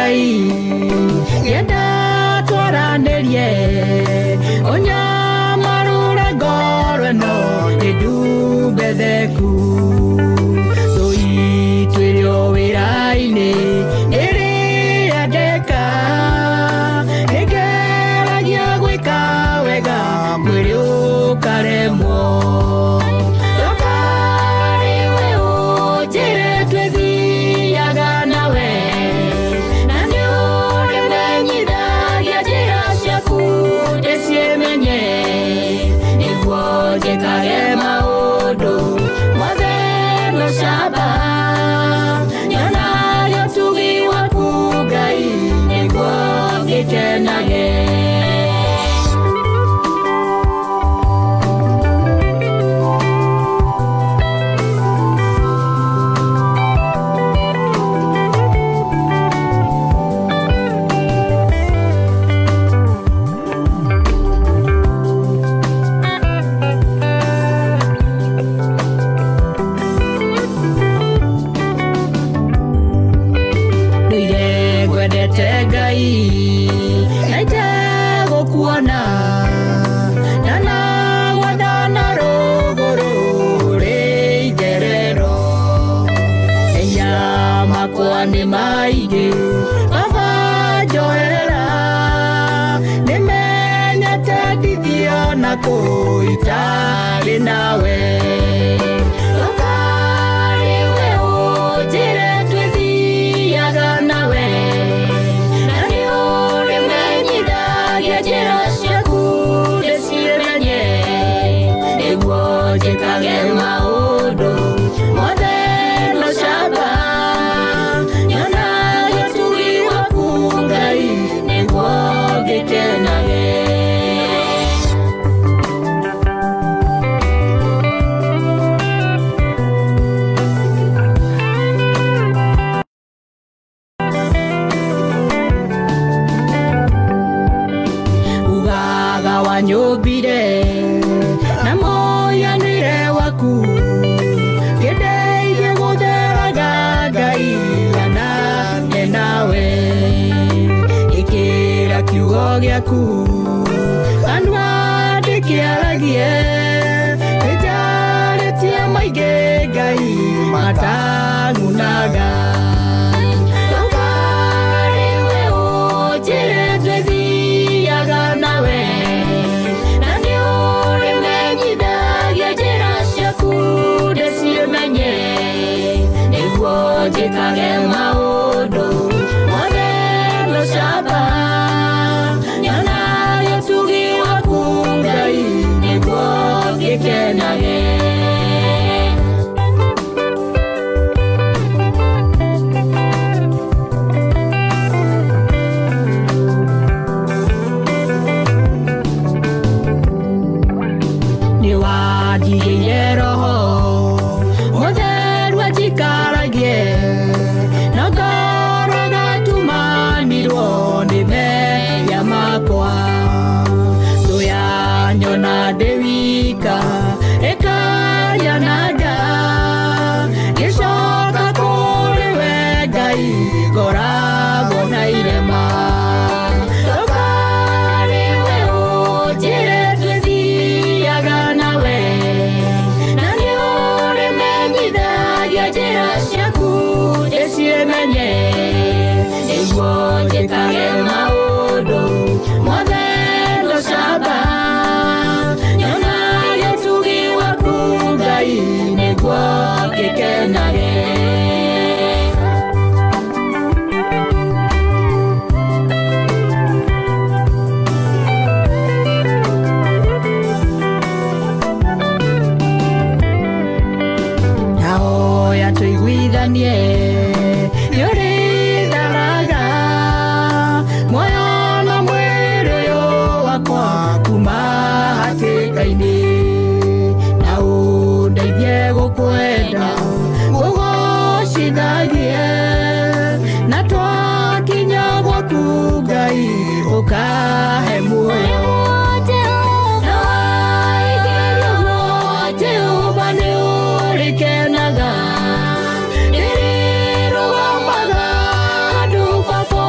Ngai ngĩenda twaranĩrie ũnyamarũre ngoro ĩno ĩndumbetheku tũitwĩrio wĩra-inĩ ĩrĩa ndeka nĩngeragia gwĩka wega mwĩrĩ ũkaremwo ndũkarĩwe ũnjĩre twĩthiaga nawe na nĩũrĩmenyithagia njĩra ciaku ndĩcimenye nĩguo njĩkage maũndũ mothe na ũcamba nyonage ũtugi waku Ngai nĩguo ngĩkenage. Nduire ngwendete Ngai na itegũkuona ndanagwathana rũgũrũ rĩ itherero mehia makwa nĩ maingĩ Baba njohera nĩmenyete ndithio na kũ itarĩ nawe ndũkarĩwe ũnjĩre twĩthiaga nawe na nĩũrĩmenyithagia njĩra ciaku ndĩcimenye nĩguo njĩkage maũndũ mothe na ũcamba nyonage ũtugi waku Ngai nĩguo ngĩkenage. Ugaga wanyũmbire na mũhianĩre waku ngĩndeithie gũtheraga Ngai hanane nawe ĩkĩra kiugo gĩaku kanua ndĩkĩaragie nĩnjarĩtie maingĩ Ngai matang'unaga ndũkarĩwe ũnjĩre twĩthiaga nawe na nĩũrĩmenyithagia njĩra ciaku ndĩcimenye nĩguo njĩkage maũndũ mothe na ũcamba nyonage ũtugi waku Ngai nĩguo ngĩkenage. Nĩwanjigĩire roho mũtheru anjikaragie na ngoro gatumanirwo nĩ mehia makwa thũ yanyona ndĩ wika ĩkanyananga ngĩcoka kũrĩ we Ngai ngoragwo na irema ndũkarĩwe ũnjĩre twĩthiaga nawe na nĩũrĩmenyithagia njĩra ciaku ndĩcimenye nĩguo njĩkage maũndũ mothe na ũcamba nyonage ũtugi waku Ngai nĩguo ngĩkenage. Ndahoya tũiguithanie nĩũrĩtharaga muoyo na mwĩrĩ ũyũ wakwa kuma hatĩka-inĩ na ũndeithie gũkwenda ngũgocithagie na twakinya gwaku Ngai ũkahe muoyo. Na waigĩrio Jehova nĩũrĩkenaga rĩrĩrũgamaga andũ baba.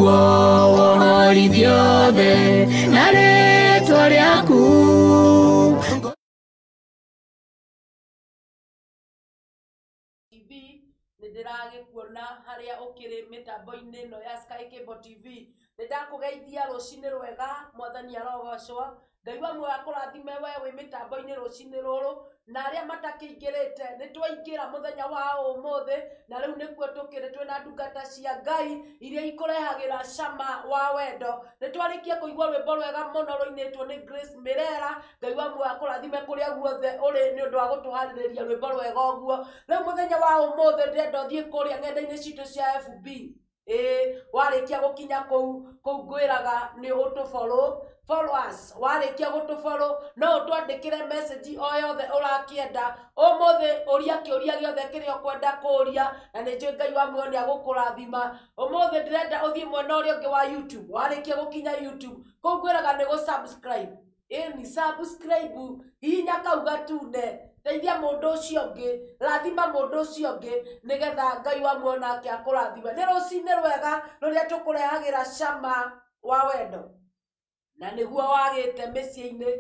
Nĩguo wohorithio othe na rĩtwa rĩaku. TV nĩ ndĩragĩkuona harĩa ũkĩrĩ mĩtambo-inĩ ĩno ya Sky Cable TV. Nĩ ndakũgeithia rũcinĩ rwega, mwathani arogocwo. Ngai wa muoyo akũrathime we wĩ mĩtambo-inĩ rũcinĩ rũrũ, na arĩa matakĩingĩrĩte nĩ twaingĩra mũthenya wa ũmũthĩ, na rĩu nĩkuo tũkĩrĩ twĩna ndungata cia Ngai iria ikũrehagĩra cama wa wendo. Nĩ twarĩkia kũigua rwĩmbo rwega mũno rũinĩtwo nĩ Grace Mirera. Ngai wa muoyo akũrathime kũrĩa guothe ũrĩ nĩ ũndũ wa gũtũharĩrĩria rwĩmbo rwega ũguo. Rĩu mũthenya wa ũmũthĩ ndĩrenda ũthiĩ kũrĩa ng'enda-inĩ citũ cia FB. Ĩĩ, warĩkia gũkinya kũu kũu ngwĩraga nĩ ũtũfollow, follow us. Warĩkia gũtũfollow no ũtwandĩkĩre message o yothe ũrakĩenda. Ũmũthĩ ũria kĩũria gĩothe kĩrĩa ũkwenda kũũria, na nĩ njũĩ Ngai wa muoyo nĩ agũkũrathima. Ũmũthĩ ndĩrenda ũthiĩ mwena ũrĩa ũngĩ wa YouTube. Warĩkia gũkinya YouTube kũu ngwĩraga nĩ gũ subscribe. Ĩni subscribe, hihinya kau gatune, teithia mũndũ ũcio ũngĩ, rathima mũndũ ũcio ũngĩ, nĩgetha Ngai wa muoyo nake akũrathime. Nĩ rũcinĩ rwega rũrĩa tũkũrehagĩra cama wa wendo, na nĩguo wagĩte mĩciĩ-inĩ,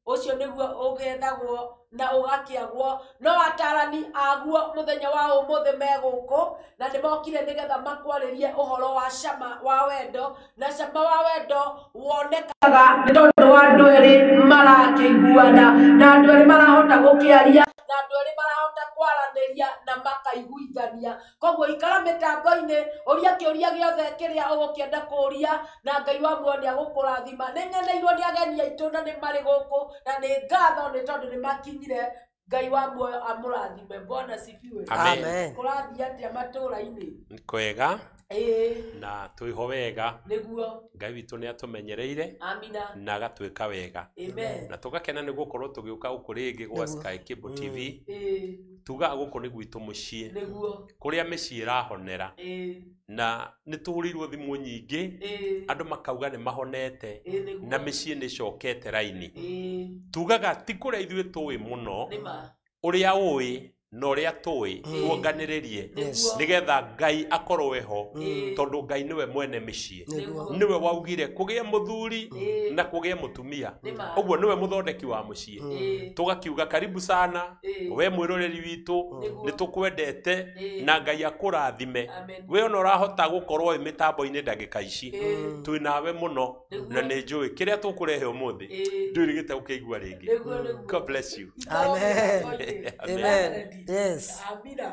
ũcio nĩguo ũgethagwo na ũgakĩagwo. No atarani aguo mũthenya wa ũmũthĩ me gũkũ, na nĩ mokire nĩgetha makwarĩrie ũhoro wa cama wa wendo. Na cama wa wendo wonekaga nĩ tondũ wa andũ erĩ marakĩiguana, na andũ erĩ marahota gũkĩaria, na andũ erĩ marahota kwaranĩria na makaiguithania. Koguo ikara mĩtambo-inĩ, ũria kĩũria gĩothe kĩrĩa ũgũkĩenda kũũria, na Ngai wa muoyo nĩ agũkũrathima. Nĩ ngeneirwo nĩ ageni aitũ na nĩ marĩ gũkũ, na nĩ ngatho nĩ tondũ nĩ makinyire. Ngai wa muoyo amũrathime. Bwana sifiwe. Amen. Amen. Kũrathiĩ atĩa matũũra-inĩ? Nĩ kwega. Ĩĩ. Na twĩho wega. Nĩguo. Ngai witũ nĩ atũmenyereire. Amina. Na agatwĩka wega. Amen. Na tũgakena nĩ gũkorwo tũgĩũka gũkũ rĩngĩ gwa Sky Cable TV. Ĩĩ. Tugaga gũkũ nĩ gwitũ mũciĩ. Nĩguo. Kũrĩa mĩciĩ ĩrahonera. Ĩĩ. Na nĩ tũhũrĩirwo thimũ nyingĩ. Ĩĩ. Andũ makauga nĩ mahonete. Ĩĩ, nĩguo. Na mĩciĩ nĩ ĩcokete raini. Ĩĩ. Tugaga ti kũrĩa ithuĩ tũĩ mũno. Nĩma. Ũrĩa ũĩ na ũrĩa tũĩ tuonganĩrĩrie. Nĩguo. Nĩgetha Ngai akorwo eho, Ĩĩ. tondũ Ngai nĩwe mwene mĩciĩ. Nĩguo. Nĩwe waugire kũgĩe mũthuri Ĩĩ. na kũgĩe mũtumia. Nĩma. Ũguo nĩwe mũthondeki wa mũciĩ. Ĩĩ. Tũgakiuga karibu sana Ĩĩ. we mwĩroreri witũ, Nĩguo. nĩ tũkwendete Ĩĩ. na Ngai akũrathime. Amen. We ona ũrahota gũkorwo wĩ mĩtambo-inĩ ndagĩka ici, Ĩĩ. twĩ nawe mũno, Nĩguo. na nĩ njũĩ kĩrĩa tũkũrehe ũmũthĩ Ĩĩ. ndwĩrĩgĩte gũkĩigua rĩngĩ. Nĩguo, nĩguo. God bless you. Ikara Amen. mĩtambo-inĩ. Amen. Yes. Amina.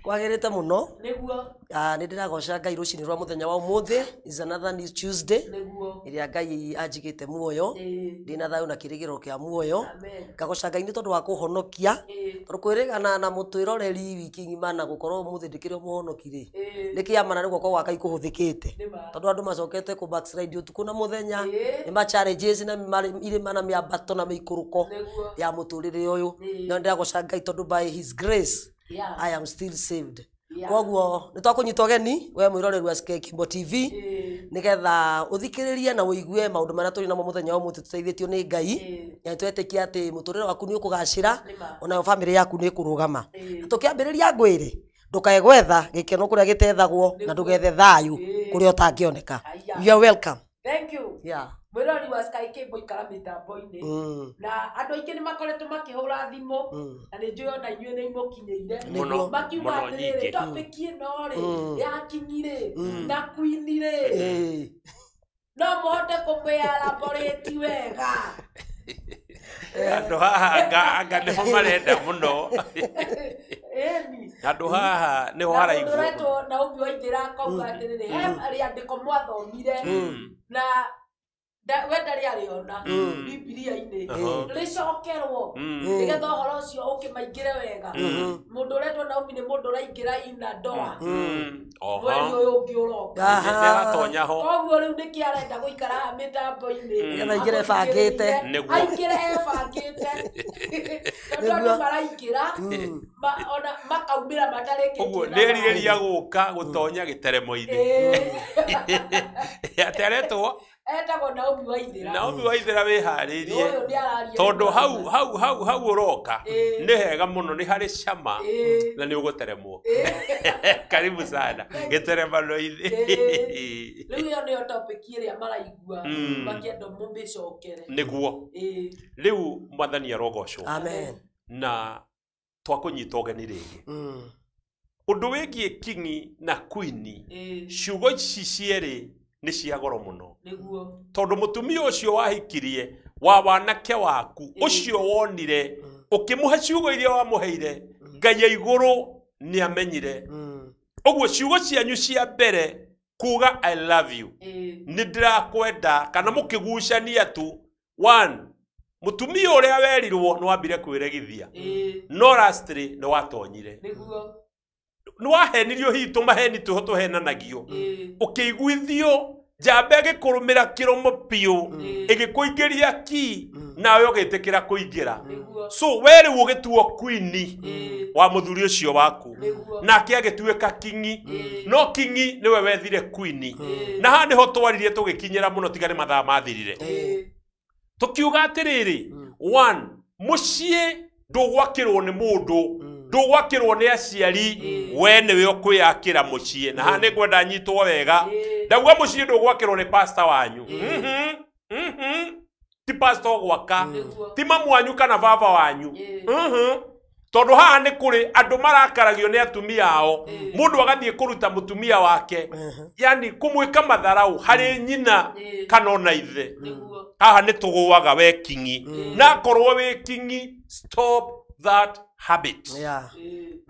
Kwagĩrĩte mũno. Nĩguo. Nĩ ndĩragoca Ngai rũcinĩ rwa mũthenya wa ũmũthĩ. Is another new Tuesday. Nĩguo. Ĩrĩa Ngai anjigĩte muoyo. Ĩĩ. Ndĩna thayũ na kĩrĩgĩrĩro kĩa muoyo. Amen. Ngagoca Ngai nĩ tondũ wa kũhonokia. Ĩĩ. Tondũ kwĩrĩgana na mũtwĩroreri wiki ng'ima na gũkorwo ũmũthĩ ndĩkĩrĩ o mũhonoki rĩ. Ĩĩ. Nĩ kĩama na nĩ guoko gwa Ngai kũhũthĩkĩte. Nĩma. Tondũ andũ macokete kũ backslide ũtukũ na mũthenya. Ĩĩ. Nĩ ma challenges na irĩma na mĩambato na mĩikũrũko Nĩguo. ya mũtũrĩre ũyũ. Ĩĩ. No ndĩragoca Ngai tondũ by his grace Yeah. I am still saved. Yeah. Koguo nĩ twakũnyita ũgeni we mwĩroreri wa Sky Cable TV Ĩĩ. nĩgetha ũthikĩrĩrie na ũigue maũndũ marĩa tũrĩ namo mũthenya wa ũmũthĩ tũteithĩtio nĩ Ngai. Ĩĩ. Na nĩtwetĩkia atĩ mũtũrĩre waku nĩ ũkũgacĩra, Nĩma. onayo bamĩrĩ yaku nĩ ĩkũrũgama. Ĩĩ. Na tũkĩambĩrĩria ngwĩrĩ, ndũkae gwetha gĩkeno kũrĩa gĩtethagwo na ndũgethe thayũ Ĩĩ. kũrĩa ũtangĩoneka. Aya. You are welcome. Thank you. Yeah. Mwĩrori wa Sky Cable ikara mĩtambo-inĩ. Na andũ aingĩ nĩ makoretwo makĩhũra thimũ, na nĩ njũĩ ona inyuĩ nĩ imũkinyĩire. Mũno, Makiuga mũno atĩrĩrĩ, nyingĩ. topic ĩno rĩ, ya Kinyi rĩ, na Queen rĩ, Ĩĩ. no mũhote kũmĩelaborate wega. Andũ haha anga nĩho marenda mũno. Ĩni. Andũ haha nĩho Na mũndũ haraiguo. ũretwo Naomi Waithĩra akauga atĩrĩrĩ, he rĩandĩko mwathomire na we ndarĩ arĩona Bibilia-inĩ. Rĩcokerwo nĩgetha ũhoro ũcio ũkĩmaingĩre wega. Mũndũ ũretwo Naomi nĩ mũndũ ũraingĩra ina ndoa mweri ũyũ ũngĩ ũroka. Nĩaratonya ho. Koguo rĩu nĩkĩ arenda gũikara haha mĩtambo-inĩ. Nĩgetha aingĩre ebangĩte. Nĩguo. Aingĩre ebangĩte. Tondũ andũ maraingĩra, ona makaumĩra matarĩkĩtie Ũguo na nĩ erirĩria gũka gũtonya gĩteremo-inĩ. Ĩĩ. Atĩ aretwo? Etagwo Naomi Waithĩra. Naomi Waithĩra wĩharĩrie Ũyũ nĩ araria. Tondũ hau hau hau hau ũroka Ĩĩ. nĩ hega mũno, nĩ harĩ cama Ĩĩ. na nĩ ũgũteremwo. Ĩĩ. Karibu sana gĩteremano-inĩ. Rĩu ĩyo nĩyo topic ĩrĩa maraigua makĩenda mũmĩcokere. Nĩguo. Ĩĩ. Rĩu mwathani arogocwo. Amen. Na twakũnyita ũgeni rĩngĩ ũndũ wĩgiĩ kingi na queen. Ĩĩ. Ciugo ici cierĩ nĩ cia goro mũno Nĩguo. tondũ mũtumia ũcio wahikirie wa wanake waku, Ĩĩ. ũcio wonire ũkĩmũhe ciugo iria wamũheire, Ngai ya igũrũ nĩ amenyire. Ũguo ciugo cianyu cia mbere kuga "I love you", Ĩĩ. nĩ ndĩrakwenda, kana mũkĩgucania tu, one, mũtumia ũrĩa werirwo nĩ wambire kwĩregithia, Ĩĩ. no lastly nĩ watonyire, Nĩguo. Nĩ wahenirio, hihi tũmaheni tũho tũhenanagio, Ĩĩ. ũkĩiguithio njamba ĩgĩkũrũmĩra kĩromo biũ, ĩgĩkũingĩria ki, nawe ũgĩtĩkĩra kũingĩra. Nĩguo. So we rĩu ũgĩtuo queen Ĩĩ. wa mũthuri ũcio waku, Nĩguo. nake agĩtuĩka kingi, Ĩĩ. no kingi nĩwe wethire queen. Ĩĩ. Na haha nĩho twaririe tũgĩkinyĩra mũno, tiga nĩ mathaa mathirire. Ĩĩ. Tũkiuga atĩrĩrĩ, one, mũciĩ ndũgwakĩrwo nĩ mũndũ, ndũgwakĩrwo nĩ aciari, we nĩwe ũkwĩyakĩra mũciĩ. Na haha nĩ ngwenda nyitwo wega. Ĩĩ. Ndauga mũciĩ ndũgwakĩrwo nĩ pasta wanyu. Ti pasta ũgwaka, Nĩguo. ti mamu wanyu kana baba wanyu. Ĩĩ. Tondũ haha nĩ kũrĩ andũ marakaragio nĩ atumia ao, Ĩĩ. mũndũ agathiĩ kũruta mũtumia wake, yani kũmwĩka matharau harĩ nyina Ĩĩ. kana ona ithe. Nĩguo. Haha nĩ tũgũaga we kingi, na akorwo wĩ kingi, stop that habit. Ĩĩ.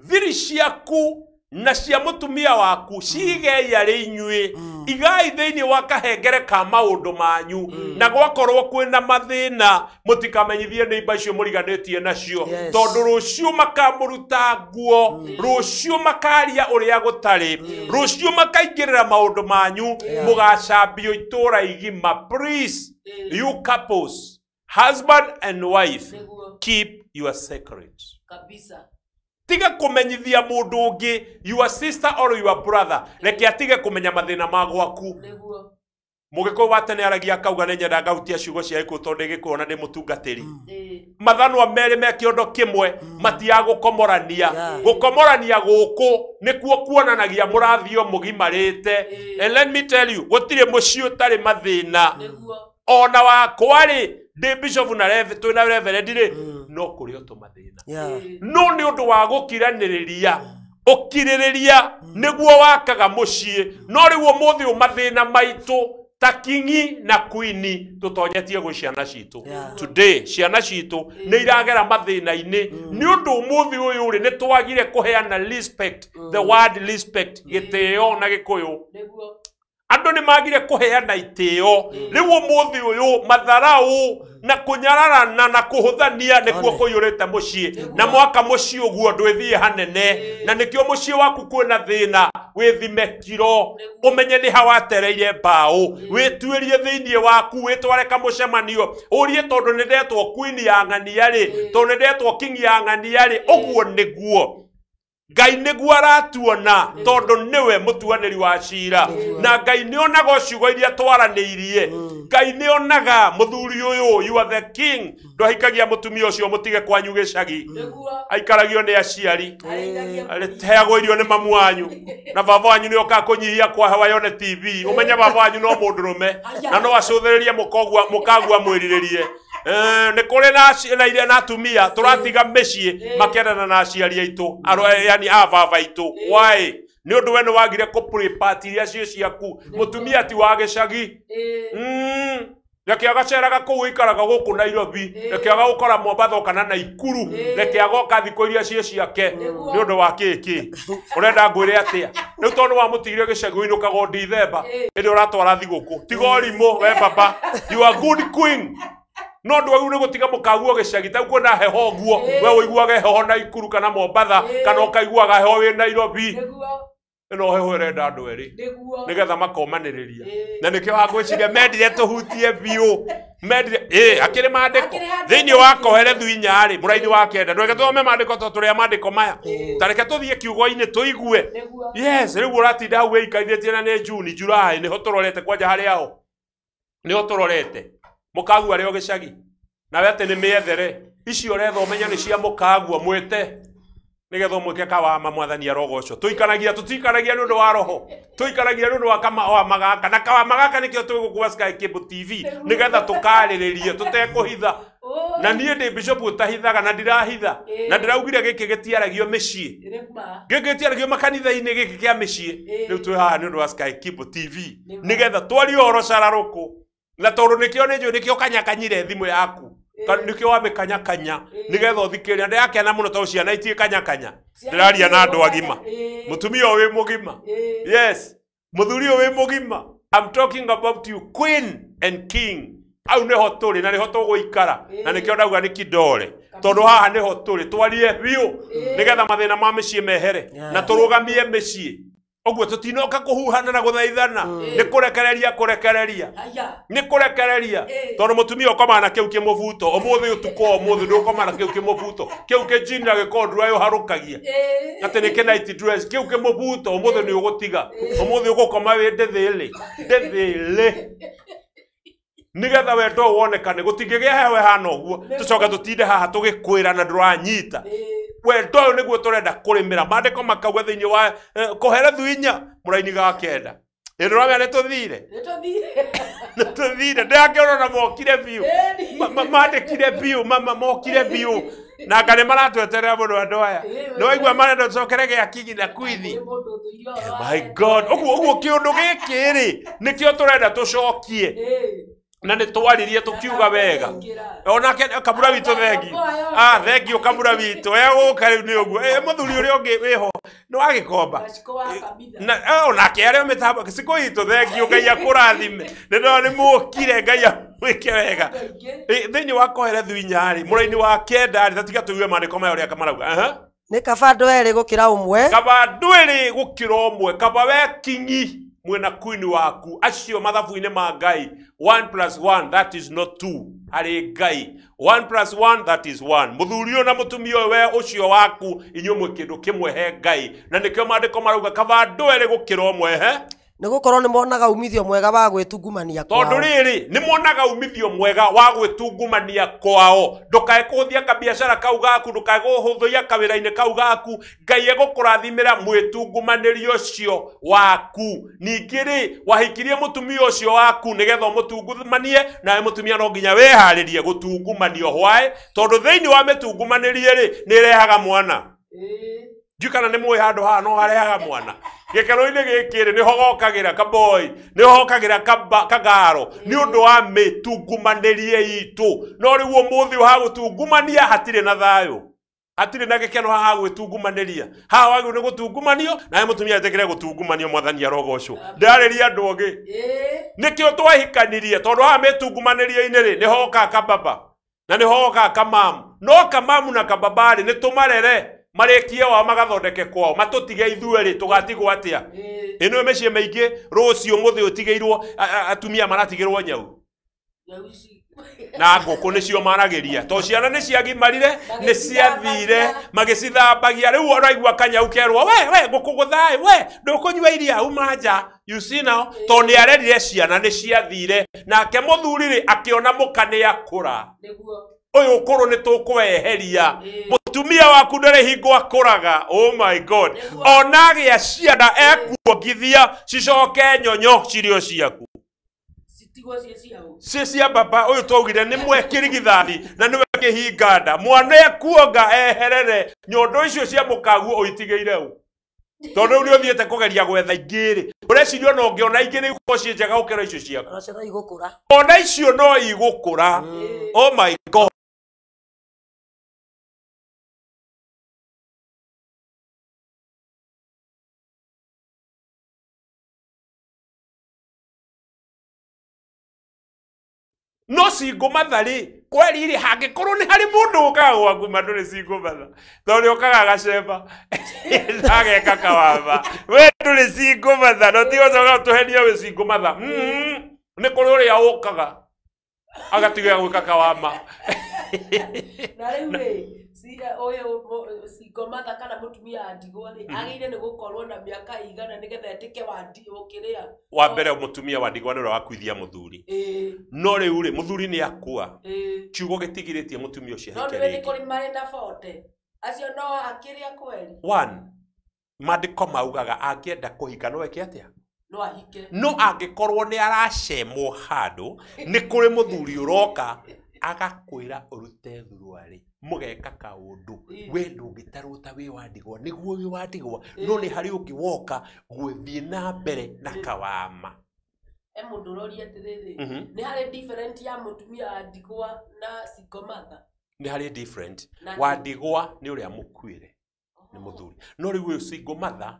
Thiri ciaku na cia mũtumia waku cigei arĩ inyuĩ, igai thĩinĩ wa kahengere ka maũndũ manyu, na gwakorwo kwĩna mathĩna mũtikamenyithie nĩ imba icio mũriganĩtie nacio, tondũ rũciũ makamũruta nguo, rũciũ makaria ũrĩa gũtarĩ, rũciũ makaingĩrĩra maũndũ manyu, mũgacambio itũũra igima. Please, you couples, husband and wife, Nĩguo. keep your secret. Kabisa. Tiga kũmenyithia mũndũ ũngĩ, your sister or your brother, reke atige kũmenya mathĩna ma gwaku. Nĩguo. Mũgĩkũyũ wa tene aragia akauga nĩ nyenda ngahutia ciugo cia gĩkũyũ tondũ ndĩ gĩkũyũ na ndĩ mũtungatĩri. Ĩĩ. Mathanwa merĩ me kĩondo kĩmwe matiagũkomorania. Gũkomorania gũkũ nĩkuo kuonanagia mũrathio mũgimarĩte. Ĩĩ. And let me tell you, gũtirĩ mũciĩ ũtarĩ mathĩna. Nĩguo. Ona wakwa rĩ, ndĩ bishop na twĩna reverend rĩ, no kũrĩ o tũmathĩna, Ĩĩ. no nĩ ũndũ wa gũkiranĩrĩria, ũkirĩrĩria nĩguo wakaga mũciĩ. No rĩu ũmũthĩ ũ mathĩna maitũ ta kingi na queen tũtonyetie gwĩ ciana citũ. Today ciana citũ nĩ iragera mathĩna-inĩ nĩ ũndũ ũmũthĩ ũyũ rĩ, nĩ twagire kũheana respect, the word respect, gĩtĩo na gĩkũyũ. Nĩguo. Andũ nĩ magire kũheana itĩo. Rĩu ũmũthĩ ũyũ matharau na kũnyararana na kũhũthania nĩkuo kũiyũrĩte mũciĩ, na mwaka mũciĩ ũguo ndwĩthiĩ hanene, na nĩkĩo mũciĩ waku kwĩna thĩna. Wĩthime kiro, ũmenye nĩ ha watereire mbaũ, wĩtuĩrie thĩinĩ waku, wĩtware kamũcemanio, ũrie tondũ nĩ ndetwo queen ya ng'ania rĩ, tondũ nĩ ndetwo king ya ng'ania rĩ, ũguo nĩguo Ngai nĩguo aratuona, tondũ nĩwe mũtuanĩri wa cira, na Ngai nĩonaga o ciugo iria twaranĩirie. Ngai nĩonaga mũthuri ũyũ, you are the king, ndwahikagia mũtumia ũcio mũtige kwanyu gĩcagi, Nĩguo. aikaragio nĩ aciari, Arĩithagia mbũri. heagwo irio nĩ mamu wanyu, na baba wanyu nĩ okaga kũnyihia kwa hewa yone TV. Ũmenye baba wanyu no mũndũrũme na no acũthĩrĩrie mũkogua mũkagua mwĩrirĩrie. Nĩ kũrĩ na na iria na atumia tũratiga mĩciĩ makĩendana na aciari aitũ, yani a baba aitũ. Why? Nĩ ũndũ we nĩ wagire kũ part iria ciĩ ciaku. Mũtumia ti wa gĩcagi. Ĩĩ. Reke agaceraga kũu ũikaraga gũkũ Nairobi, reke agagũkora Mombatha kana Naikuru, reke agoka thikũ iria ciĩ ciake. Nĩ ũndũ wa kĩkĩ ũrenda ngwĩre atĩa rĩu? Tondũ nĩ wamũtigire gĩcagi ũinũkaga o Dithemba ĩndĩ ũratwara thigũkũ. Tiga ũrimũ we baba, you are good queen, no ndwagĩrĩirwo nĩ gũtiga mũkaguo gĩcagi tau kwĩna heho ũguo. We ũiguaga heho Naikuru kana Mombatha kana ũkaiguaga heho wĩ Nairobi. Nĩguo. Ĩno heho ĩrenda andũ erĩ Nĩguo. nĩgetha makomanĩrĩria. Ĩĩ. Na nĩkĩo wangwĩciria mendire tũhutie biũ, mendire ĩ akĩrĩ maandĩko Akĩrĩ handũ thĩinĩ wa Koherethu inya rĩ, mũraini wa kenda. Ndweke tũthome maandĩko tondũ tũrĩa maandĩko maya, ta reke tũthiĩ kiugo-inĩ tũigue. Nĩguo. Yes, rĩu ũratinda hau wĩikaithĩtie na nĩ Juni, July nĩho tũrorete kwanja harĩ ao. Nĩho tũrorete mũkagua rĩo gĩcagi nawe atĩ nĩ mĩethere icio ũretha ũmenye nĩ cia mũkagua mwĩte nĩgetha ũmwĩke kawama mwathani arogocwo tũikaragia tũtikaragia nĩ ũndũ wa roho tũikaragia nĩ ũndũ wa kawama gaka na kawama gaka nĩkĩo twĩ gũkũ Sky Cable TV nĩgetha tũkarĩrĩrie tũtekũhitha na niĩ ndĩ bishop ũtahithaga na ndirahitha na ndĩraugire gĩkĩ gĩtiaragio mĩciĩ gĩkĩ gĩtiaragio makanitha-inĩ gĩkĩ kĩa mĩciĩ rĩu twĩ haha nĩ ũndũ wa Sky Cable TV nĩgetha twarie ũhoro cararũkũ na tondũ nĩkĩo nĩ njũĩ nĩkĩo kanyakanyire thimũ yaku nĩkĩo wamĩkanyakanya nĩgetha ũthikĩrĩrie ndĩrakena mũno tondũ ciana itiĩkanyakanya ndĩraria na andũ agima mũtumia ũyũ wĩ mũgima yes mũthuri ũyũ wĩ mũgima I'm talking about you queen and king au nĩho tũrĩ na nĩho tũgũikara na nĩkĩo ndauga nĩ kidore tondũ haha nĩho tũrĩ twarie biũ nĩgetha mathĩna ma mĩciĩ mehere na tũrũgamie mĩciĩ ũguo tũtinoka kũhuhana na gũthaithana nĩ kũrekereria kũrekereria nĩ kũrekereria tondũ mũtumia ũkomaga na kĩu kĩmũbuto ũmũthĩ ũtukũ ũmũthĩ ndũkomaga na kĩu kĩmũbuto kĩu kĩnjini na gĩkorwo ndura ũharũkagia atĩ nĩ kĩ night dress kĩu kĩmũbuto ũmũthĩ nĩ ũgũtiga ũmũthĩ ũgũkoma wĩ ndĩthĩlĩ ndĩthĩlĩ nĩgetha wendo wonekane gũtingĩgĩa heho ĩhana ũguo tũcoke tũtinde haha tũgĩkwĩra na ndũranyita wendo ũyũ nĩguo tũrenda kũrĩmĩra maandĩko makauga thĩinĩ wa Kohelethu 4 mũraini ga 9 ĩndũramenya nĩ tũthire nĩ tũthire ndĩrakĩona na mokire biũ mandĩkire biũ mokire biũ na anga nĩ maratweterera mũno andũ aya nĩ waigua marenda tũcokere gĩa kinyi na kwithi my God ũguo ũguo kĩũndũ gĩkĩ rĩ nĩkĩo tũrenda tũcokie na nĩ twaririe tũkiuga wega onake kamura witũ thengi thengio kamura witũ egũka rĩu nĩ ũguo mũthuri ũrĩa ũngĩ wĩho nĩ wa gĩkomba onake arĩa mĩtambo cikũ itũ thengio Ngai akũrathime nĩ ndona nĩ mũkire Ngai amwĩke wega thĩinĩ wa Kohelethu 4 rĩ mũraini wa 9 rĩ tatiga tũigue maandĩko maya ũrĩa marauga nĩ kaba andũ erĩ gũkĩra ũmwe kaba andũ erĩ gũkĩra ũmwe kaba we kinyi mwena queen waku acio mathabu-inĩ ma Ngai 1 + 1 that is not 2 harĩ Ngai 1 + 1 that is 1 mũthuri ũyũ na mũtumia ũyũ we ũcio waku inyuĩ mwĩ kĩndũ kĩmwe he Ngai na nĩkĩo maandĩko marauga kaba andũ erĩ gũkĩra ũmwe he nĩ gũkorwo nĩ monaga umithio mwega wa gwĩtungumania kwao tondũ rĩrĩ nĩ monaga umithio mwega wa gwĩtungumania kwao ndũkae kũhũthia kabiacara kau gaku ndũkae kũhũthia kawĩra-inĩ kau gaku Ngai egũkũrathimĩra mwĩtungumanĩrio ũcio waku ningĩ rĩ wahikirie mũtumia ũcio waku nĩgetha ũmũtungumanie nawe mũtumia no nginya wĩharĩrie gũtungumanio hwaĩ tondũ thĩinĩ wa mĩtungumanĩrie rĩ nĩ ĩrehaga mwana ndiũ kana nĩ mũĩ handũ haha no harehaga mwana gĩkeno-inĩ gĩkĩ rĩ nĩho gokagĩra kaboi nĩho gokagĩra kagaro nĩ ũndũ wa mĩtungumanĩrie itũ no rĩu ũmũthĩ ũhaha gũtungumania hatirĩ na thayũ hatirĩ na gĩkeno haha gwĩtungumanĩria haha wagĩrĩirwo nĩ gũtungumanio nawe mũtumia etĩkĩre gũtungumanio mwathani arogocwo ndĩrarĩria andũ angĩ nĩkĩo twahikanirie tondũ haha mĩtungumanĩrie-inĩ rĩ nĩho gokaga kababa na nĩho gokaga kamamu no kamamu na kababa rĩ nĩ tũmarere marĩkie wao magathondeke kwao matũtige ithuĩ rĩ tũgatigwo atĩa ĩno mĩciĩ mĩingĩ rũciũ mũthĩ ũtigĩirwo atumia maratigĩrwo nyau na ngũkũ nĩcio maragĩria tondũ ciana nĩ ciagimarire nĩ ciathire magĩcithambagia rĩu ũraigua kanyau kerwo we we ngũkũgũthaĩ we ndũkũnyua iria uma nja you see now tondũ nĩ arerire ciana nĩ ciathire nake mũthuri rĩ akĩona mũka nĩ akũra ũyũ ũkũrũ nĩ tũkweheria mũtumia waku ndarĩ hingo akũraga oh my God ona agĩa ciana ekuongithia cicoke nyonyo cirio ciaku ciĩ cia baba ũyũ twaugire nĩ mwe kĩrigithathi na nĩwe kĩhinga nda mwana ekuonga eherere nyondo icio cia mũkaguo ũitigĩire ũ tondũ rĩu nĩ ũthiĩte kũgeria gwetha ingĩ rĩ ũreciria ona ũngĩona ingĩ nĩ igũkorwo ciĩ njega gũkĩra icio ciaku ona icio no igũkũra oh my God no single mother rĩ kweri rĩ hangĩkorwo nĩ harĩ mũndũ ũkaga gwaku ma ndũrĩ single mother tondũ nĩ ũkaga agacemba ageka kawamba we ndũrĩ single mother no tiga ũcoka ũtũhenie wĩ single mother nĩ kũrĩ ũrĩa ũkaga agatiga gwĩka kawama na rĩu rĩ Ũyũ single mother kana mũtumia wa ndigwa rĩ, agĩrĩire nĩ gũkorwo na mĩaka ĩigana nĩgetha etĩke ũkĩrĩa? Wa mbere, mũtumia wa ndigwa nĩ ũrĩa wakuithia mũthuri. No rĩu rĩ, mũthuri nĩ akua, kiugo gĩtigirĩtie mũtumia ũcio No ahike nĩwe nĩ rĩngĩ. kũrĩ marĩ na 40 acio no akĩrĩa kweri? One, maandĩko maugaga angĩenda kũhika no eke atĩa? No ahike. No angĩkorwo nĩ aracemwo handũ, nĩ kũrĩ mũthuri ũroka agakwĩra ũrute thuruarĩ, mũgeka kaũndũ, we ndũngĩtarwo ta wĩ wa ndigwa, nĩguo wĩ wa ndigwa, no nĩ harĩ ũngĩ woka gũthiĩ na mbere na kawama. He mũndũ ũroria atĩrĩrĩ, nĩ harĩ different ya mũtumia wa ndigwa na single mother? Nĩ harĩ different. Na Wa ndigwa nĩ ũrĩa mũkuĩre nĩ mũthuri, no rĩu ũyũ single mother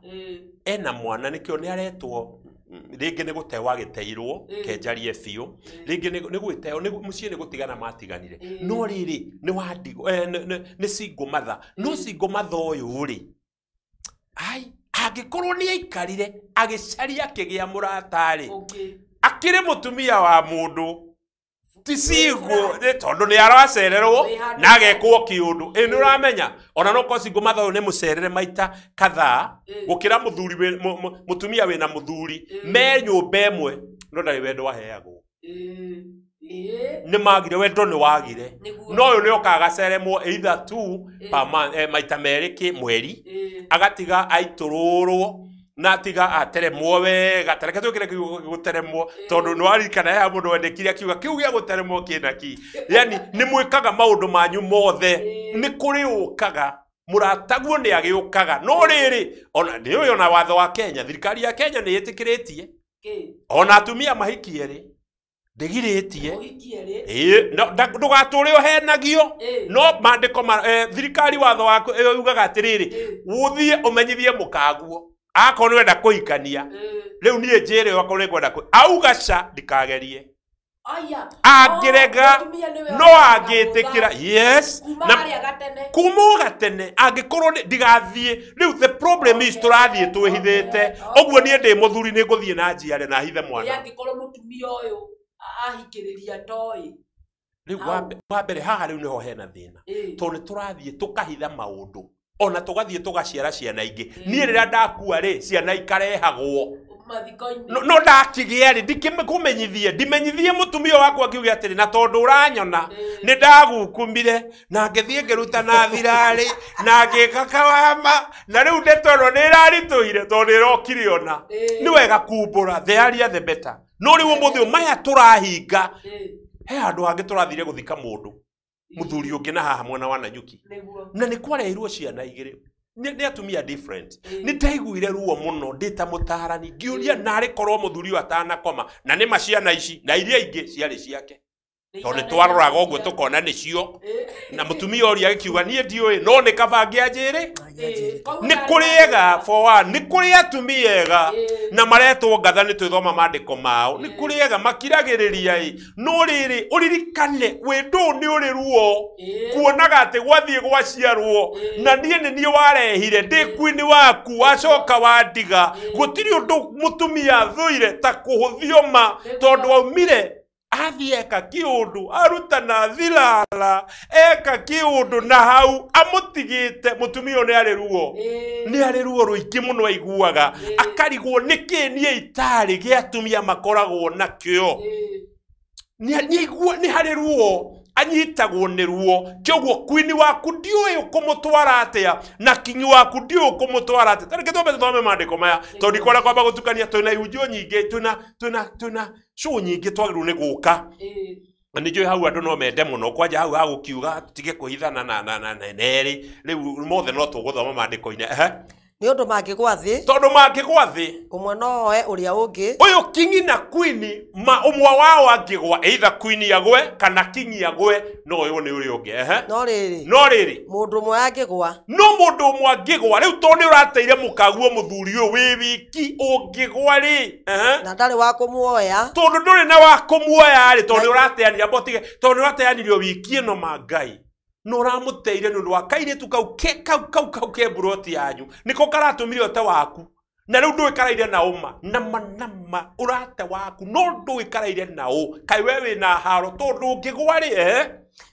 ena mwana, nĩkĩo nĩ aretwo, rĩngĩ nĩ gũtewa agĩteirwo, kenjarie biũ, rĩngĩ nĩ gwĩteo, mũciĩ nĩ gũtigana matiganire. No rĩrĩ, nĩ wa ndigwa, nĩ single mother. No single mother ũyũ rĩ, ai, angĩkorwo nĩ aikarire agĩcaria akĩgĩa mũrata rĩ, Ũngĩ. Akĩrĩ mũtumia wa mũndũ, ti single, tondũ nĩ aracererwo Wĩ handũ. na agekwo kĩũndũ. Ĩ nĩ ũramenya ona no korwo single mother ũyũ nĩ mũcerere maita kadhaa gũkĩra mũthuri mũtumia wĩna mũthuri me nyũmba ĩmwe, no ndarĩ wendo aheagwo. Nĩ magire wendo, nĩ wagire. Nĩguo. No ũyũ nĩ okaga agaceremwo either two per month, maita merĩ kĩ mweri, agatiga aitũrũrwo na atiga ateremwo wega. Tareke twĩkĩre kiugo gũteremwo, tondũ nĩ waririkana he mũndũ wendekire akiuga kiu gĩa gũteremwo kĩna ki, yani nĩ mwĩkaga maũndũ manyu mothe. Nĩ kũrĩ ũkaga mũrataguo nĩ agĩũkaga, no rĩrĩ, ona nĩ ũyũ, ona watho wa Kenya, thirikari ya Kenya nĩ ĩtĩkĩrĩtie Kĩ? ona atumia mahikie rĩ, ndĩgirĩtie. Ũhikie rĩ? Ĩĩ, ndũgatũre ũhenagio. No maandĩko ma thirikari, watho waku ugaga atĩrĩrĩ, ũthiĩ ũmenyithie mũkaguo akorwo nĩ wenda kũhikania. Rĩu niĩ njĩre akorwo nĩ ngwenda auga ca ndikagerie. Aya. Angĩrega, Oh, mũtumia nĩwe no ũrekaga angĩtĩkĩra, gũtha. yes. Kuma Na harĩa gatene. Kuma o gatene, angĩkorwo ndigathiĩ rĩu. The problem is tũrathiĩ twĩhithĩte. Ũguo niĩ ndĩ mũthuri nĩ ngũthiĩ na njiare na hithe Ĩ, mwana. angĩkorwo mũtumia ũyũ ahikĩrĩria toĩ? Rĩu Hau. wa mbere haha rĩu nĩho hena thĩna, tondũ nĩ tũrathiĩ tũkahitha maũndũ, ona tũgathiĩ tũgaciara ciana ingĩ. Niĩ rĩrĩa ndakua rĩ, ciana ikarehagwo mathiko-inĩ. No ndakĩgĩa rĩ, ndikĩkũmenyithie, ndimenyithie mũtumia wakwa ngiuge atĩrĩ, na tondũ ũranyona nĩ ndagukumire na ngĩthiĩ ngĩruta na thirarĩ na ngĩka kawama, na rĩu ndeto ĩno nĩ ĩraritũhire tondũ nĩ ĩrokire ona. Nĩ wega kumbũra, the earlier the better. No rĩu ũmũthĩ ũyũ maya tũrahinga, he handũ hangĩ tũrathire gũthika mũndũ mũthuri ũngĩ na haha mwena wa Nanyuki. Na nĩ kwareirwo ciana igĩrĩ nĩ atumia different. Nĩ ndaiguire ruo mũno ndĩ ta mũtarani, ngĩũria narĩ korwo mũthuri ũyũ atanakoma na nĩ ma ciana ici na iria ingĩ ciarĩ ciake, tondũ nĩ twaroraga ũguo tũkona nĩcio. Na mũtumia ũrĩa agĩkiuga, niĩ ndiũĩ, no nĩ kaba ngĩanjĩrĩ. Nĩ kũrĩ ega, for one, nĩ kũrĩ atumia ega na maretwo ngatha, nĩ twĩthoma maandĩko mao, nĩ kũrĩ ega makiragĩrĩria ĩ. No rĩrĩ, ũririkane wĩndũ nĩ ũrĩ ruo, kuonaga atĩ gwathiĩ gwaciarwo na niĩ nĩ niĩ warehire ndĩ kwini waku, wacoka wandiga. Gũtirĩ ũndũ mũtumia athũire ta kũhũthio ma, tondũ aumire athiĩ eka kĩũndũ, arutana thirara, eka kĩũndũ na hau amũtigĩte. Mũtumia ũyũ nĩ arĩ ruo, nĩ arĩ ruo rũingĩ mũno aiguaga, akarigwo nĩkĩ niĩ itarĩ gĩa atumia makoragwo nakĩo. Nĩ harĩ ruo anyitagwo nĩ ruo. Kĩoguo kwini waku ndiũĩ ũkũmũtwara atĩa, na kinyi waku ndiũĩ ũkũmũtwara atĩa. Tareke twambe tũthome maandĩko maya, tondũ ndikwenda kwamba gũtukania. Twĩna ihunjio nyingĩ, twĩna show nyingĩ twagĩrĩirwo nĩ gũka, na nĩ njũĩ hau andũ no mende mũno kwanja hau hagũkiuga tũtige kũhithana na nerĩ. Rĩu mothe no tũgũthoma maandĩko-inĩ. Ehe. Nĩ ũndũ mangĩgwa thĩ, Tondũ mangĩgwa thĩ, ũmwe no oe ũrĩa ũngĩ. Ũyũ kingi na kwini ma ũmwe wao angĩgwa, either kwini agwe kana kingi agwe, no ũyũ nĩ ũrĩa ũngĩ. Ehe. No rĩrĩ, No rĩrĩ, mũndũ ũmwe angĩgwa, no mũndũ ũmwe angĩgwa rĩu, tondũ nĩ ũrateire mũkaguo mũthuri ũyũ wĩ wiki, ũngĩgwa rĩ, ehe, na ndarĩ wa kũmuoya, tondũ ndũrĩ na wa kũmuoya rĩ, tondũ nĩ ũrateanĩria mbotige, tondũ nĩ ũrateanĩrio wiki ĩno ma Ngai no ũramũteire nĩ ũndũ wa kairĩtu kau ke kau kau kau ke mburoti yanyu, nĩko karatũmire ũte waku. Na rĩu ndũĩkaraire na ũma nama nama ũrate waku no ndũĩkaraire na ũ kaĩ we wĩna haro tondũ ũngĩgwa rĩ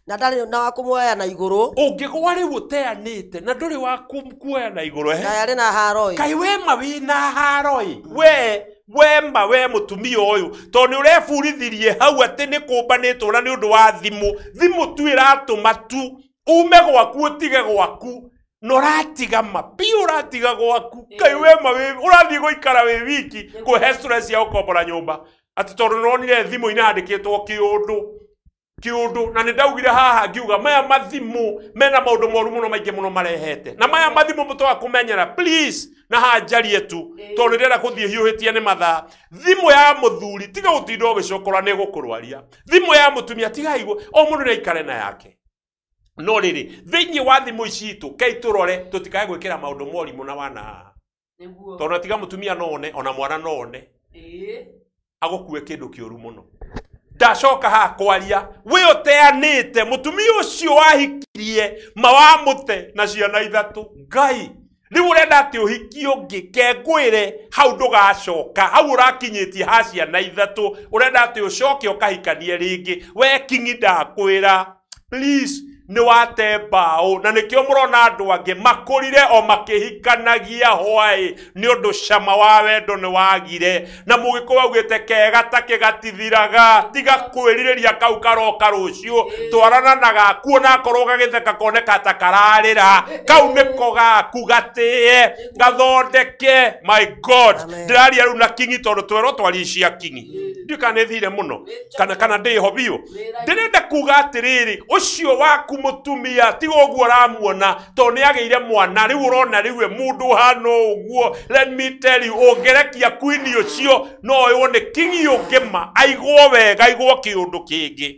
na ndarĩ na wa kũmuoya na igũrũ ũngĩgwa rĩu ũteanĩte na ndũrĩ wa kuoya na igũrũ na arĩ na haro kaĩ wema wĩna haro ĩ we wema we mũtumia ũyũ tondũ nĩ ũreburithirie hau atĩ nĩ kũmbanĩtwo na nĩ ũndũ wa thimũ thimũ tu ĩratũma tu ume gwaku ũtige gwaku na ũratiga ma biũ ũratiga gwaku kaĩ wema ũrathiĩ gũikara wĩ wiki kũhe stress ya gũkombora nyũmba atĩ tondũ nĩwonire thimũ-inĩ handĩkĩtwo kĩũndũ na nĩ ndaugire haha ngiuga maya mathimũ mena maũndũ moru mũno maingĩ mũno marehete na maya mathimũ mũtoga kũmenyera please na haha njarie tu tondũ nĩndĩrenda kũthiĩ hiũhĩtie nĩ mathaa thimũ ya mũthuri tiga gũtinda ũgĩcokora nĩ gũkũrwaria thimũ ya mũtumia tiga igũ o mũndũ nĩ aikare na yake no rĩrĩ thĩinĩ wa thimũ ici itũ kei tũrore tũtikae gwĩkĩra maũndũ morimũ na wana haha tondũ tiga mũtumia no one ona mwana no one agũkue kĩndũ kĩũru mũno ndacoka haha kwaria we ũteanĩte mũtumia ũcio wahikirie mawamũte na ciana ithatũ Ngai rĩu ũrenda atĩ ũhiki ũngĩ kengwĩre hau ndũgacoka hau ũrakinyĩtie ha ciana ithatũ ũrenda atĩ ũcoke ũkahikanie rĩngĩ we kingi ndakwĩra please nĩ wate mbaũ na nĩkĩo mũrona andũ angĩ makũrire o makĩhikanagia hwaĩ nĩ ũndũ cama wa wendo nĩ wagire na mũgĩkũyũ augĩte kega ta kĩgatithiraga tiga kwĩrirĩria kau karoka rũciũ twarana na gaku onakorwo gagĩtheka koneka ta kararĩra kau nĩko gaku gatĩe gathondeke my God ndĩraria rĩu na kingi tondũ twerwo twarie cia kingi ndiũ kana nĩ thire mũno kana ndĩho biũ ndĩrenda kuga atĩrĩrĩ ũcio waku mũtumia tiga ũguo ũramuona tondũ nĩ agĩire mwana rĩu ũrona rĩu mũndũ ũhana ũguo let me tell you ũngĩrekia queen ũcio no oywo nĩ kingi ũngĩma aigwo wega aigwo kĩũndũ kĩngĩ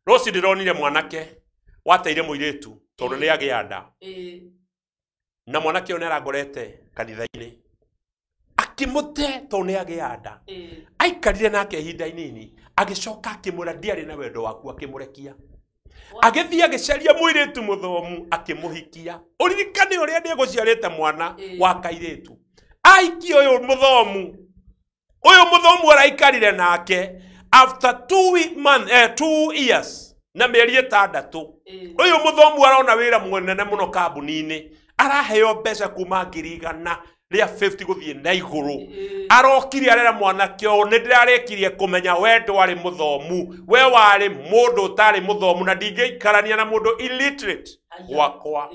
rũci ndĩronire mwanake wateire mũirĩtu tondũ nĩ agĩa nda na mwanake ũyũ nĩ arangorete kanitha-inĩ akĩmũte tondũ nĩ agĩa nda aikarire nake ihinda inini agĩcoka akĩmwĩra ndiarĩ na wendo waku akĩmũrekia agĩthiĩ agĩcaria mũirĩtu mũthomu akĩmũhikia ũririkane ũrĩa ndĩgũciarĩte mwana wa kairĩtu aikia ũyũ mũthomu araikarire nake after 2 years na mĩeri 6 ũyũ mũthomu arona wĩra mũnene mũno kambuni-inĩ araheo mbeca kuma 150,000 gũthiĩ na igũrũ arokire arera mwanake ũyũ nĩ ndĩrarĩkirie kũmenya we ndwarĩ mũthomu we warĩ mũndũ ũtarĩ mũthomu na ndingĩikarania na mũndũ illiterate gwakwa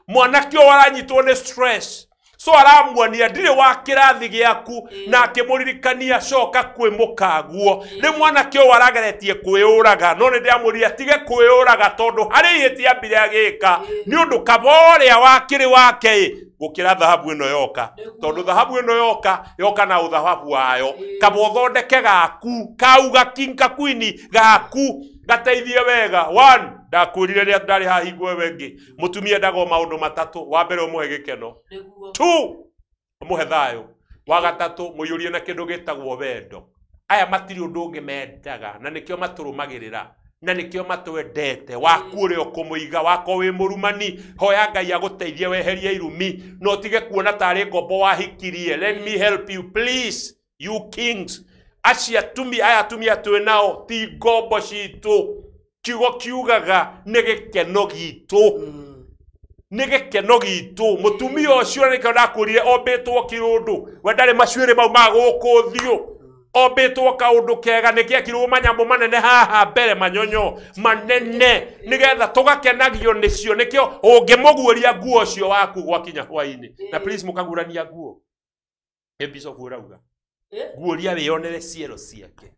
mwanake ũyũ aranyitwo nĩ stress so aramuonia ndirĩ wa kĩrathi gĩaku na akĩmũririkania coka kwĩ mũkaguo rĩu mwanake ũyũ arageretie kwĩyũraga no nĩ ndĩramwĩrire atige kwĩyũraga tondũ harĩ ihĩtia ambire agĩka nĩ ũndũ kaba ũrĩa wakĩrĩ wake ĩ gũkĩra thahabu ĩno yoka tondũ thahabu ĩno yoka yoka na ũthahabu wayo kaba ũthondeke gaku kau gakwini gaku gateithie wega one ndakwĩrire rĩrĩa ndarĩ haha hingo ĩyo ĩngĩ mũtumia endaga o maũndũ matatũ wa mbere ũmũhe gĩkeno 2 ũmũhe thayũ wa gatatũ mũiyũrie na kĩndũ gĩtagwo wendo aya matirĩ ũndũ ũngĩ mendaga na nĩkĩo matũrũmagĩrĩra na nĩkĩo matwendete waku ũrĩa ũkũmũiga wako wĩ mũrumani hoya Ngai agũteithie weherie irumi na ũtige kuona tarĩ ngombo wahikirie let me help you please you kings acio atumia aya atumia twĩ nao ti ngombo citũ kiugo kiugaga nĩ gĩkeno gitũ nĩ gĩkeno gitũ mũtumia ũcio nĩkĩo ndakwĩrire ombĩtwo kĩũndũ we ndarĩ macuĩrĩ mau ma gũkũ thiũ ombĩtwo kaũndũ kega nĩkĩ ekirwo manyamũ manene haha mbere manyonyo manene nĩgetha tũgakenagio nĩcio nĩkĩo ũngĩmũguũria nguo ũcio waku gwakinya hwainĩ na please mũkagurania nguo ĩ bishop ũrauga guũria wĩyonere ciero ciake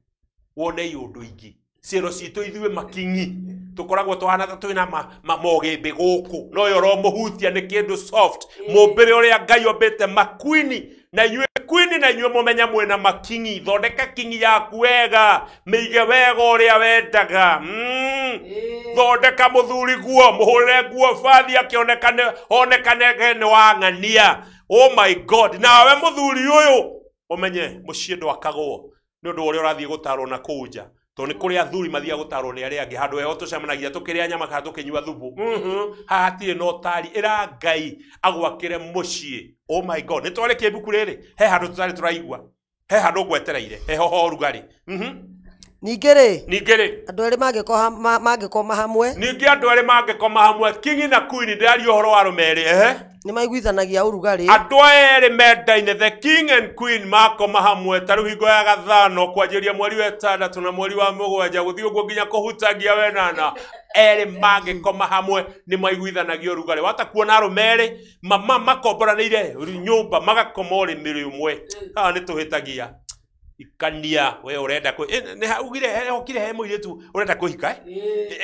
wone iũndũ ingĩ ciero citũ ithuĩ makingi tũkoragwo tũhana ta twĩna mogĩmbĩ gũkũ no yo ũromũhutia nĩ kĩndũ soft mũmbĩre ũrĩa Ngai ombĩte makwini na inyuĩ kwini na inyuĩ mũmenya mwĩna makingi thondeka kingi yaku wega mĩige wega ũrĩa wendaga thondeka mũthuri guo mũhũrĩre nguo bathi akĩonekane onekane nĩ wang'ania oh my God nawe mũthuri ũyũ ũmenye mũciĩ ndwakagwo nĩ ũndũ ũrĩa ũrathiĩ gũtarwo na kũu nja Tondũ nĩ kũrĩ athuri mathiaga gũtarwo nĩ arĩa angĩ handũ heho tũcemanagia tũkĩrĩa nyama kana tũkĩnyua thubu. Haha hatirĩ na ũtari. Ĩra Ngai agwakĩre mũciĩ. Oh my God, nĩ twarĩkia ibuku rĩrĩ, he handũ tũtarĩ tũraigua, he handũ ngwetereire, heho ho ũrugarĩ. Ningĩ rĩ, Ningĩ rĩ, andũ erĩ mangĩkoma hamwe, ningĩ andũ erĩ mangĩkoma hamwe, king na queen, ndĩraria ũhoro wa arũme erĩ, ehe. Nĩ maiguithanagia ũrugarĩ. Andũ aya erĩ mendaine, the king and queen, makoma hamwe ta rĩu hingo ya gathano kwanjĩrĩria mweri wa ĩtandatũ na mweri wa mũgwanja gũthiĩ ũguo nginya kũhutagia wenana, erĩ mangĩkoma hamwe nĩ maiguithanagia ũrugarĩ. Wata kuona arũme erĩ makomboranĩire nyũmba magakoma ũrĩmĩrĩ ũmwe, haha nĩ tũhĩtagia. Ikania we ũrenda nĩ ugire hokire he mũirĩtu ũrenda kũhika, eh?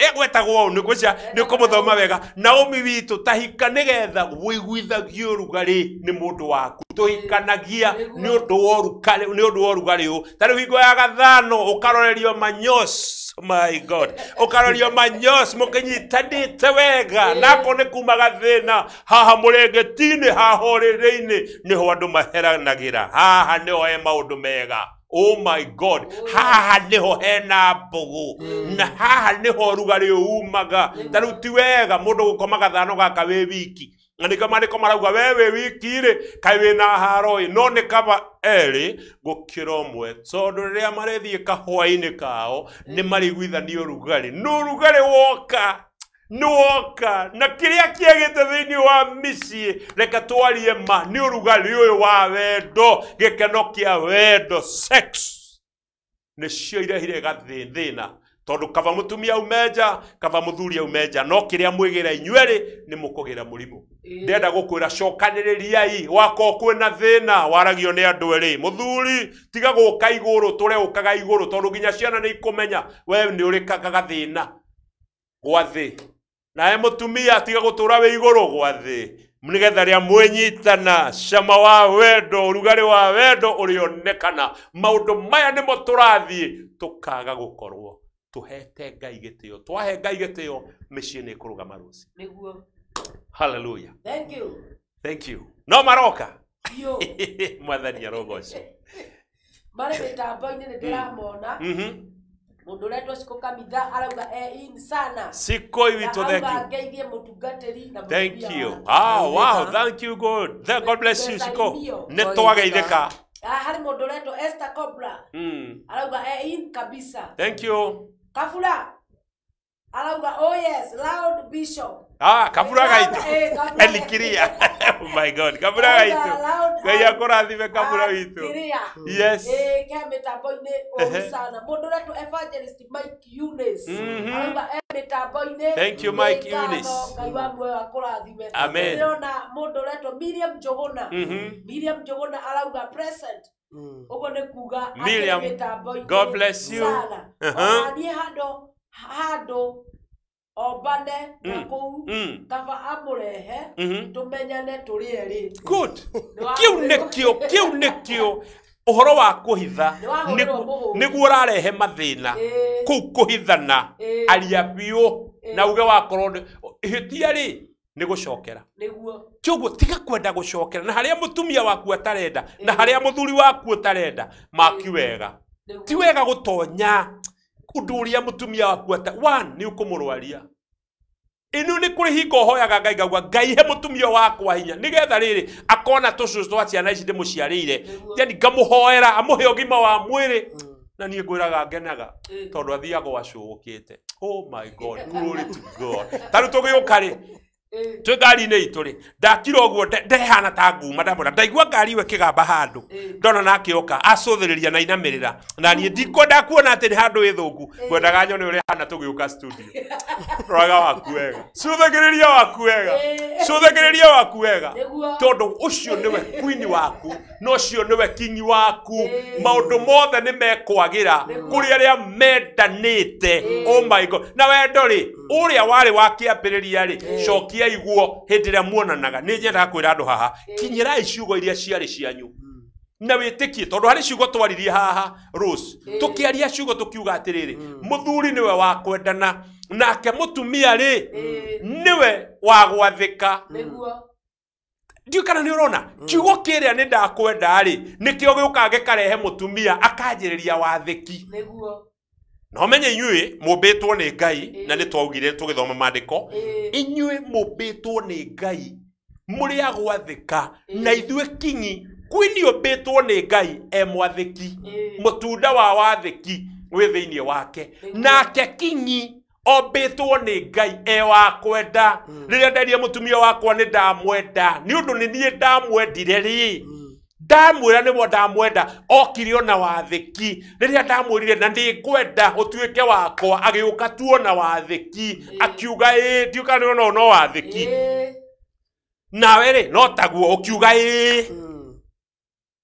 Egwetagwo ũũ nĩ gwĩcia nĩ ũkũmũthoma wega. Naomi witũ, tahika nĩgetha wĩiguithagie ũrugarĩ nĩ mũndũ waku. Tũhikanagia nĩ ũndũ wa ũrugarĩ, nĩ ũndũ wa ũrugarĩ ũũ. Ta rĩu hingo ya gathano ũkarorerio manyos, my God, ũkarorerio manyos mũkĩnyitanĩte wega, nako nĩ kuma gathĩna haha mũrĩngĩti-inĩ, haha ũrĩrĩ-inĩ nĩho andũ maheranagĩra, haha nĩho he maũndũ mega. Oh my God, haha nĩho hena mbũgũ na haha nĩho ũrugarĩ umaga. Ta rĩu ti wega mũndũ gũkoma gathano gaka wĩ wiki, na nĩkĩo maandĩko marauga we wĩ wiki rĩ, kaĩ wĩna haro ĩ, no nĩ kaba erĩ gũkĩra ũmwe, tondũ rĩrĩa marĩthiĩ kahũa-inĩ kao nĩ marĩiguithania ũrugarĩ. Nĩ ũrugarĩ woka, nĩ woka na kĩrĩa kĩagĩte thĩinĩ wa mĩciĩ, reke twarie ma, nĩ ũrugarĩ ũyũ wa wendo, gĩkeno kĩa wendo, sex nĩcio irehire gathĩna, tondũ kaba mũtumia aume nja, kaba mũthuri aume nja, no kĩrĩa mwĩgĩra inyuerĩ nĩ mũkũgĩra mũrimũ. Ndĩrenda gũkwĩra cokanĩrĩriai, wakorwo kwĩna thĩna waragio nĩ andũ erĩ. Mũthuri tiga gũka igũrũ, tũre ũkaga igũrũ, tondũ nginya ciana nĩ ikũmenya we nĩ ũrĩ gathĩna gwa thĩ. Nawe mũtumia tiga gũtũra wĩ igũrũ gwa thĩ, nĩgetha rĩa mwĩnyitana cama wa wendo, ũrugarĩ wa wendo ũrĩonekana. Maũndũ maya nĩmo tũrathiĩ tũkaga gũkorwo tũhete Ngai gĩtĩo. Twahe Ngai gĩtĩo, mĩciĩ nĩ ĩkũrũgama rũciũ. Nĩguo. Hallelujah. Thank you. Thank you. No maroka. Biũ. Mwathani arogocwo. Marĩ mĩtambo-inĩ nĩ ndĩramona. Mũndũ ũretwo Shiko Kamitha arauga e in sana. Siko witũ, thank Na you. auga ngeithie mũtungatĩri na Thank mũtumia you. wake. Ah, wow, thank you God. Thank God bless you Shiko. Nĩ twageithĩka. Ah, harĩ mũndũ ũretwo Esther Cobra arauga e in kabisa. Thank you. Kabura arauga oh yes, loud bishop. Ah, Kabura gaitũ. Kabura. Elikiria. Oh my God, Kabura gaitũ. Ngai akũrathime Kabura witũ. Kiria. Yes. Ke mĩtambo-inĩ ũru sana. Mũndũ ũretwo Evangelist Mike Eunice arauga e mĩtambo-inĩ. Thank you, Mike Nĩ ngatho, Eunice. Ngai wa muoyo akũrathime. Amen. Ndĩrona mũndũ ũretwo Miriam Njũgũna. Miriam Njũgũna arauga present. Ũguo nĩ kuga akĩrĩ Miriam, mĩtambo-inĩ God bless you. sana. Ona niĩ handũ ombane na kũu, kaba amũrehe tũmenyane tũrĩ erĩ. Good. Kĩu nĩkĩo, kĩu nĩkĩo ũhoro wa kũhitha Nĩ wahũrĩrwo mũhũri. nĩguo ũrarehe mathĩna. Kũu kũhithana, aria biũ na uge wakorwo ihĩtia rĩ nĩ gũcokera. Nĩguo. Kĩoguo tiga kwenda gũcokera, na harĩa mũtumia waku atarenda, na harĩa mũthuri waku ũtarenda, maki wega. Nĩguo. Ti wega gũtonya ũndũ ũrĩa mũtumia waku one nĩ ũkũmũrwaria. Ĩno nĩ kũrĩ hingo hoyaga Ngai ngauga Ngai he mũtumia wakwa hinya nĩgetha rĩrĩ akona tũcũcũ twa ciana ici ndĩmũciarĩire, yani ngamũhoera amũhe ũgima wa mwĩrĩ, na niĩ ngwĩraga ngenaga tondũ athiaga acũgũkĩte. Oh my God, glory to God. Ta rĩu tũgĩũka rĩ, twĩ ngari-inĩ itũ rĩ, ndakira ũguo ndehana ta nguma, ndamwĩra ndaigua ngari ĩyo ĩkĩgamba handũ, ndona nake oka acũthĩrĩria na inamĩrĩra, na niĩ ndikwenda kuona atĩ nĩ handũ ĩthũku, ngwendaga nyone ũrĩa hana tũgĩũka studio. Roraga waku wega, cũthagĩrĩria waku wega, cũthagĩrĩria waku wega, Nĩguo. tondũ ũcio nĩwe queen waku na ũcio nĩwe king waku. Maũndũ mothe nĩ mekwagĩra kũrĩ arĩa mendanĩte. Oh my God. Na wendo rĩ, ũrĩa warĩ wa kĩambĩrĩria rĩ, cokia iguo hĩndĩ ĩrĩa muonanaga. Nĩ nyendaga kwĩra andũ haha, kinyĩrai ciugo iria ciarĩ cianyu na wĩtĩkie, tondũ harĩ ciugo twaririe haha Rose, tũkĩaria ciugo tũkiuga atĩrĩrĩ, mũthuri nĩwe wa kwendana nake mũtumia rĩ nĩwe wa gwathĩka. Nĩguo. Ndiũĩ kana nĩ ũrona kiugo kĩrĩa nĩ ndakwenda rĩ, nĩkĩo gĩũkaga gĩkarehe mũtumia akanjĩrĩria wathĩki. Nĩguo. Na ũmenye inyuĩ mũmbĩtwo nĩ Ngai na nĩ twaugire tũgĩthoma maandĩko inyuĩ mũmbĩtwo nĩ Ngai mũrĩ a gwathĩka na ithuĩ kinyi kwini ũmbĩtwo nĩ Ngai e mwathĩki mũtunda wa wathĩki wĩ thĩinĩ wake nake kinyi ombĩtwo nĩ Ngai e wa kwenda rĩrĩa nderie mũtumia wakwa nĩ ndamwenda nĩ ũndũ nĩ niĩ ndamwendire rĩ ndamwĩra nĩmo ndamwenda okire ona wathĩki rĩrĩa ndamwĩrire na nĩngwenda ũtuĩke wakwa agĩũka tuona wathĩki akiuga ĩĩ ndiũka nĩ ona no wathĩki nawe rĩ no taguo ũkiuga ĩĩ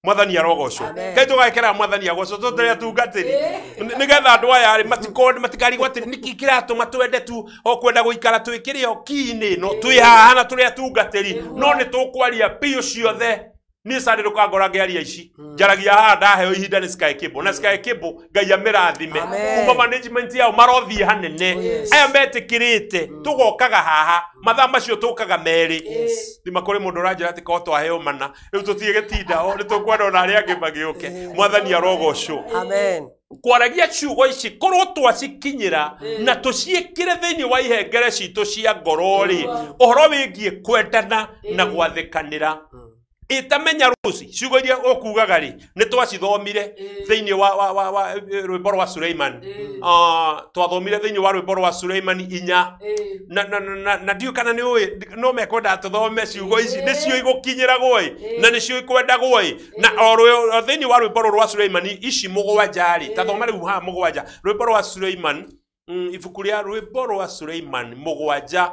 mwathani arogocwo kai tũgekĩra mwathani agocwo tũtũrĩ atungatĩri nĩgetha andũ aya rĩ matikarigwo atĩrĩ nĩkĩ kĩratũma twende tu o kwenda gũikara twĩkĩre o ki-inĩ no twĩ haha na tũrĩ atungatĩri no nĩ tũkwaria biũ ciothe niĩ Sunday ndũkangora ngĩaria ici njaragia haha ndaheo ihinda nĩ Sky Cable na Sky Cable Ngai amĩrathime kuma management yao marothiĩ hanene aya metĩkĩrĩte tũgokaga haha mathaa macio tũkaga merĩ thima kũrĩ mũndũ ũranjĩra atĩ korwo twaheo mana rĩu tũtige gĩtinda ho nĩ tũkwenda ona arĩa angĩ magĩũke mwathani arogocwo Amen. Kwaragia ciugo ici korwo twacikinyĩra na tũciĩkĩre thĩinĩ wa ihengere citũ cia ngoro rĩ ũhoro wĩgiĩ kwendana na gwathĩkanĩra itamenya rũci ciugo iria ũkugaga rĩ nĩ twacithomire thĩinĩ wa rwĩmbo rwa Suleiman twathomire thĩinĩ wa rwĩmbo rwa Suleiman inya na ndiũ kana nĩ ũĩ no mekwenda tũthome ciugo ici nĩcio igũkinyĩragwo ĩ na nĩcio ikwendagwo ĩ na o thĩinĩ wa rwĩmbo rũrũ rwa Suleiman ici mũgwanja rĩ tathoma rĩu haha mũgwanja rwĩmbo rwa Suleiman ibuku rĩa rwĩmbo rwa Suleiman mũgwanja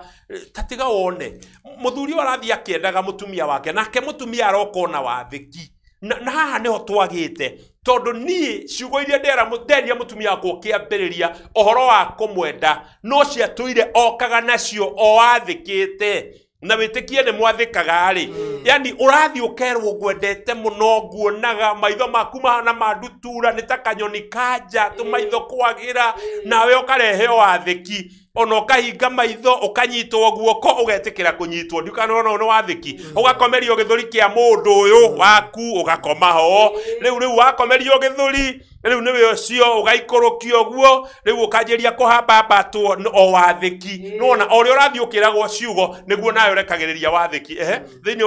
tatiga wone mũthuri ũyũ arathiĩ akĩendaga mũtumia wake nake mũtumia aroka ona wathĩki na haha nĩho twagĩte tondũ niĩ ciugo iria nderia mũtumia wakwa ũkĩambĩrĩria ũhoro wa kũmwenda no ciatũire okaga nacio o athĩkĩte na wĩtĩkie nĩ mwathĩkaga rĩ yani ũrathiĩ ũkerwo ngwendete mũno nguonaga maitho maku mahana ma ndutura nĩ ta kanyoni kanja tũmaitho kwagĩra nawe ũkarehe wathĩki ona ũkahinga maitho ũkanyitwo guoko ũgetĩkĩra kũnyitwo ndiũkana ona nĩ wathĩki ũgakomerio gĩthũri kĩa mũndũ ũyũ waku ũgakoma ho rĩu wakomerio gĩthũri rĩu nĩwe ũcio ũgaikũrũkio ũguo rĩu ũkanjĩria kũhambambatwo o wathĩki nĩwona o ũrĩa ũrathiĩ ũkĩragwo ciugo nĩguo nawe ũrekagĩrĩria wathĩki ehe thĩinĩ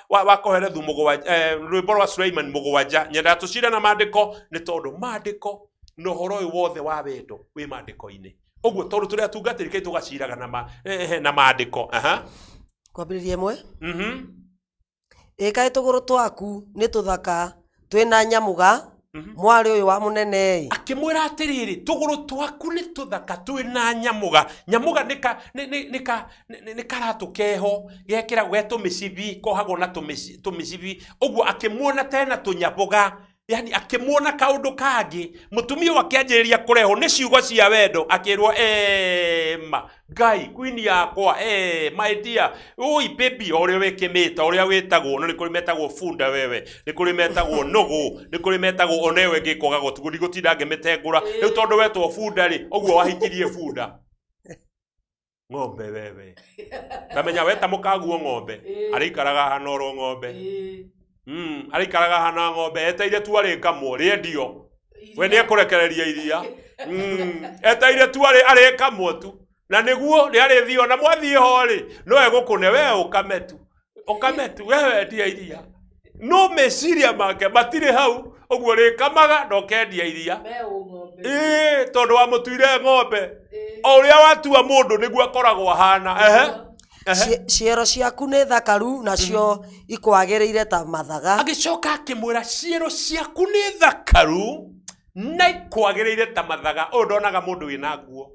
wa Kohelethu mũgwanja rwĩmbo rwa Suleiman mũgwanja nyendaga tũcire na maandĩko nĩ tondũ maandĩko na ũhoro ũyũ wothe wa wendo wĩ maandĩko-inĩ ũguo tondũ tũrĩ atungatĩri kai tũgaciraga na maandĩko kwambĩrĩria ĩmwe ĩkaĩ tũgũrũ twaku nĩ tũthaka twĩna nyamũga mwarĩ ũyũ wa mũnene akĩmwĩra atĩrĩrĩ tũgũrũ twaku nĩ tũthaka twĩna nyamũga nyamũga nĩ karatũ keho gekĩragwo ge tũmĩcibi kohagwo na tũmĩcibi ũguo akĩmuona tena tũnyamũga yani akĩmuona kaũndũ kangĩ mũtumia ũyũ akĩanjĩrĩria kũrehwo nĩ ciugo cia wendo akĩrwo ma Ngai queen yakwa my dear oi baby o ũrĩa wĩkĩmĩta ũrĩa wĩtagwo no nĩ kũrĩ metagwo bunda wewe nĩ kũrĩ metagwo nũgũ nĩ kũrĩ metagwo onewe ngĩkoga gũtugo ndigũtinda ngĩmĩtengũra rĩu tondũ wetwo bunda rĩ ũguo wahikirie bunda ng'ombe wewe tamenya weta mũkaguo ng'ombe arĩikaraga haha noro ng'ombe arĩikaraga hana ng'ombe eteire tu arĩkamwo rĩendio we nĩ ekũrekereria iria eteire tu arĩkamwo tu na nĩguo rĩarĩthio na mwathiĩ ho rĩ no egũkũne we ũkame tu we wendia iria no meciria make matirĩ hau ũguo rĩkamaga na ũkendia iria ĩĩ tondũ wamũtuire ng'ombe o ũrĩa watua mũndũ nĩguo akoragwo ahana ehe Ciero ciaku nĩ thakaru nacio ikwagĩrĩire ta mathaga agĩcoka akĩmwĩra ciero ciaku nĩ thakaru na ikwagĩrĩire ta mathaga ũyũ ndonaga mũndũ wĩna nguo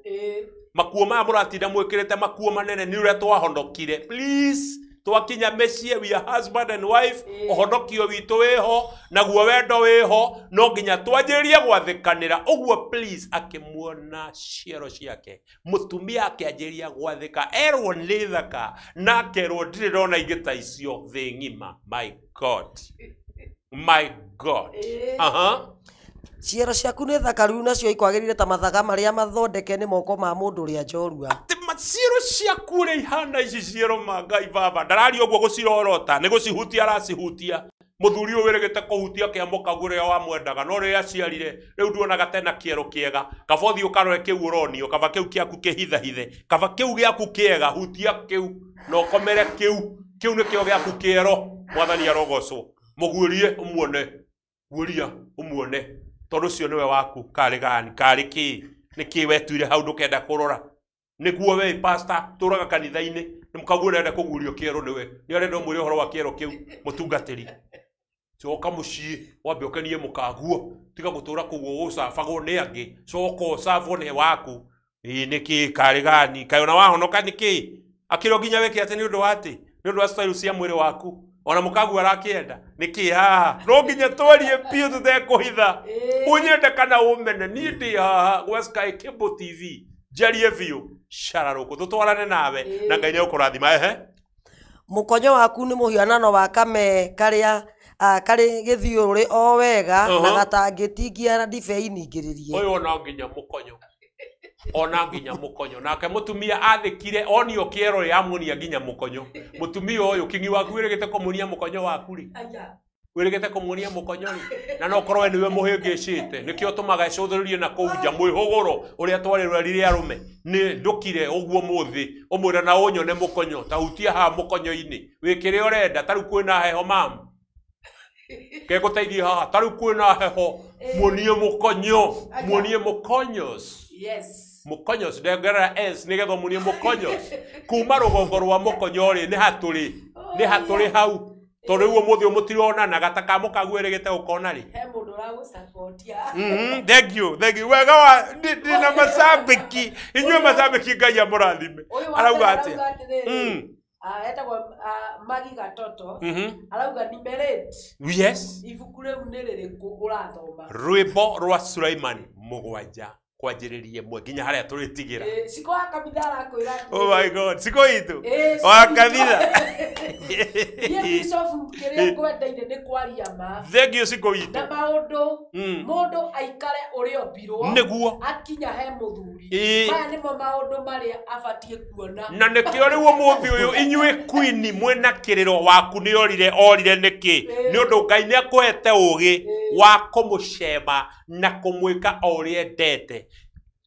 makuo maya mũratinda mwĩkĩrĩte makuo manene nĩ ũrĩa twahonokire please twakinya mĩciĩ we are husband and wife ũhonokio witũ wĩho naguo wendo wĩho no nginya twanjĩrĩrie gwathĩkanĩra ũguo please akĩmuona ciero ciake mũtumia akĩanjĩrĩria gwathĩka erwo nĩ thaka na akerwo ndirĩ ndona ingĩ ta icio thĩ ng'ima my god my god Ciero ciaku nĩ thakaru nacio ikwagĩrĩire ta mathaga marĩa mathondeke nĩ moko ma mũndũ ũrĩa njorua atĩ ciero ciaku ũrĩa ihana ici ciero ma Ngai baba ndararia ũguo gũcirorota nĩ gũcihutia aracihutia Muthuri uyu wirigite kuhutia kia mukagu uria wamwendaga no riria aciarire riu nduonaga tena kiero kiega. Kaba uthii ukarore kiu uronio, kaba kiu kiaku kihithahithe, kaba kiu giaku kiega, hutia kiu na ukomere kiu. Kiu nikio giaku kiero. Mwathani arogocwo. Muguirie umuone, guiria umuone, tondu ucio niwe waku. Kari gani, kari ki, niki wetuire hau ndukenda kurora? Niguo we pastor turaga kanitha-ini ni mukaguo urenda kugurio kiero niwe ni arenda umwire uhoro wa kiero kiu mutungatiri. Coka mucii wambe ukenie mukaguo, tiga gutura kuguo gucabagwo ni angi, coka ucabwo ni waku. Ii niki kari gani, kaĩ ona wahonoka niki akiro nginya wike ati ni undu wa ati ni undu wa style cia mwiri waku ona mukaguo arakienda niki haha no nginya twarie biũ tutekuhitha. Unyende kana umene, niĩ ndĩ haha gwa Sky Cable TV njarie biũ cararũkũ tutwarane nawe na Ngai nĩegũkũrathima. Ehe, Mũkonyo waku nĩ mũhianano wa kame karĩa karĩ gĩthiũrũrĩ o wega na gatangĩtingia ndibei ningĩrĩrie. Ũyũ ona nginya mũkonyo, ona nginya mũkonyo. Nake mũtumia athĩkire onio kĩero yamuonia nginya mũkonyo. Mũtumia ũyũ kĩng'i waku wĩrĩgĩte kũmuonia mũkonyo waku rĩ, wĩrĩgĩte kũmuonia mũkonyo rĩ, na no korwo we nĩwe mũhĩngĩcĩte nĩkĩo tũmaga ĩcũthĩrĩrie na kũu nja mwĩhũgũro ũrĩa twarĩrwo rĩrĩa arũme nĩ ndũkire ũguo mũthĩ ũmwĩre na ũnyone mũkonyo, ta hutia haha mũkonyo-inĩ wĩkĩre ũrenda. Ta rĩu kwĩna heho mamu kegũteithie haha, ta rĩu kwĩna heho, muonie mũkonyo, muonie mũkonyos. Yes. Mũkonyos, ndengerera S nĩgetha muonie mũkonyos. Kuma rũgongo rwa mũkonyo rĩ, nĩ hatũrĩ, nĩ hatũrĩ hau. Tondũ rĩu ũmũthĩ ũyũ mũtironanaga ta ka mũkaguo ĩrĩgĩte gũkona rĩ. He mũndũ ũragũcapotia. Thank you, thank you. Wega wa ndĩ na macambĩki, inyuĩ macambĩki Ngai amũrathime. Arauga atĩa? Etagwo Magi Gatoto. Arauga nimerate. Yes. Ibuku rĩu nĩ rĩrĩkũ ũrathoma? Rwĩmbo rwa Sulaiman 7 kwanjĩrĩria 1 nginya harĩa tũrĩtigĩra. Ciko wa kabitha arakwĩra. Oh my God, ciko itũ wa kabitha. Niĩ Bishop kĩrĩa ngwendeire nĩ kwaria ma. Thank you ciko itũ. Na maũndũ mũndũ aikare ũrĩa ombirwo nĩguo akinya he mũthuri. Maya nĩmo maũndũ marĩa abatiĩ kuona. Na nĩkĩo rĩu ũmũthĩ ũyũ inyuĩ queen mwĩna kĩrĩro waku nĩ orire, orire nĩkĩ? Nĩ ũndũ Ngai nĩ akũhete ũgĩ wa kũmũcema na kũmwĩka o ũrĩa endete.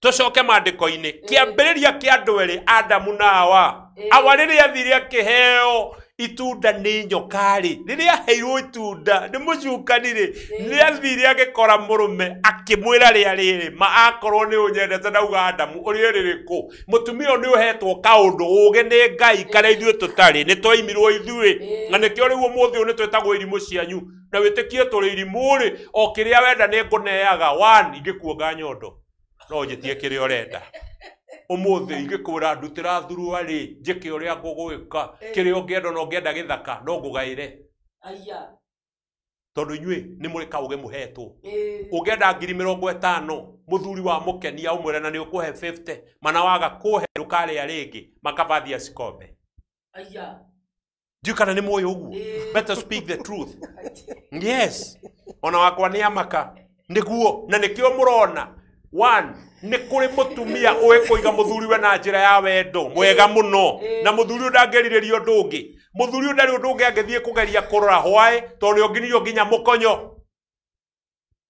Tũcoke maandĩko-inĩ, kĩambĩrĩria kĩa andũ erĩ Adamu na Hawa. Hawa rĩrĩa athire akĩheo itunda nĩ nyoka rĩ, rĩrĩa aheirwo itunda nĩ mũcukani rĩ, nĩ athire agĩkora mũrũme akĩmwĩra rĩa rĩrĩ, ma akorwo nĩ ũnyendete ndauga Adamu ũrĩe rĩrĩkũ. Mũtumia ũyũ nĩ ũhetwo kaũndũ ũgĩ nĩ Ngai karĩa ithuĩ tũtarĩ, nĩ twaimirwo ithuĩ. Na nĩkĩo rĩu ũmũthĩ ũyũ nĩ twĩtagwo irimũ cianyu. Na wĩtĩkie tũrĩ irimũ rĩ, o kĩrĩa wenda nĩ ngũneaga. One, ingĩkuonga nyondo no njĩtie kĩrĩa ũrenda. Ũmũthĩ ingĩkwĩra ndutĩra thuruarĩ, njĩke ũrĩa ngũgwĩka, kĩrĩa ũngĩenda na ũngĩenda gĩthaka no ngũgaĩre. Aya. Tondũ inyuĩ nĩ mũrĩ kaũgĩ mũhetwo. Ũngĩenda 50,000 mũthuri wa mũkenia ũmwĩre na nĩ ũkũhe 50, mana waga kũhe ndũkarĩa rĩngĩ, makabathia cikombe. Aya. Ndiũĩ kana nĩ mũĩ ũguo. Better speak the truth. Yes. Ona wakwa nĩ amaka. Nĩguo, na nĩkĩo mũrona. One, nĩ kũrĩ mũtumia ũĩ kũiga mũthuriwe na njĩra ya wendo mwega mũno, na mũthuri ũyũ ndangĩrirĩria ũndũ ũngĩ. Mũthuri ũyũ ndarĩ ũndũ ũngĩ angĩthiĩ kũgeria kũrora hwaĩ, tondũ nĩonginirio nginya mũkonyo,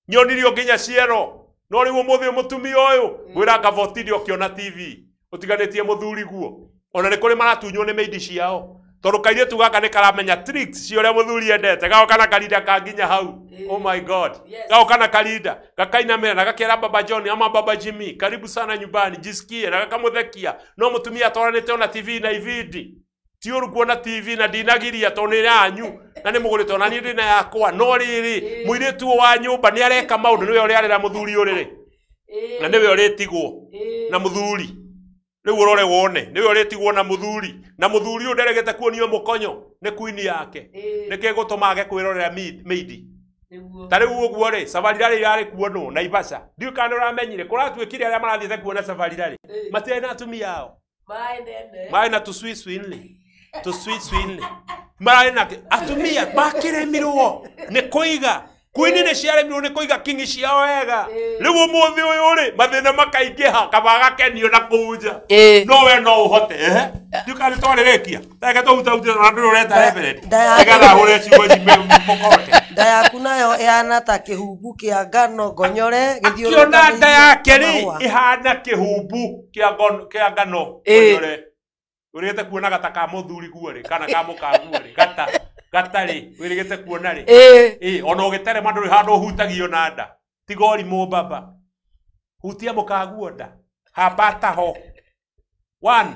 nĩonirio nginya ciero. No rĩu ũmũthĩ ũyũ mũtumia ũyũ ngwĩra kaba ũtinde ũkĩona TV ũtiganĩtie mũthuri guo. Ona nĩ kũrĩ maratunywo nĩ maidi ciao, tondũ kairĩtu gaka nĩ karamenya tricks cia ũrĩa mũthuri endete, gagoka na karinda ka nginya hau. Oh my God. Gagoka na karinda gakainamĩra na gakera Baba John ama Baba Jimmy, karibu sana nyumbani, jisikie, na gakamũthekia. No mũtumia atwaranĩte ona TV na ibindi. Ti ũru kuona TV na ndinagiria tondũ nĩ yanyu na nĩ mũgũrĩte ona niĩ ndĩna yakwa. No rĩrĩ, mũirĩtu ũyũ wa nyũmba nĩ areka maũndũ, nĩwe ũrĩa arera mũthuri ũrĩrĩ, na nĩwe ũrĩtigwo na mũthuri. Rĩu ũrore wone, nĩwe ũrĩtigwo na mũthuri, na mũthuri ũyũ nderegete kuonio mũkonyo nĩ queen yake. Nĩkĩ gũtũma age kwĩrorera maidi? Ta rĩu ũguo rĩ, Safari Rally yarĩ kuonwo Naivasha. Ndiũĩ kana nĩũramenyire, kũratuĩkire arĩa marathiĩte kuona Safari Rally matiarĩ na atumia ao. Marĩ na tũcuicui-inĩ, tũcuicui-inĩ. Mararĩ na atumia makĩrĩmirwo nĩ kũiga. Kwini nĩ ciaremirwo nĩ kũiga kingi ciao wega. Rĩu ũmũthĩ ũyũ rĩ mathĩna makaingĩha kaba gakenio na kũu nja. No we no ũhote ndiũka nĩ twarĩrĩkia reke tũhutahutire na ndũrĩ ũreta reverend nĩgetha hũre ciugo ici mũkoroke. Nda yaku nayo ĩhana ta kĩhumbu kĩa ngano ngonyore gĩthiũrũrũkĩirio. Nda yake rĩ ĩhana kĩhumbu kĩa ngano ngonyore. Ũrĩgĩte kuona gata ka mũthuri guo rĩ kana ka mũkaguo rĩ gata gata rĩ wĩrĩgĩte kuona rĩ ona ũgĩterema ndũrĩ handũ ũhutagio na nda tiga ũrimũ baba hutia mũkaguo nda hambata ho. One,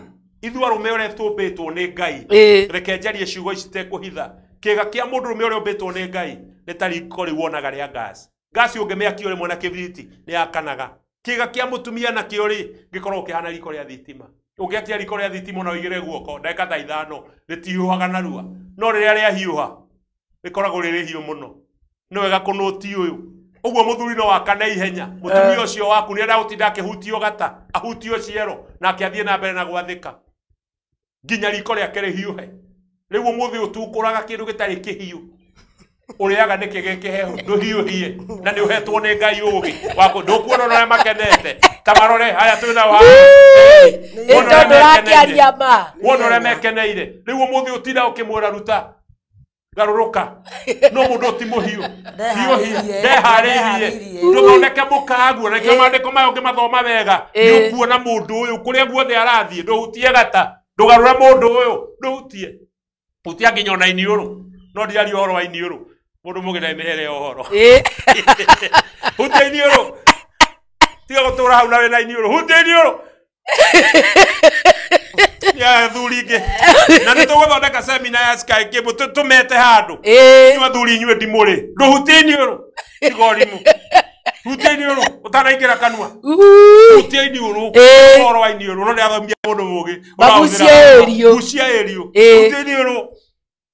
ithuĩ arũme ũrĩa tũmbĩtwo nĩ Ngai reke njarie ciugo ici itekũhitha. Kĩga kĩa mũndũrũme ũrĩa ũmbĩtwo nĩ Ngai nĩ ta riko rĩu wonaga rĩa gas. Gas ũngĩmĩakia rĩmwe na kĩbiriti nĩ yakanaga. Kĩga kĩa mũtumia nakĩo rĩ gĩkoragwo kĩhana riko rĩa thitima. Ũngĩakia riko rĩa thitima na ũigĩre guoko ndagĩka ta 5 rĩtihiũhaga narua. No rĩrĩa rĩahiũha rĩkoragwo rĩrĩ hiũ mũno. Nĩ wega kũnũti ũyũ. Ũguo mũthuri no akane ihenya. Mũtumia ũcio waku nĩ enda gũtinda akĩhutio gata, ahutio ciero nake athiĩ na mbere na gwathĩka nginya riko rĩake rĩhiũhe. Rĩu ũmũthĩ ũtukũraga kĩndũ gĩtarĩ kĩhiũ. Ũrĩaga nĩkĩ gĩkĩhehu ndũhiũhie na nĩ ũhetwo nĩ Ngai ũgĩ waku ndũkuona ũrĩa makenete ta marore haya twĩ nao haha. Wona ũrĩa mekeneire. Rĩu ũmũthĩ ũtinda ũkĩmwĩra ruta garũrũka no mũndũ ti mũhiũ hiũhia ndeharĩirie ndũthondeke mũkaguo na nĩkĩo maandĩko maya ũngĩmathoma wega nĩ ũkuona mũndũ ũyũ kũrĩa guothe arathiĩ ndũhutie gata ndũgarũre mũndũ ũyũ ndũhutie hutia nginya ona iniũrũ no ndiaria ũhoro wa iniũrũ mũndũ mũgĩ ndaimehere ũhoro hutia iniũrũ tiga gũtũra hau na wĩna iniũrũ hutia iniũrũ ya athuri ingĩ na nĩ tũgũthondeka semina ya Sky Cable tũmete handũ inyuĩ athuri inyuĩ ndimũrĩ ndũhutie iniũrũ tiga ũrimũ hutia iniũrũ ũtanaingĩra kanua hutia iniũrũ ũhoro wa iniũrũ no ndĩrathomithia mũndũ mũgĩ gucia ĩriũ hutia iniũrũ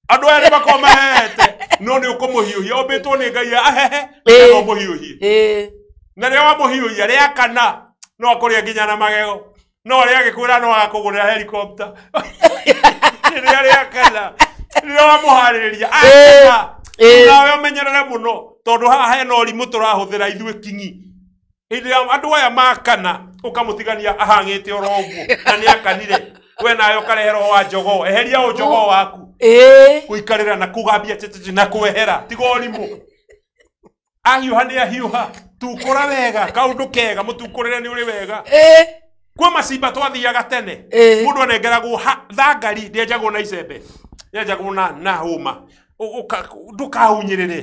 andũ aya nĩ makoragwo mahehete no nĩ ũkũmũhiũhia ũmbĩtwo nĩ Ngai ahehe no ũmũhiũhie na rĩrĩa wamũhiũhia rĩa kana no akũrĩe nginya na magego no rĩa agĩkwĩra no agakũgũrĩra helicopter rĩrĩa rĩa kana rĩrĩa wamũharĩrĩria akena nawe ũmenyerere mũno tondũ haha hena ũrimũ tũrahũthĩra ithuĩ kinyi hĩndĩ ĩrĩa andũ aya makana ũkamũtigania ahang'ĩte oro ũguo na nĩ akanire we nawe ũkarehe roho wa njogoo eheria ũnjogoo waku gũikarĩra na kũgambia cecece na kwehera tiga ũrimũ ahiũha nĩ ahiũha tukũra wega kaũndũ kega mũtukũrĩre nĩ ũrĩ wega kwa macimba twathiaga tene mũndũ anengeragwo thangari ndĩenjagwo na icembe yenjagwo na hũma ndũkahunyĩrĩre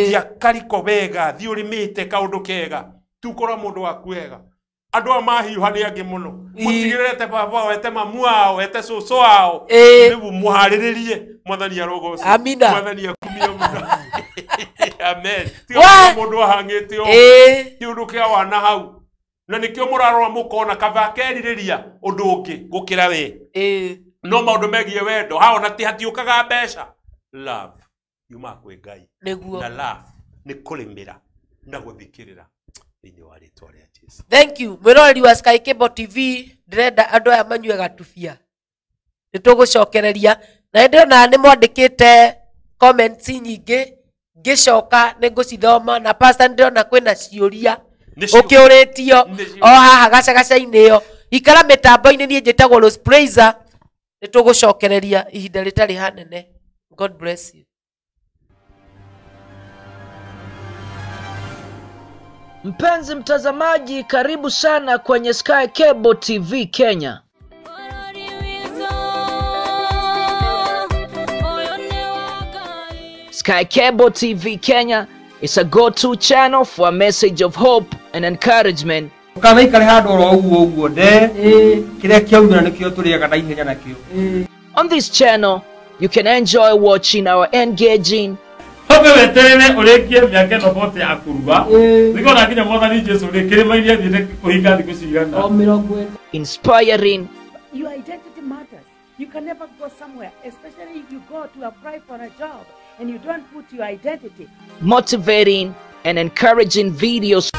hutia kariko wega thiĩ ũrĩmĩte kaũndũ kega tukũra mũndũ waku wega andũ aya mahiũha nĩ angĩ mũno mũtigĩrĩre ete baba wao ete mamu wao ete cũcũ wao rĩu mũharĩrĩrie mwathani arogocwo mwathani akumio mũno amen tiga mũndũ ahang'ĩte ũũ kĩũndũ kĩa wana hau na nĩkĩo mũrarora mũkona kaba kerirĩria ũndũ ũngĩ gũkĩra we no maũndũ megiĩ wendo ha ona ti hatiũkaga mbeca love yumaga kwĩ Ngai na love nĩ kũrĩmĩra na gũthikĩrĩra thĩinĩ wa rĩtwa rĩa Jesũ. Thank you mwĩroreri wa Sky Cable TV ndĩrenda andũ aya manyue gatubia nĩ tũgũcokereria na ndĩrona nĩ mwandĩkĩte comments nyingĩ ngĩcoka nĩ ngũcithoma na pastor ndĩrona kwĩna ciũria ũkĩũrĩtio o haha gacagaca-inĩ ĩyo ikara mĩtambo-inĩ niĩ njĩtagwo Rose Praiser nĩ tũgũcokereria ihinda rĩtarĩ hanene. God bless you. Mpenzi mtazamaji, karibu sana kwenye Sky Cable TV Kenya. Sky Cable TV Kenya is a go-to channel for a message of hope and encouragement. On this channel, you can enjoy watching our engaging inspiring Your identity matters. You can never go somewhere, especially if you go to apply for a job and you don't put your identity. Motivating and encouraging videos.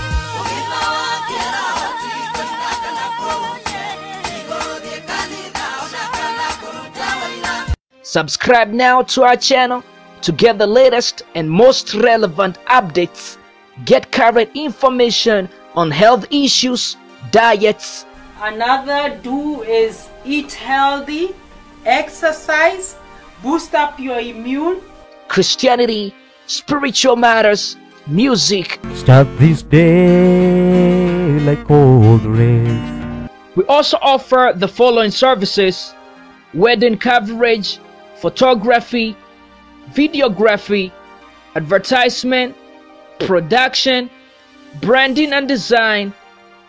Subscribe now to our channel to get the latest and most relevant updates, get current information on health issues, diets. Another do is eat healthy, exercise, boost up your immune. Christianity, spiritual matters, music. Start this day like all the rest. We also offer the following services: wedding coverage, photography, videography, advertisement, production, branding and design,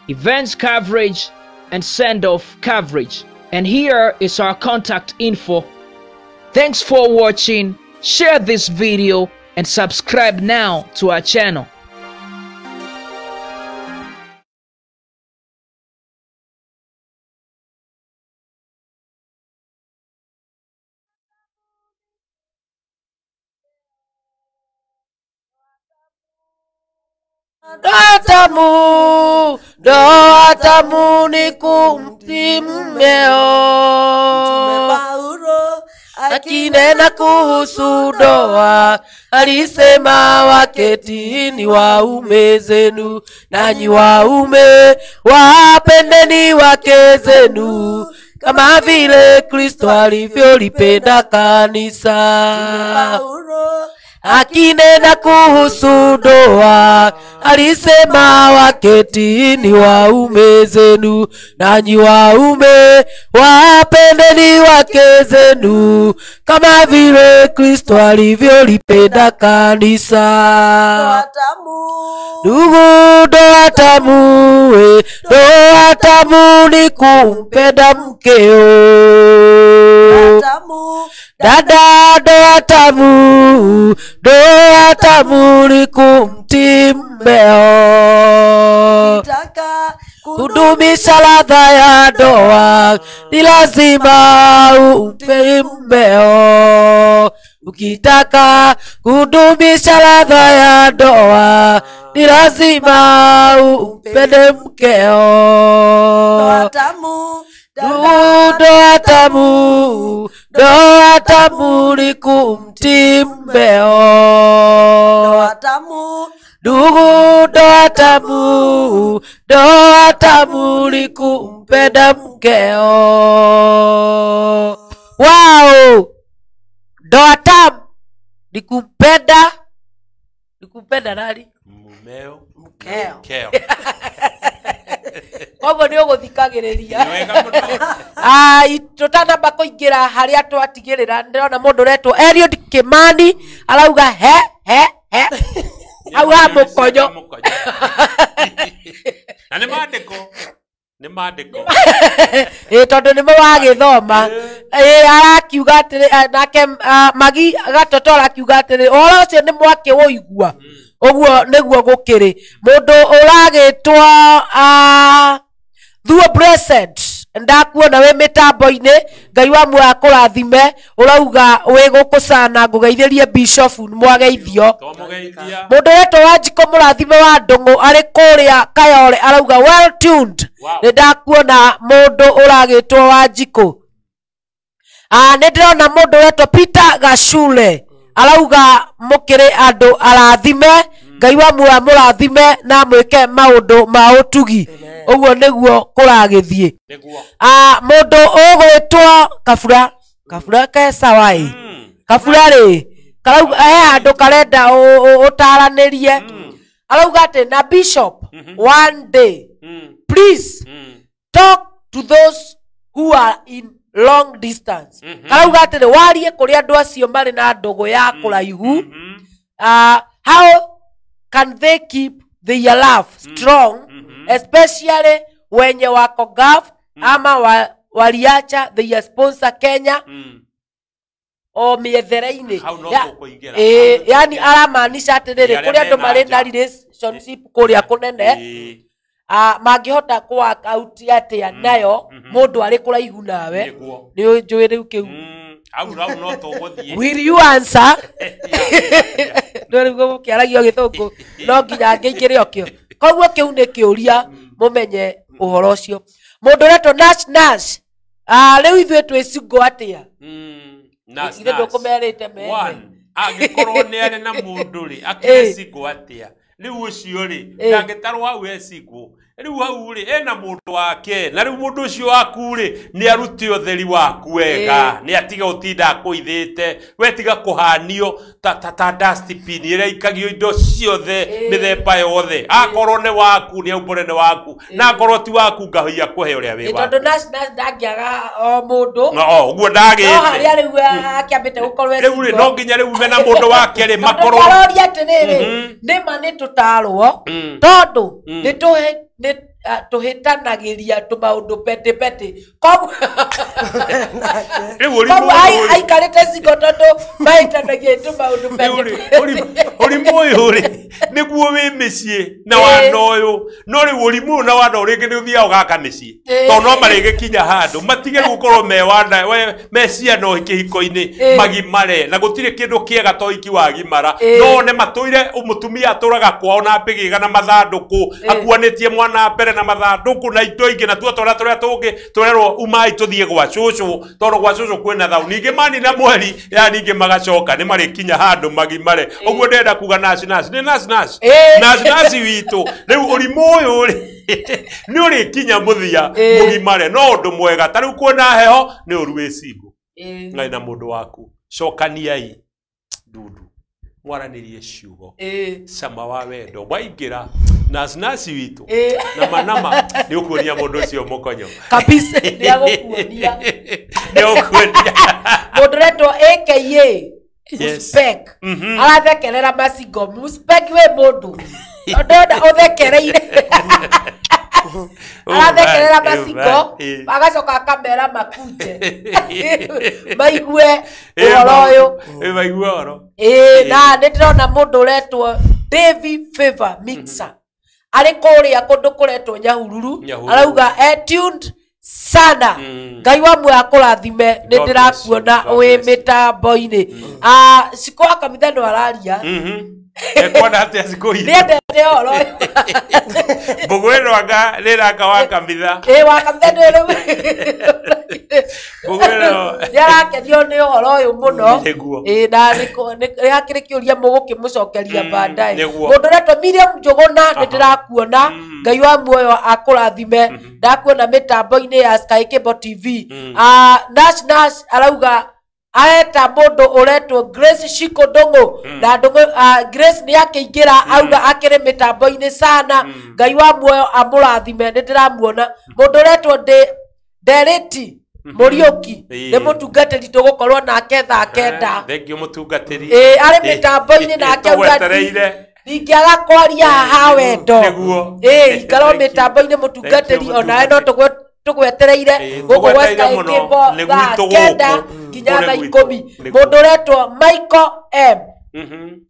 events coverage, and send-off coverage. And here is our contact info. Thanks for watching. Share this video and subscribe now to our channel. Ndoa ndoa tamu ni kumtii mmeo. Paulo akinena kuhusu ndoa alisema, waketini waume zenu, nanyi waume wapendeni wake zenu kama vile Kristo alivyolipenda kanisa. Akinena kuhusu ndoa alisema, waketini waume zenu, nanyi waume wapendeni wake zenu kama vile Kristo alivyolipenda kanisa. Ndugu, ndoa tamu, ndoa tamu ni kumpenda mkeo. Dada, ndoa tamu, ndoa tamu ni kumtii mmeo. Kudumisha ladha ya ndoa ni lazima umpe mmeo. Ukitaka kudumisha ladha ya ndoa ni lazima umpende mkeo. Ndoa tamu, ndoa tamu ni kumtii mmeo. Ndugu, ndoa tamu, ndoa tamu ni kumpenda mkeo. Wow! Ndoa tamu ni kumpenda, ni kumpenda nani? Mumeo. Mkeo. Mkeo. Koguo nĩ ũgũthikagĩrĩria. Tũtanamba kũingĩra harĩa twatigĩrĩra, ndĩrona mũndũ ũretwo Eliud Kimani arauga he he he hau ha mũkonyo. Na nĩ maandĩko, nĩ maandĩko. Ĩ tondũ nĩmo wagĩthoma. Arakiuga atĩrĩ, nake Magi Gatoto arakiuga atĩrĩ, ũhoro ũcio nĩ mwakĩũigua. Ũguo nĩguo gũkĩrĩ. Mũndũ ũragĩtwo Thuo Blessed, ndakuona wĩ mĩtambo-inĩ, Ngai wa muoyo akũrathime, ũrauga wĩ gũkũ sana, ngũgeithĩrie Bishop nĩ mwageithio. Mũndũ ũretwo Wanjikũ mũrathime wa Ndũng'ũ arĩ kũrĩa Kayole arauga well tuned. Nĩ ndakuona mũndũ ũragĩtwo Wanjikũ. Nĩ ndĩrona mũndũ ũretwo Peter Gacule arauga mũkĩrĩ andũ arathime, Ngai wa muoyo amũrathime na mwĩke maũndũ ma ũtugi. Ũguo nĩguo kũragĩthiĩ. Mũndũ ũgwĩtwo Kabura, Kabura ke sawa ĩ. Kabura rĩ, karauga he handũ karenda ũtaranĩrie. Arauga atĩ na Bishop one day please talk to those who are in long distance. Karauga atĩrĩ warie kũrĩ andũ acio marĩ na ndũgũ ya kũraihu. How can they keep their love strong, especially wenye wako Gulf ama waliacha their sponsor Kenya o mĩethere-inĩ. Yani aramaanisha atĩrĩrĩ kũrĩ andũ marĩ na relationship kũrĩa kũnene, mangĩhota kũ work out atĩa nayo mũndũ arĩ kũraihu nawe. Nĩ njũĩ rĩu kĩu. Will you answer? No rĩu gũkĩaragio gĩthũngũ no nginya ngĩingĩre o kĩo. Koguo kĩu nĩ kĩũria mũmenye ũhoro ũcio. Mũndũ ũretwo Nash Nash, rĩu ithuĩ twĩ single atĩa? Ithuĩ ndũkũmerĩte mene. Angĩkorwo nĩ arĩ na mũndũ rĩ, akĩrĩ single atĩa? Rĩu ũcio rĩ, ndangĩtarwo hau e single. Rĩu hau rĩ, ena mũndũ wake, na rĩu mũndũ ũcio waku rĩ, nĩ arute ũtheri waku wega, nĩ atige gũtinda akũithĩte, we tiga kũhanio ta dustbin ĩrĩa ikagio indo ciothe mĩthemba yothe. Akorwo nĩ waku nĩ aumbũre nĩ waku, na akorwo ti waku Ngai akũhe ũrĩa wĩ waku. Tondũ Nash ndangĩaga o mũndũ. No, ũguo No ndagĩte. harĩa rĩu akĩambĩte gũkorwo e Rĩu rĩ, single. no nginya rĩu mena mũndũ wake rĩ, makorwo makorwo atĩrĩrĩ, nĩma nĩ tũtarwo tondũ nĩ tũhe nĩ tũhĩtanagĩria tũmaũndũ petĩ petĩ, koguo Rĩu ũrimũ koguo ũyũ rĩ, aikarĩte single tondũ mahĩtanagia tũmaũndũ rĩu petĩ rĩ, ũrimũ ũyũ rĩ, nĩguo wĩ mĩciĩ na wana ũyũ, no rĩu ũrimũ ũyũ na wana ũyũ rĩngĩ nĩ ũthiaga ũgaka mĩciĩ, tondũ no marĩgĩkinya handũ matige gũkorwo me wana me ciana kĩhiko-inĩ magimare, na gũtirĩ kĩndũ kĩega ta ũhiki wagimara. No one matũire, mũtumia atũraga kwao na mbĩgĩga na mathandũkũ, akuanĩtie mwana mbere na mathandũkũ na indo ingĩ, na tuo twana tũrĩa tũngĩ tũrerwo umai tũthiĩ gwa cũcũ, tondũ gwa cũcũ kwĩna thau. Ningĩ manina mweri ya ningĩ magacoka nĩ marĩkinya handũ magimare. Ũguo ndĩrenda kuga naci naci nĩ naci naci naci naci witũ. Rĩu ũrimũ ũyũ rĩ, nĩ ũrĩkinya mũthia mũgimare, no ũndũ mwega ta rĩu kwĩna heho nĩ ũru wĩ single ngai na mũndũ waku, cokaniai ndundu mwaranĩrie ciugo cama wa wendo waingĩra naci naci witũ na manama nĩ ũkuonia mũndũ ũcio mũkonyo kabisa, nĩ agũkuonia. Nĩ ũkuonia. Mũndũ ũretwo AKA Muspek arathekerera macingo. Muspek wĩ mũndũ ndona ũthekereire, arathekerera macingo agacoka akamera makunje maigue ũhoro ũyũ. Maigue ũhoro. Ĩĩ, na nĩ ndĩrona mũndũ ũretwo Davy Favor Mixer arĩ kũrĩa kũndũ kũretwo Nyahururu, Nyahururu. Arauga e tuned sana. Ngai wa muoyo akũrathime, nĩ God bless you. ndĩrakuona God wĩ bless you. mĩtambo-inĩ. Cikũ wa kamitha no araria. Ekuona atĩa cikũ Nĩ itũ? endete ũhoro ũyũ. Mbũgũ ĩno anga nĩ ranga wa kamitha. Ĩĩ, wa kamitha nĩ rĩu. Mbũgũ ĩno Nĩ arakenio nĩ ũhoro ũyũ mũno. Nĩguo. Ĩĩ, na nĩ hakĩrĩ kĩũria mũgũkĩmũcokeria baadaye. Nĩguo. Mũndũ ũretwo Miriam Njũgũna, nĩ ndĩrakuona, Ngai wa muoyo akũrathime, ndakuona mĩtambo-inĩ ya Sky Cable TV. Nash Nash arauga areta mũndũ ũretwo Grace Shiko Ndũng'ũ, na Ndũng'ũ, Grace nĩ akĩingĩra, auga akĩrĩ mĩtambo-inĩ sana, Ngai wa muoyo amũrathime, nĩ ndĩramuona. Mũndũ ũretwo Ndereti Mũriũki nĩ mũtungatĩri tũgũkorwo nake thaa 9. Thengiũ mũtungatĩri. Ĩĩ, arĩ mĩtambo-inĩ nake auga Tũgwetereire. Ndingĩaga kwaria haha wendo. Nĩguo. Ĩĩ, ikara Thank you. mĩtambo-inĩ mũtungatĩri, Thank you, onawe no tũgwetereire Ĩĩ, gũkũ gwa tũgwetereire Sky mũno. Cable Nĩ thaa gwitũ 9 gũkũ. nginya Kũrĩ thaa gwitũ. 10. Nĩguo. Mũndũ ũretwo Michael M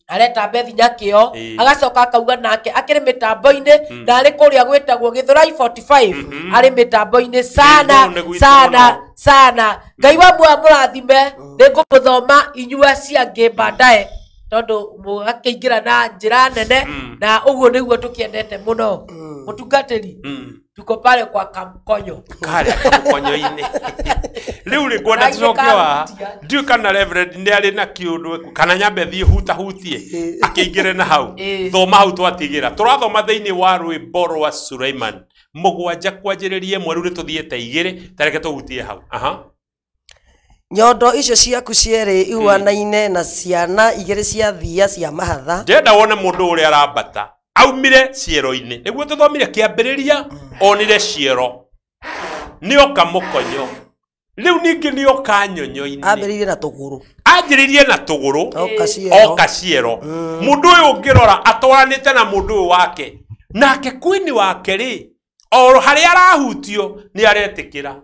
areta Bethi Nyakĩo, agacoka akauga nake akĩrĩ mĩtambo-inĩ na arĩ kũrĩa gwĩtagwo Gĩthũrai 45, arĩ mĩtambo-inĩ sana Nĩguo, nĩ gwitũ sana mũno. sana. Ngai wa muoyo amũrathime, nĩ ngũmũthoma inyuĩ acio angĩ baadaye tondũ mũgakĩingĩra na njĩra nene, na ũguo nĩguo tũkĩendete mũno. Mũtungatĩri, tuko pale kwa kamkonyo. Karĩa kamũkonyo-inĩ. Rĩu rĩ, ngwenda Ũragĩka tũcoke wa hutia. ndiũĩ kana reverend nĩ arĩ na kĩũndũ kana nyambe thiĩ hutahutie akĩingĩre na hau. Thoma hau twatigĩra, tũrathoma thĩinĩ wa rwĩmbo rwa Suleiman 7 kwanjĩrĩria 1. Rĩu nĩ tũthiĩte 2, ta reke tũhutie hau. Aha. Nyondo icio ciaku cierĩ ihuanaine na ciana igĩrĩ cia thia cia mahatha. Ndĩrenda wone mũndũ ũrĩa arambata aumire ciero-inĩ, nĩguo tũthomire kĩambĩrĩria, onire ciero nĩoka mũkonyo, rĩu ningĩ nĩoka nyonyo-inĩ. Ambĩrĩirie na tũgũrũ. Anjĩrĩirie na tũgũrũ. Oka ciero. Oka ciero. Mũndũ ũyũ ũngĩrora atwaranĩte na mũndũ ũyũ wake, nake kwini wake rĩ, o harĩa arahutio nĩ aretĩkĩra.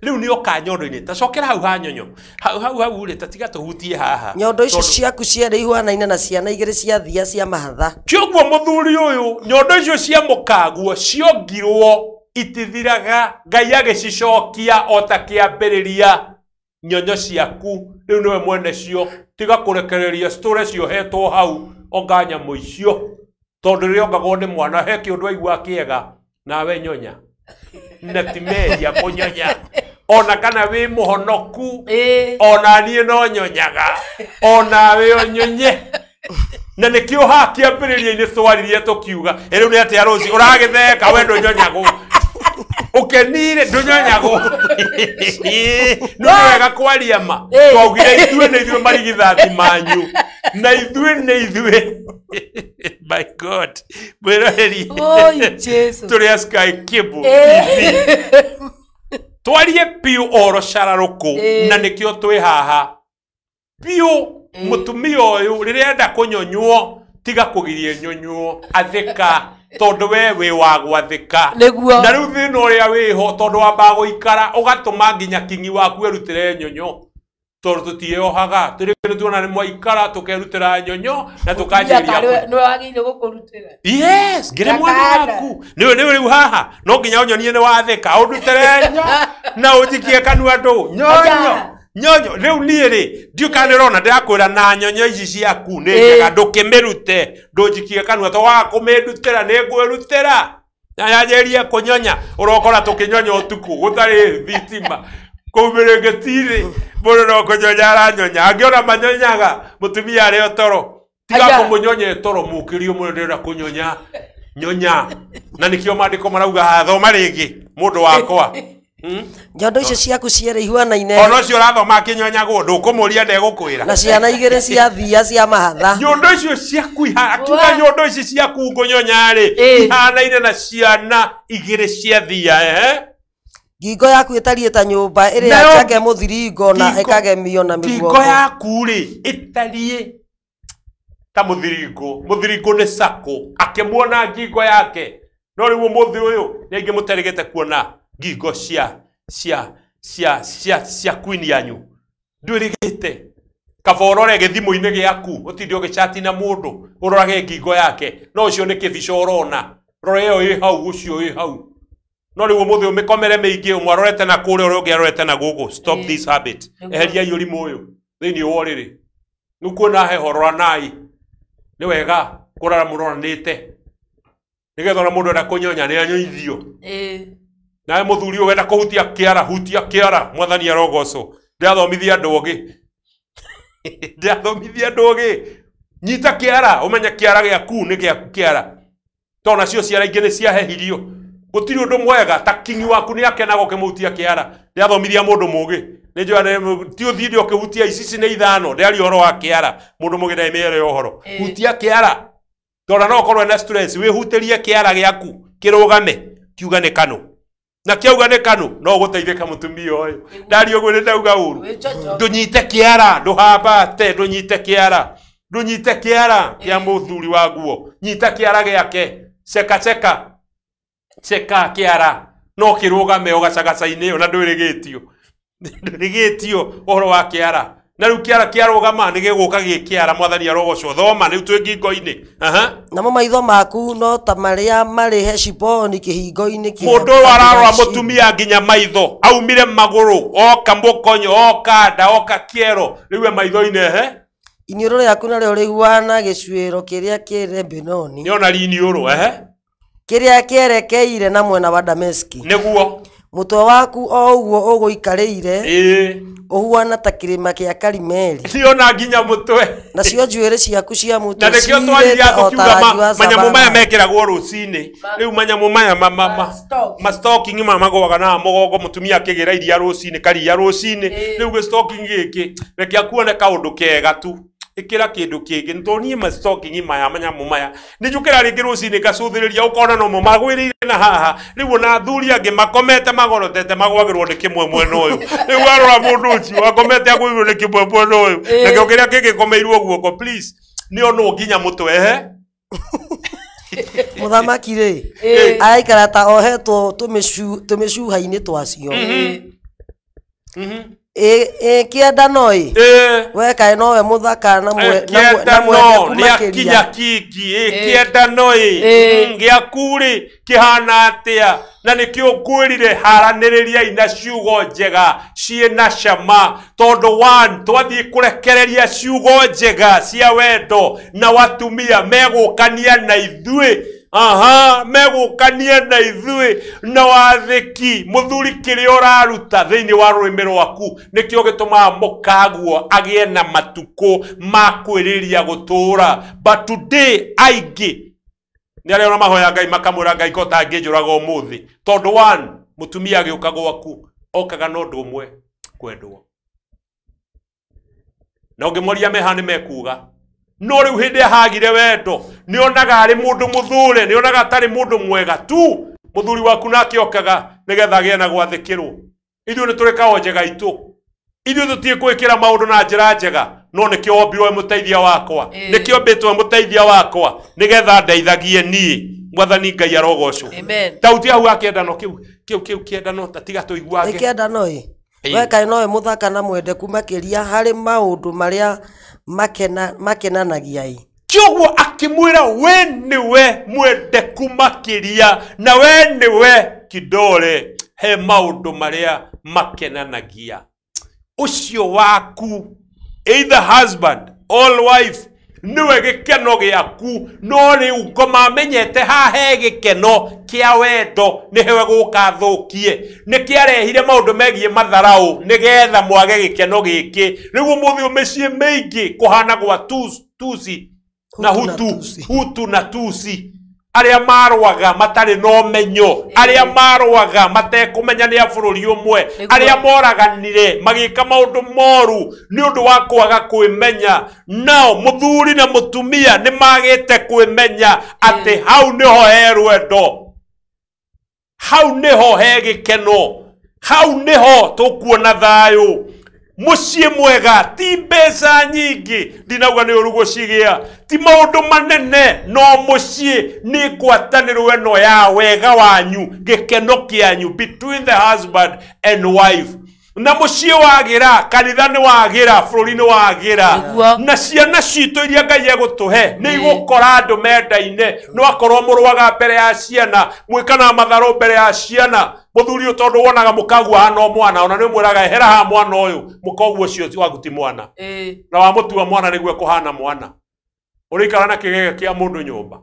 Rĩu nĩoka nyondo-inĩ, ta cokera hau ha nyonyo hau hau hau rĩ, ta tiga tũhutie haha. Nyondo icio Tondũ- ciaku cierĩ ihuanaine na ciana igĩrĩ cia thia cia mahatha. Kĩoguo mũthuri ũyũ, nyondo icio cia mũkaguo ciongirwo itithiraga, Ngai agĩcicokia o ta kĩambĩrĩria. Nyonyo ciaku rĩu nĩwe mwene cio, tiga kũrekereria citũre ciohetwo hau onga nyamũ icio, tondũ rĩrĩa ongagwo nĩ mwana he kĩũndũ aigua kĩega, nawe nyonya na ti mehia kũnyonya. Ona kana wĩ mũhonoku ona niĩ no nyonyaga ona we ũnyonye na nĩkĩo haha kĩambĩrĩria-inĩ twaririe tũkiuga rĩu nĩ atĩa rũci ũragĩtheka we ndũnyonyagwo ukenire ndũnyonyagwo no nĩ wega kwaria ma twaugire ithuĩ nĩ ithuĩ marigithathi manyu na ithuĩ nĩ ithuĩ my God mwĩroreri tũrĩ a Sky Cable TV twarie piũ ũhoro cararũkũ na nĩkĩo twĩ haha piũ mũtumia ũyũ rĩrĩa enda kũnyonywo tiga kũgiria nyonywo athĩka tondu we wĩ wa gwathĩka na rĩu thĩna ũrĩa wĩho tondu wambaga gũikara ũgatũma nginya kingi waku erutĩre nyonyo tondu tũtiĩohaga tũrĩ nĩ tuona nĩ mwaikara tũkerutĩra nyonyo na tũkanjĩrĩria nĩwe wagĩrĩire gũkũrutĩra yes ngĩrĩ mwana waku nĩwe rĩu haha no nginya ũnyonie nĩ wathĩka ũndutĩre nyo na ũnjikie kanua ndũ nyonyo nyonyo rĩu niĩ rĩ ndiũ kana nĩũrona ndĩrakwĩra na nyonyo ici ciaku nĩ njega ndũkĩmĩrute ndũnjikie kanua to waga kũmĩndutĩra nĩ ngwĩrutĩra na yanjĩrĩrie kũnyonya ũrokora tũkĩnyonya ũtukũ gũtarĩ thitima kũu mĩrĩngĩti-rĩ mũndũ no kũnyonya aranyonya angĩona manyonyaga mũtumia arĩ o toro tiga kũmũnyonya toro mũkĩrio mũno ndĩrenda kũnyonya nyonya na nĩkĩo maandĩko marauga haha thoma rĩngĩ mũndũ wakwa nyondo icio ciaku cierĩ ihuanaine ona ũcio ũrathoma akĩnyonyagwo ndũkũmũria ndegũkwĩra na ciana igĩrĩ cia thia cia mahatha nyondo icio ciaku akiuga nyondo ici ciaku ngũnyonya rĩ ihanaine na ciana igĩrĩ cia thia ngingo yaku ĩtariĩ ta nyũmba ĩrĩa njake mũthiringo na ĩkagemio na mĩguongo ngingo yaku rĩ ĩtariĩ ta mũthiringo mũthiringo nĩ sako akĩmuona ngingo yake no rĩu ũmũthĩ ũyũ nĩ aingĩ mũterĩgĩte kuona ngingo cia cia cia cia cia queen yanyu ndwĩrĩgĩte kaba ũrore gĩthimũ-inĩ gĩaku ũtinde ũgĩchati na mũndũ ũrorage ngingo yake no ũcio nĩ kĩbica ũrona rora ĩyo ĩ hau ũcio ĩ hau no rĩu ũmũthĩ ũmĩkomere mĩingĩ ũmwe arorete na kũrĩa ũrĩa ũngĩ arorete na gũkũ stop this habit eheriai ũrimũ ũyũ thĩinĩ wa ũrĩrĩ nĩ kuona heho roranai nĩ wega kũrora mũroranĩte nĩgetha ona mũndũ enda kũnyonya nĩ anyoithio nawe mũthuri ũyũ wenda kũhutia kĩara hutia kĩara mwathani arogocwo ndĩrathomithia andũ ogĩ ndĩrathomithia andũ ogĩ nyita kĩara ũmenye kĩara gĩaku nĩ gĩaku kĩara tondũ nacio ciara ingĩ nĩ ciahehirio gũtirĩ ũndũ mwega ta kingi waku nĩ akenaga ũkĩmũhutia kĩara ndĩrathomithia mũndũ mũgĩ nĩ njũĩ ti ũthiĩ ũkĩhutia ici ici nĩ ithano ndĩraria ũhoro wa kĩara mũndũ mũgĩ ndarĩ ya ũhoro hutia kĩara tondũ no ũkorwo na stress wĩhutĩrie kĩara gĩaku kĩrũgame kiuga nĩ kanũ na kiauga nĩ kanũ no ũgũteithĩka mũtumia ũyũ ndaria ũguo nĩ ndauga ũru ndũnyite kĩara ndũhambate ndũnyite kĩara ndũnyite kĩara kĩa mũthuri wa nguo nyita kĩara gĩake ceka ceka ceka kĩara no kĩrũgame ũgacagaca-inĩ ona ndwĩrĩgĩtio ndwĩrĩgĩtio ũhoro wa kĩara na rĩu kĩara kĩarũgama nĩ gĩgũka gĩ kĩara mwathani arogocwo thoma rĩu twĩ ngingo-inĩ namo maitho maku no ta marĩa marĩ Heshiboni kĩhingo-inĩ kĩa mũndũ ũyũ ararora mũtumia nginya maitho aumire magũrũ oka mũkonyo oka nda oka kĩero rĩu e maitho-inĩ ehe iniũrũ rĩaku narĩo rĩhuana gĩcuĩro kĩrĩa kĩ Lebanoni nĩona riniũrũ ehe kĩrĩa kĩerekeire na mwena wa Dameski nĩguo mũtwe waku o ũguo ũgũikarĩire ũhuana ta kĩrĩma kĩa Karimeli nĩona nginya mũtwe nacio njuĩrĩ ciaku cia mũtwe na nĩkĩo twaririe tũkiuga manyamũ maya mekĩragwo rũcinĩ rĩu manyamũ maya ma stocking maya magũaga na mũgongo mũtumia akĩgĩra iria rũcinĩ karia rũcinĩ rĩu gĩ stocking gĩkĩ reke akuone kaũndũ kega tu ĩkĩra kĩndũ kĩngĩ nĩ tondũ niĩ ma stocking maya manyamũ maya nĩ njũkĩra rĩngĩ rũcinĩ ngacũthĩrĩria ũkona nomo magwĩrĩire na haha rĩu ona athuri angĩ makomete magorotete magwagĩrwo nĩ kĩmwe mwena ũyũ rĩu warora mũndũ ũcio akomete agwĩrĩirwo nĩ kĩmwe mwena ũyũ nakĩo kĩrĩa kĩngĩkomeirwo guoko please nĩ onwo nginya mũtwe ehe mũthamaki rĩ araikara ta ohetwo tũmĩcuha-inĩ twacio kĩenda no ĩ we kaĩ nowe mũthaka na mwendeku makĩria kingi kĩenda no ĩ gĩaku rĩ kĩhana atĩa na nĩkĩo ngwĩrire haranĩrĩriai na ciugo njega ciĩna cama tondũ one twathiĩ kũrekereria ciugo njega cia wendo na watumia megũkania na ithuĩ Aha, megũkania na ithuĩ na wathĩki. Mũthuri kĩrĩa ũraruta thĩinĩ wa rũrĩmĩ rwaku nĩkĩo gĩtũmaga mũkaguo agĩe na matukũ ma kwĩrĩria gũtũũra. But today aingĩ nĩ arĩa ona mahoya Ngai makamwĩra Ngai ko tangĩnjũraga ũmũthĩ, tondũ one, mũtumia agĩũka gwaku okaga na ũndũ ũmwe, kwendwo. Na ũngĩmoria meha nĩ mekuga. No rĩu hĩndĩ hagire wendo, nĩ onaga arĩ mũndũ mũthure, nĩ onaga atarĩ mũndũ mwega tu. Mũthuri waku nake okaga nĩgetha agĩe na gwathĩkĩrwo. Ithuĩ nĩ tũrĩ kaonje gaitũ, ithuĩ tũtiĩ gwĩkĩra maũndũ na njĩra njega, no nĩkĩo wombirwo wĩ mũteithia wakwa, nĩkĩo mbĩtwo mũteithia wakwa nĩgetha ndeithagie niĩ. Mwathani Ngai arogocwo. Amen. Tauti hau akĩendano kĩu kĩu kĩu kĩendano ta tiga tũiguage. Ĩkĩendano ĩ we kaĩ nowe mũthaka na mwendeku makĩria harĩ maũndũ marĩa makenanagia ĩ. Kĩoguo akĩmwĩra we nĩwe mwendeku makĩria na we nĩwe kidole he maũndũ marĩa makenanagia. Ũcio waku, either husband or wife, nĩwe gĩkeno gĩaku. No rĩu ngoma amenyete haha he gĩkeno kĩa wendo nĩwe gũka thũkie, nĩkĩarehire maũndũ megiĩ matharaũ nĩgetha mwage gĩkeno gĩkĩ. Rĩu ũmũthĩ mĩciĩ mĩingĩ kũhana gwa tusi na hutu, hutu na tusi, arĩa marũaga matarĩ na ũmenyo, arĩa marũaga matekũmenya nĩ a bũrũri ũmwe, arĩa moraganire magĩka maũndũ moru nĩ ũndũ wa kwaga kwĩmenya. Nao mũthuri na mũtumia nĩ magĩte kwĩmenya atĩ hau nĩho he rwendo, hau nĩho he gĩkeno, hau nĩho tũkuona thayũ. Mũciĩ mwega ti mbeca nyingĩ, ndinauga nĩ ũru gũcigĩa, ti maũndũ manene, no mũciĩ nĩ ngwatanĩro ĩno ya wega wanyu, gĩkeno kĩanyu between the husband and wife. Na mũciĩ wagĩra, kanitha nĩ wagĩra, bũrũri nĩ wagĩra, na ciana citũ iria Ngai egũtũhe nĩ igũkora andũ mendaine. No akorwo mũrũaga mbere ya ciana, mwĩkanaga matharũ mbere ya ciana, mũthuri ũyũ tondũ wonaga mũkagua hana o mwana, ona nĩ ũmwĩraga ehera haha mwana ũyũ, mũkoguo ũcio waku ti mwana, na wamũtua mwana nĩguo ekũhana mwana. Ũrĩikara na kĩgege kĩa mũndũ nyũmba.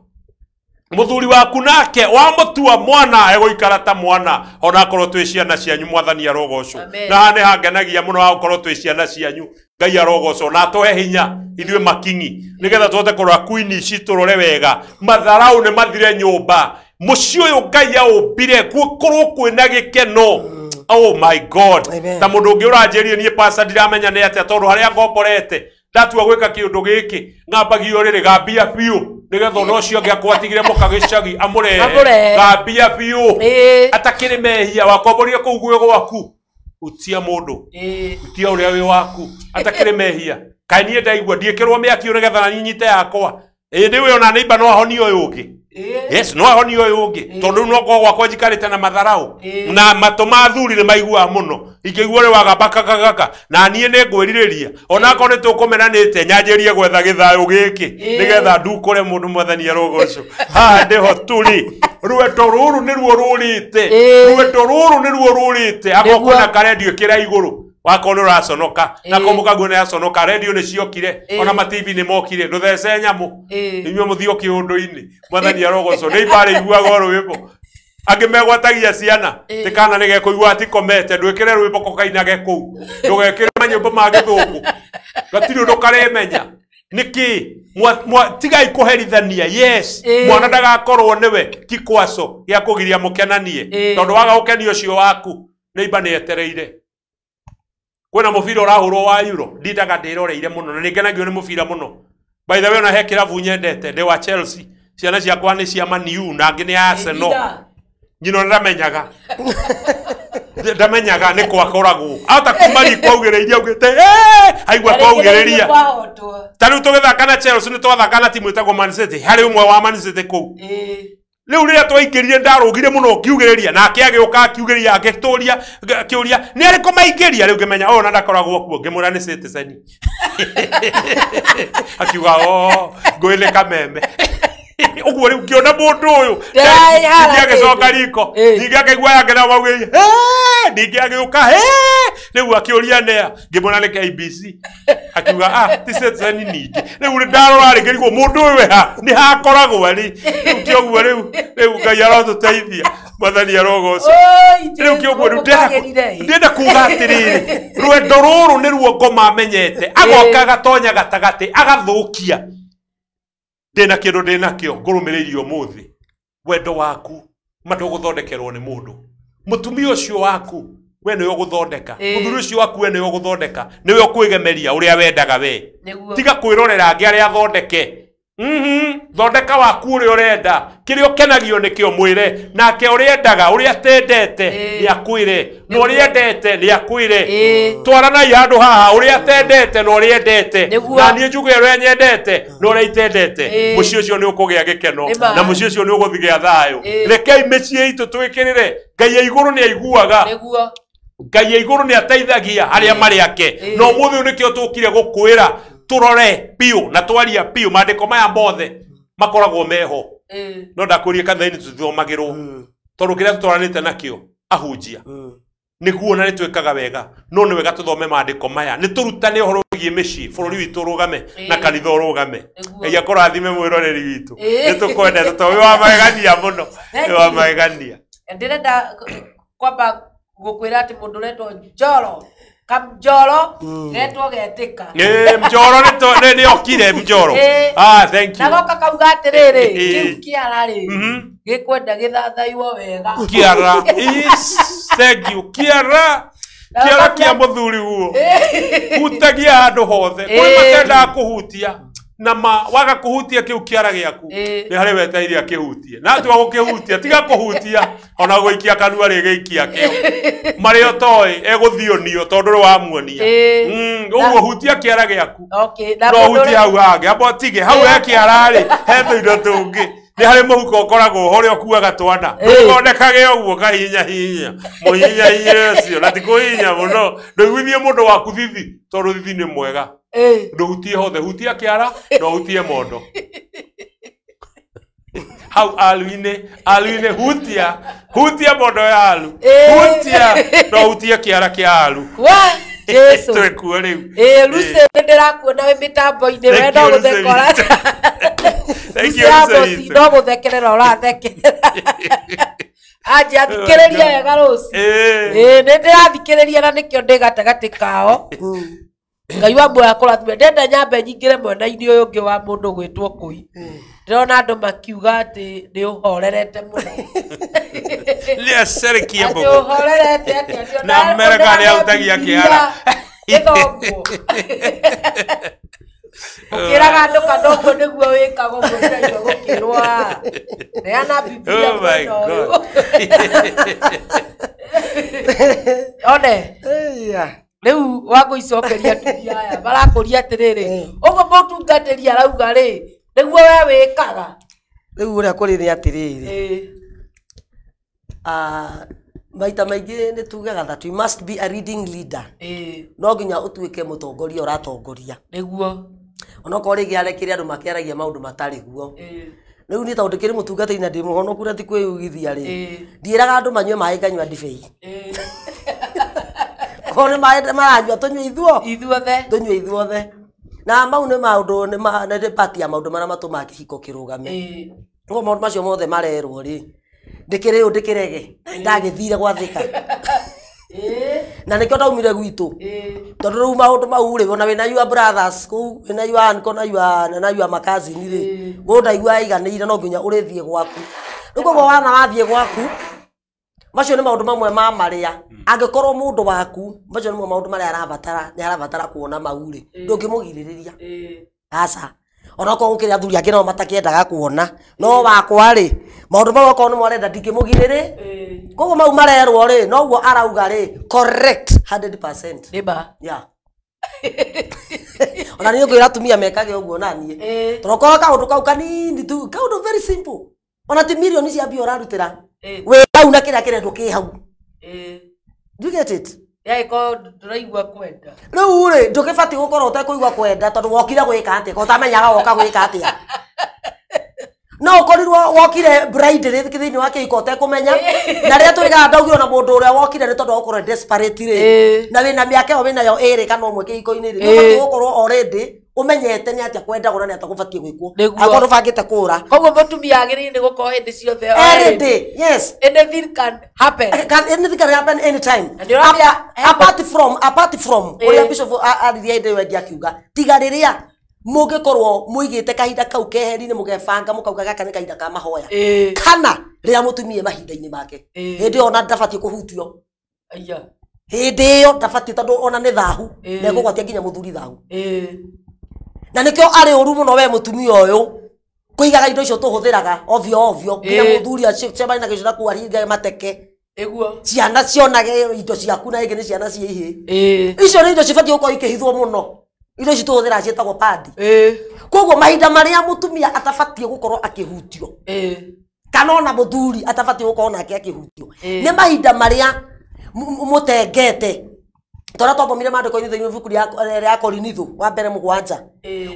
Mũthuri waku nake wamũtua mwana egũikara ta mwana, ona akorwo twĩ ciana cianyu. Mwathani arogocwo. Na haha nĩ hangenagia mũno ha gũkorwo twĩ ciana cianyu. Ngai arogocwo na atũhe hinya ithuĩ makingi nĩgetha tũhote kũrora queen ici tũrore wega. Matharaũ nĩ mathire nyũmba. Mũciĩ ũyũ Ngai aũmbire gũkorwo kwĩna gĩkeno. Oh my God. Amen. Ta mũndũ ũngĩ ũranjĩrie niĩ pastor ndiramenya nĩ atĩa, tondũ harĩa ngomborete ndatua gwĩka kĩũndũ gĩkĩ ng'ambagio rĩrĩ gambia biũ nĩgetha ona ũcio ũngĩ akwatigire mũka gĩcagi amũrehe. Amũrehe. Gambia biũ atakĩrĩ mehia wakomborire kũu gwĩ gwaku, utia mũndũ, utia ũrĩa wĩ waku atakĩrĩ mehia. Kaĩ niĩ ndaigua ndiĩkĩrwo mĩaki nĩgetha na nyite yakwa. Ĩ nĩwe ona neighbor no ahonie ũyũ ũngĩ. Yes, no ahonie ũyũ ũngĩ, tondũ rĩu no korwo gwakwa njikarĩte na matharaũ na matũ ma thuri nĩ maiguaga mũno. Ingĩigua ũrĩa wagamba kakakaka na niĩ nĩ ngwĩrirĩria ona akorwo nĩ tũkũmenanĩte nyanjĩrie gwetha gĩthayũ gĩkĩ nĩgetha ndukũre mũndũ. Mwathani arogocwo. Haha nĩho tũrĩ, rwendo rũrũ nĩruo rũrĩte, rwendo rũrũ nĩruo rũrĩte. Akorwo kwĩna karendio ĩkĩra igũrũ wakorwo nĩ ũraconoka, na korwo mũkaguo nĩ aconoka, rendio nĩ ciokire, ona ma TV nĩ mokire, ndũthece nyamũ inyuĩ mũthiĩ kĩũndũ-inĩ. Mwathani arogocwo. Nĩ ibarĩ iguaga o rwĩmbo, angĩ megwatagia ciana tĩ kana nĩ gekũigua atikomete, ndwĩkĩre rwĩmbo ko kainage kũu, ndũgekĩre manyĩmbo ma gĩthũngũ, gatirĩ ũndũ karĩmenya nĩkĩ. Tigai kũherithania. Yes, mwana ndagakorwo nĩwe kikwaco gĩa kũgiria mũkenanie, tondũ waga gũkenia ũcio waku neighbor nĩ etereire. Kwĩna mũbira ũrahũrwo wa Euro, ndindaga ndĩroreire mũno na nĩngenagio nĩ mũbira mũno. By the way, ona he kĩrabu nyendete, ndĩ wa Chelsea, ciana ciakwa nĩ cia Man U na angĩ nĩ Arsenal. Nyina ndamenyaga, ndamenyaga nĩ kwakoragwo ata kuma riko augĩrĩirie augĩte aigua kwaugĩrĩria. Ta rĩu tũgĩthaka na Chelsea nĩ twathaka na timu ĩtagwo Man City, harĩ ũmwe wa Man City kũu. Rĩu rĩrĩa twaingĩrire ndarũgire mũno ngiugĩrĩria, nake agĩũka akiugĩrĩria, agĩtũria akĩũria nĩ arĩkũ maingĩria. Rĩu ngĩmenya ũyũ ona ndakoragwo kuo, ngĩmwĩra nĩ Citizen, akiuga o ngũĩ nĩ kameme. Ũguo rĩu ngĩona mũndũ ũyũ Ndĩraihara ningĩ agĩcoka kĩndũ. riko Ĩ. ningĩ akĩigua yake na maugĩrĩria ningĩ agĩũka rĩu akĩũria nea ngĩmwĩra nĩ KBC akiuga ah ti citizen ningĩ rĩu ndarora rĩ ngĩrigwo mũndũ ũyũ ha nĩ hakoragwo arĩ rĩu kĩoguo rĩu rĩu Ngai arotũteithia Mwathani arogocwo Oi, rĩu Jesu, kĩoguo rĩu gũkũ kwagĩrire, ĩ. ndĩrenda kuga atĩrĩrĩ rwendo rũrũ nĩruo ngoma amenyete agoka agatonya gatagatĩ agathũkia ndĩna kĩndũ ndĩnakĩo ngũrũmĩrĩirie ũmũthĩ wendo waku ma ndũgũthondekerwo nĩ mũndũ mũtumia ũcio waku we nĩwe ũgũthondeka Ĩ. mũthuri ũcio waku we nĩwe ũgũthondeka nĩwe ũkwĩgemeria ũrĩa wendaga we Nĩguo. tiga kwĩrorera angĩ arĩa athondeke thondeka waku ũrĩa ũrenda kĩrĩa ũkenagio nĩkĩo mwĩre nake ũrĩa endaga ũrĩa atendete Ĩ. nĩ akwĩre na ũrĩa endete nĩ akwĩre Ĩ. twaranai handũ haha ũrĩa atendete na ũrĩa endete Nĩguo. na niĩ njuge ũrĩa nyendete na ũrĩa itendete Ĩ. mũciĩ ũcio nĩ ũkũgĩa gĩkeno Nĩ ma. na mũciĩ ũcio nĩ ũgũthigĩa thayũ Ĩ. rekei mĩciĩ itũ twĩkĩrĩre Ngai ya igũrũ nĩ aiguaga Nĩguo. Ngai ya igũrũ nĩ ateithagia arĩa marĩ ake Ĩ. na ũmũthĩ ũyũ nĩkĩo tũkire gũkwĩra tũrore biũ na twaria biũ maandĩko maya mothe makoragwo meho Ĩ. no ndakũrie kanitha-inĩ tũtithomagĩrwo tondũ kĩrĩa tũtwaranĩte nakĩo ahunjia nĩguo na nĩtwĩkaga wega no nĩ wega tũthome maandĩko maya nĩ tũrutane ũhoro wĩgiĩ mĩciĩ bũrũri witũ ũrũgame na Ĩ. kanitha ũrũgame Nĩguo. Ngai akũrathime mwĩroreri witũ Ĩ. nĩ tũkwendete tondũ wĩ wa magegania mũno Thank wĩ wa you. magegania Ndĩrenda kwamba gũkwĩra atĩ mũndũ ũretwo Njoro Kamnjoro getwo getĩka Ĩ, Njoro nĩ okire Njoro Ĩ. ah thank na you goka kauga atĩrĩrĩ Ĩ. kĩu kĩara rĩ gĩkwenda gĩthathaiwo wega Kiara is thank you Kiara Kiara kia mũthuri guo hutagia handũ hothe kũrĩ Ĩ. matendaga kũhutia na ma waga kũhutia kĩu kĩara gĩaku Ĩ. nĩ harĩ wetereire akĩhutie na atua gũkĩhutia tiga kũhutia ona gũikia kanua rĩgĩikia kĩo marĩa ũtoĩ egũthionio tondũ nĩ wamuonia Ĩ. Ũguo hutia kĩara gĩaku Okay, na no mũndũ hutie ũrĩa- hau hangĩ amba ũtige hau he kĩara rĩ he tũindo tũngĩ nĩ harĩ mũhuko ũkoragwo ho ũrĩa ũkuaga twana Ĩ. ndũthondekage ũguo kahinya hinya mũhinya hinya ũcio na ti kũhinya mũno ndũiguithie mũndũ waku thithi tondũ thithi nĩ mwega Ĩ. ndũhutie hothe hutia kĩara na ũhutie mondo hau alu-inĩ alu-inĩ hutia hutia mondo ya alu Ĩ. hutia na ũhutie kĩara kĩa alu Wa, Jesu. twĩkuo rĩu Ĩ, Lucy nĩ ndĩrakuona wĩ mĩtambo-inĩ we Thank no you, Lucy gũtheka ũra- witũ. Thank Lucy you, ya Lucy Mosi, witũ. no gũthekerera ũrathekerera anja thikĩrĩria wega Lucy Ĩ. Ĩ, nĩ ndĩrathikĩrĩria na nĩkĩo ndĩ gatagatĩ kao Ngai wa muoyo akũrathime ndenda nyambe nyingĩre mwena-inĩ ũyũ ũngĩ wa mũndũ gwĩtwo kũi ndĩrona andũ makiuga atĩ nĩ ũhorerete mũno Nĩacerekia atĩ mbogo. ũhorerete atĩ atĩ Na Amerika nĩahutagia kĩara. Gĩthomwo ũkĩraga andũ kana ũguo nĩguo wĩkaga ũguo ndĩraigua gũkĩrwo aa neana Bibilia Oh my mwena ũyũ God. one Ĩya. rĩu wagũicokeria atumia aya marakũria atĩrĩrĩ ũguo mũtungatĩri arauga rĩ nĩguo we wĩkaga Rĩu ũrĩa kũrĩ nĩ atĩrĩrĩ Ĩ, maita maingĩ nĩ tugaga that we must be a reading leader ĩ, no nginya ũtuĩke mũtongoria ũratongoria nĩguo onokorwo rĩngĩ arekire andũ makĩaragia maũndũ matarĩ guo Ĩ, rĩu niĩ tondũ ndĩkĩrĩ mũtungatĩri na ndĩ mũhonoku na ti kwĩyugithia rĩ Ĩ. ndiĩraga andũ manyue maĩ nganyua ndibei ĩ, korwo nĩ maĩ maranyua tũnyue ithuo ithuothe tũnyue ithuothe na mau nĩ maũndũ nĩ part ya maũndũ marĩa matũmaga kĩhiko kĩrũgame Ĩ, ũguo maũndũ macio mothe marerwo rĩ ndĩkĩrĩ ũũ ndĩkĩrege na nĩndagĩthire gwathĩka ĩ, na nĩkĩo ndaumire gwitũ ĩ, tondũ rĩu maũndũ mau rĩ ona wĩna your brothers kũu wĩna your uncle na your na your makazini rĩ mũndũ ndaigua aiganĩire no nginya ũrĩthiĩ gwaku rĩu koguo wana wathiĩ gwaku macio nĩ maũndũ mamwe ma marĩa angĩkorwo mũndũ waku macio nĩmo maũndũ marĩa arabatara nĩ arabatara kuona mau rĩ ndũngĩmũgirĩrĩria ĩ, aca onokorwo gũkĩrĩ athuri angĩ nao matakĩendaga kuona no wakwa rĩ maũndũ mau okorwo nĩmo arenda ndingĩmũgirĩrĩ ĩ, koguo mau marerwo rĩ noguo arauga rĩ correct 100% nĩ ma yeah ona niĩ ngwĩra atumia mekage ũguo naniĩ Ĩ. tondũ korwo kaũndũ kau kanini tu kaũndũ very simple ona ti mirioni cia mbia ũrarutĩra Ĩ. wĩ hau na kĩrĩa kĩrendwo kĩ hau Ĩ, Do you get it yagĩkorwo ndũraigua kwenda rĩu rĩ ndũgĩbatiĩ gũkorwo ũtekũigua kwenda tondũ wokire gwĩka atĩa ko ũtamenyaga woka gwĩka atĩa No ũkorirwo wokire bride rĩ thĩinĩ wa kĩhiko ũtekũmenya na rĩrĩa twĩgaga ndaugire ona mũndũ ũrĩa wokire nĩ tondũ wa gũkorwo desperate rĩ na wĩna mĩaka ĩyo wĩnayo ĩrĩ kana ũmwe kĩhiko-inĩ rĩ, nĩ ũbatiĩ gũkorwo already ũmenyete nĩ atĩa kwendagwo na nĩ atĩa gũbatiĩ gwĩkwo. Nĩguo. Angĩkorwo ndũbangĩte kũra. Koguo mũtumia agĩrĩire nĩ gũkorwo hĩndĩ ciothe Ready, yes. Anything can happen. Anything can happen anytime. Na nĩ ũramenya- Apart from ũrĩa bishop aririe hĩndĩ ĩyo ĩngĩ akiuga, tiga rĩrĩa mũngĩkorwo mũigĩte kahinda kau keheri-inĩ, mũgebanga mũkauga gaka nĩ kahinda ka mahoya, kana rĩrĩa mũtumia mahinda-inĩ make, hĩndĩ ĩyo ona ndabatiĩ kũhutio. Aya. Hĩndĩ ĩyo ndabatiĩ, tondũ ona nĩ thahu na ĩkũgwatia nginya mũthuri thahu. Na nĩkĩo arĩ ũru mũno we mũtumia ũyũ kũigaga indo icio tũhũthĩraga ovyo ovyo nginya mũthuri acemanie na gĩcio na kũu aringe mateke. Ĩguo. Ciana cionage indo ciaku na ĩngĩ nĩ ciana ciĩ ihĩ. Icio nĩ indo cibatiĩ gũkorwo ikĩhithwo mũno, indo ici tũhũthĩraga ciĩtagwo padi. Koguo mahinda marĩa mũtumia atabatiĩ gũkorwo akĩhutio kana ona mũthuri atabatiĩ gũkorwo nake akĩhutio nĩ mahinda marĩa mũtengete, tondũ twathomire maandĩko-inĩ thĩinĩ wa ibuku rĩa Korinitho wa mbere 7,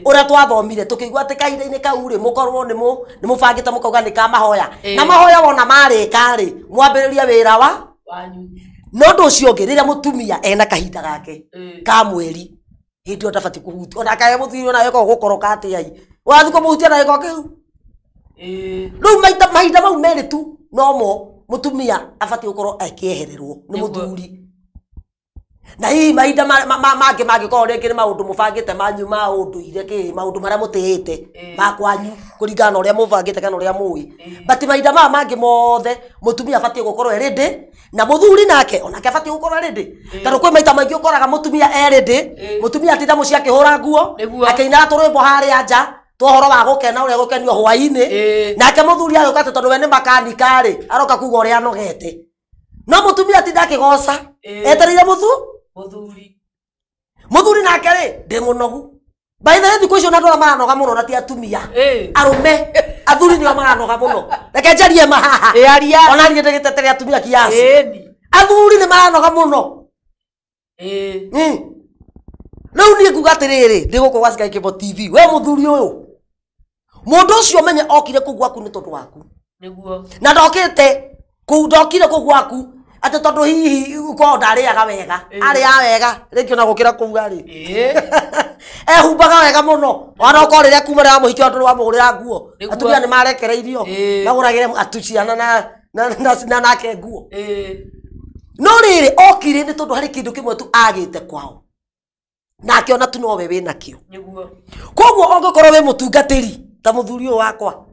ũrĩa twathomire tũkĩigua atĩ kahinda-inĩ kau rĩ, mũkorwo nĩ mũbangĩte mũkauga nĩ ka mahoya, na mahoya wona marĩka rĩ, mwambĩrĩrie wĩra wa wanyu. No ũndũ ũcio ũngĩ, rĩrĩa mũtumia ena kahinda gake ka mweri, hĩndĩ ĩyo ndabatiĩ kũhutio ona kae mũthuri ona ĩkorwo gũkoroka atĩa i wathiĩ kũmũhutia na gĩko kĩu. Rĩu maita mahinda mau merĩ tu nomo mũtumia abatiĩ gũkorwo akĩehererwo nĩ mũthuri. Na hihi mahinda mangĩ mangĩkorwo rĩngĩ nĩ maũndũ mũbangĩte manyu ma ũndũire, kĩ maũndũ marĩa mũtĩĩte ma kwanyu kũringana na ũrĩa mũbangĩte kana ũrĩa mũĩ, but mahinda maya mangĩ mothe mũtumia abatiĩ gũkorwo e ready, na mũthuri nake onake abatiĩ gũkorwo e ready, tondũ kwĩ maita maingĩ ũkoraga mũtumia e ready, mũtumia atinda mũciĩ akĩhũra nguo, akĩinaga tũrwĩmbo harĩa nja twohoro wa gũkena ũrĩa gũkenio hwaĩ-inĩ, nake mũthuri agĩũka atĩ tondũ we nĩ makanika rĩ, aroka kuga ũrĩa anogete, no mũtumia atinda akĩgoca etereire mũthuri. Mũthuri nake rĩ, ndĩ mũnogu. By the way, thikũ icio na andũ arĩa maranoga mũno na ti atumia, arũme athuri nĩo maranoga mũno. Reke njarie ma haha. Aria. Ona niĩ ndĩgĩtetere atumia kiasi. Athuri nĩ maranoga mũno. Rĩu niĩ nguga atĩrĩrĩ, ndĩ gũkũ gwa Sky Cable TV, we mũthuri ũyũ, mũndũ ũcio menye okire kũu gwaku nĩ tondũ waku. Nĩguo. Na ndokĩte kũu, ndokire kũu gwaku atĩ tondũ hihi kwao ndarĩaga wega, arĩaga wega rĩngĩ ona gũkĩra kũu arĩ. Ehumbaga wega mũno, ona okorwo rĩrĩa kuma rĩrĩa wamũhikia andũ wamũgũrĩra nguo, atumia nĩ marekereirio magũragĩre atu ciana na nake nguo. No rĩrĩ, okire nĩ tondũ harĩ kĩndũ kĩmwe tu agĩte kwao, na akĩona tu nowe wĩnakĩo. Koguo ũngĩkorwo wĩ mũtungatĩri ta mũthuri ũyũ wakwa,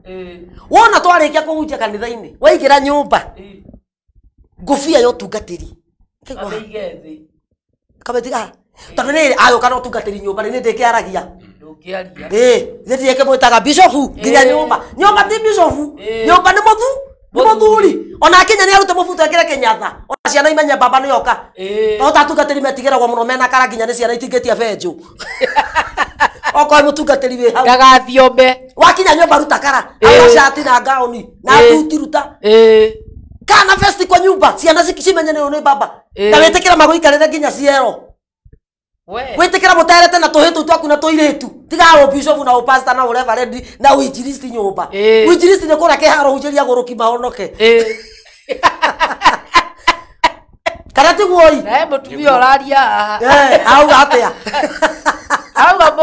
wona twarĩkia kũhunjia kanitha-inĩ, waingĩra nyũmba ngũbia ya ũtungatĩri kamĩtiga, tondũ rĩrĩ agĩũka na ũtungatĩri nyũmba rĩ, nĩ ndĩkĩaragia nĩ ndĩkĩmwĩtaga bishofu nginya nyũmba. Nyũmba ti bishofu, nyũmba nĩ mũthuri. Ona akinya nĩ arute mũbuto ekĩre kĩnyatha, ona ciana imenye baba nĩ oka. No ta atungatĩri metigĩragwo mũno mena kara nginya nĩ ciana itingĩtia benjũ. Okorwo mũtungatĩri wĩ hau ndagathiome, wakinya nyũmba ruta kara, aura cati na gaoni na thuti ruta, kana vesti kwa nyumba, ciana cimenye nĩ ũyũ nĩ baba, na wĩtĩkĩra magũikarĩre nginya ciero, wĩtĩkĩra mũterete na tũhĩ tũu twaku na tũirĩtu, tiga ũbishofu na ũpasta na ũreverend na ũinjilisti nyũmba. Ũinjilisti nĩ kũrĩa kĩharo hunjĩria agũrũki mahonoke, kana tiguo i? Nae mũtumia ũraria haha. Auga atĩa? Auga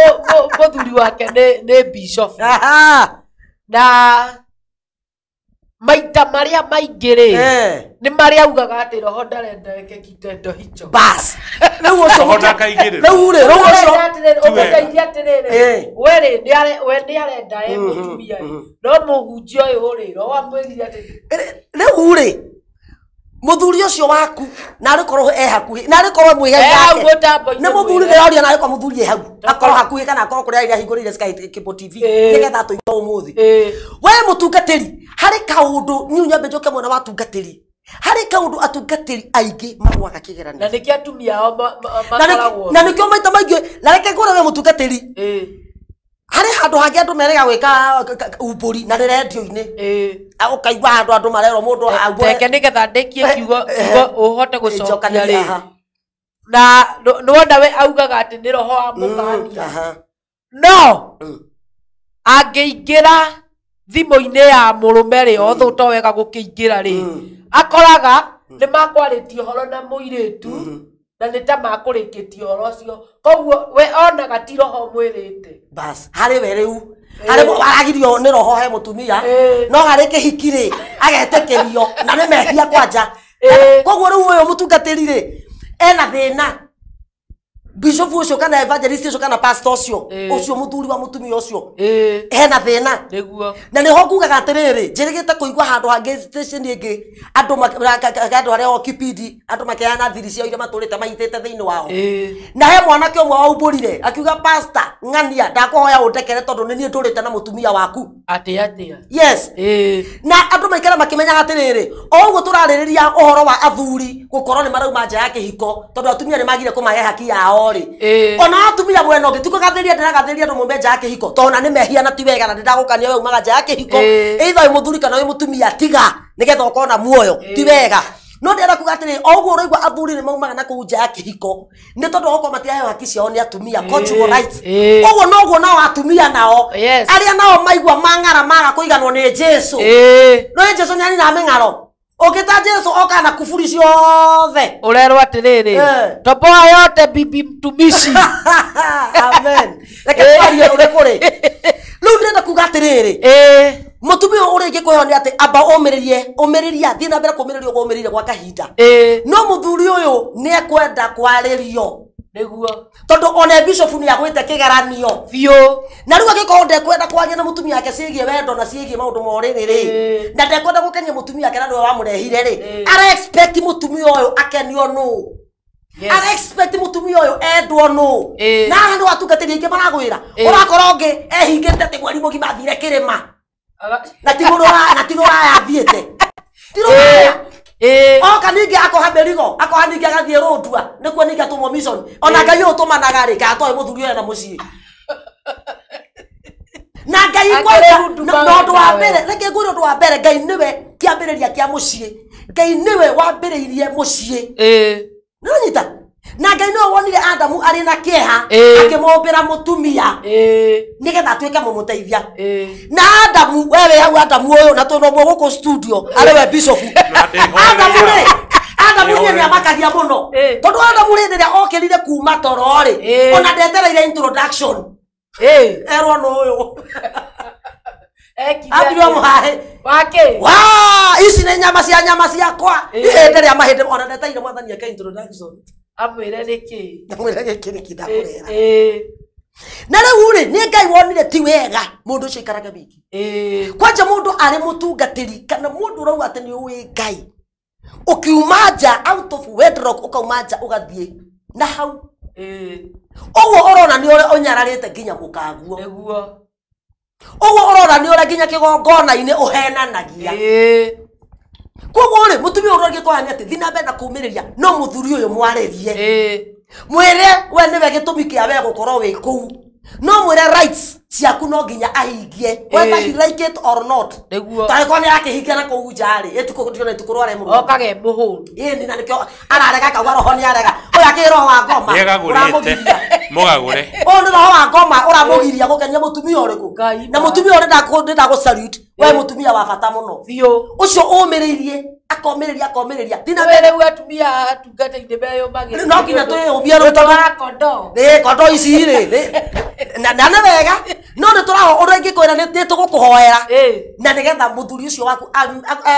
mũthuri wake nĩ bishop. Na maita marĩa maingĩ rĩ, nĩ marĩa augaga atĩ roho ndarenda eke kitendo hicho. Bas. Rĩu ũcio Roho ndakaingĩrĩra. Rĩu rĩ, rĩu ũcio ũmũteithie atĩrĩrĩ, we rĩ, we nĩ arenda e mũtumia ĩ, no mũhunjia ũyũ rĩ, roho amwĩrire atĩ Rĩu rĩ, mũthuri ũcio waku na arĩ korwo e hakuhĩ, na arĩ korwo mwĩhei E hau yake. mũtambo-inĩ Nĩ mũthuri mwĩre. ndĩroria, na arĩ korwo mũthuri e hau, akorwo hakuhĩ kana akorwo kũrĩa arĩ ahingũrĩire Sky Cable TV nĩgetha atũigue ũmũthĩ. We mũtungatĩri, harĩ kaũndũ niĩ nyambe njoke mwena wa atungatĩri, harĩ kaũndũ atungatĩri aingĩ magũaga kĩgeranio. Na nĩkĩo atumia ao makoragwo. Na nĩkĩo maita maingĩ, na reke ngũre we mũtungatĩri, harĩ handũ hangĩ andũ merega gwĩka umbũri na nĩ rendio-inĩ. Ũkaigua handũ andũ marerwo mũndũ aumbũre. Reke nĩgetha ndĩkie kiugo ũhote gũcokia Njokanĩria, rĩ. aha. Na nĩwona we augaga atĩ nĩ roho wa mũkania. No angĩingĩra Thimũ-inĩ ya mũrũme rĩ otho to wega gũkĩingĩra rĩ akoraga nĩ makwarĩtie ũhoro na mũirĩtu na nĩ ta makũrĩkĩtie ũhoro ũcio koguo we onaga ti roho mwĩrĩte bas harĩ we rĩu harĩ aragirio nĩ roho he mũtumia no harĩ kĩhiki rĩ agetĩkĩrio na nĩ mehia kwanja koguo rĩu ũyũ mũtungatĩri rĩ ena thĩna bishop ũcio kana evangelist ũcio kana pastor ũcio ũcio mũthuri wa mũtumia ũcio hena thĩna nĩguo na nĩho ngugaga atĩrĩrĩ njĩrĩgĩte kũigua handũ hangĩ station ĩngĩ andũ andũ arĩa o kipindi andũ makeana thiri ciao iria matũrĩte mahithĩte thĩinĩ wao na he mwanake ũmwe waumbũrire akiuga pastor ng'ania ndakũhoya ũndekere tondũ nĩ niĩ ndũrĩte na mũtumia waku atĩ atĩa yes na andũ maikara makĩmenyaga atĩrĩrĩ o ũguo tũrarĩrĩria ũhoro wa athuri gũkorwo nĩ marauma nja ya kĩhiko tondũ atumia nĩ magire kũmahe haki yao rĩ ona atumia mwena ũngĩ ti kũgathĩria ndĩragathĩria andũ maume nja ya kĩhiko tondũ ona nĩ mehia na ti wega na ndĩragũkania we umaga nja ya kĩhiko either wĩ mũthuri kana wĩ mũtumia tiga nĩgetha ũkorwo na muoyo ti wega no ndĩrenda kuga atĩrĩrĩ o ũguo ũraigua athuri nĩ maumaga na kũu nja ya kĩhiko nĩ tondũ okorwo matiraheo haki ciao nĩ atumia conjugal rights ũguo noguo nao atumia nao arĩa nao maigua mang'ara maga kũiganwo nĩ Jesu no Jesu nĩ aninaga mĩng'aro ũngĩta Jesu oka na kuburi ciothe ũrerwo atĩrĩrĩ toboa yote bibi mtumishi amen reke twarie ũrĩa kũrĩ rĩu ndĩrenda kuga atĩrĩrĩ mũtumia ũyũ ũrĩa ingĩkwĩho nĩ atĩ amba ũmĩrĩrie ũmĩrĩria thiĩ na mbere kũmĩrĩria ũguo ũmĩrĩire gwa kahinda no mũthuri ũyũ nĩ ekwenda kwarĩrio nĩguo tondũ ona bishop nĩ agwĩte kĩgeranio biũ na rĩu angĩkorwo ndekwenda kwaria na mũtumia wake ciĩgiĩ wendo na ciĩgiĩ maũndũ ma ũrĩrĩ rĩ na ndekwenda gũkenia mũtumia wake na nĩwe wamũrehire rĩ ara expect mũtumia ũyũ akenio nũ ara expect mũtumia ũyũ endwo nũ na haha nĩ watungatĩri aingĩ maragwĩra ũrakora ũngĩ ehingĩte atĩ mweri mũgima athire kĩrĩma na ti rũraya athiĩte ti rũraya oka ningĩ akoha mĩrigo akoha ningĩ agathiĩ rũndua nĩkuo ningĩ atũmwo mission ona Ngai ũyũ ũtũmanaga rĩ kana atoĩ mũthuri ũyũ ena mũciĩ na Ngai kwanja na ũndũ wa mbere reke ngwĩre ũndũ wa mbere Ngai nĩwe kĩambĩrĩria kĩa mũciĩ Ngai nĩwe wambĩrĩirie mũciĩ nĩũnyita na Ngai nĩwe wonire Adamu arĩ na kĩeha akĩmũmbĩra mũtumia nĩgetha atuĩke mũmũteithia na Adamu we wĩ hau Adamu ũyũ na twĩna ũmwe gũkũ studio arĩ we bishop Adamu rĩ Adamu niĩ nĩamakagia mũno tondũ Adamu rĩ rĩrĩa okĩrire kuma toro rĩ ona ndetereire introduction erwo nũ ũyũ ambire mũhahe wake wa ici nĩ nyama cia nyama ciakwa ihĩndĩ rĩa mahĩndĩ ona ndetereire mwathani eke introduction amwĩre nĩkĩ ndamwĩre gĩkĩ nĩkĩ ndakũrera na rĩu rĩ nĩ Ngai wonire ti wega mũndũ ũcio aikarage wiki kwanja mũndũ arĩ mũtungatĩri kana mũndũ ũrauga atĩ nĩ ũĩ Ngai ũkiuma nja out of wedlock ũkauma nja ũgathiĩ na hau ũguo ũrona nĩ ũrĩa ũnyararĩte nginya mũkaguo nĩguo ũguo ũrona nĩ ũrĩa nginya kĩgongona-inĩ ũhenanagia koguo rĩ mũtumia ũrĩa ũngĩkoya nĩ atĩ thiĩ na mbere na kũũmĩrĩria no mũthuri ũyũ mwarĩrie mwĩre we nĩwe gĩtũmi kĩa we gũkorwo wĩ kũu no mwĩre rights ciaku no nginya ahingie whether he like it or not nĩguo tangĩkorwo nĩ arakĩhingia na kũu nja rĩ ĩtukũ itukũ rware mũno okage mũhũnu ĩni na nĩkĩo ararega akauga roho nĩ arega ũyũ akĩrĩ roho wa ngoma nĩagagũrĩte mũgagũre ũyũ nĩ roho wa ngoma ũramũgiria gũkenia mũtumia ũrĩkũ na mũtumia ũyũ nĩ salute we mũtumia wa bata mũno biũ ũcio ũmĩrĩirie akomĩrĩria akomĩrĩria Thina mbere rĩu atumia atungata-inĩ meyũmagĩrĩria no nginya twĩyũmbie rĩu tondũ kondo nĩ kondo ici rĩ na nĩ wega no nĩ tũraho ũrĩa ingĩkwĩra nĩ tũgũkũhoera na nĩgetha mũthuri ũcio waku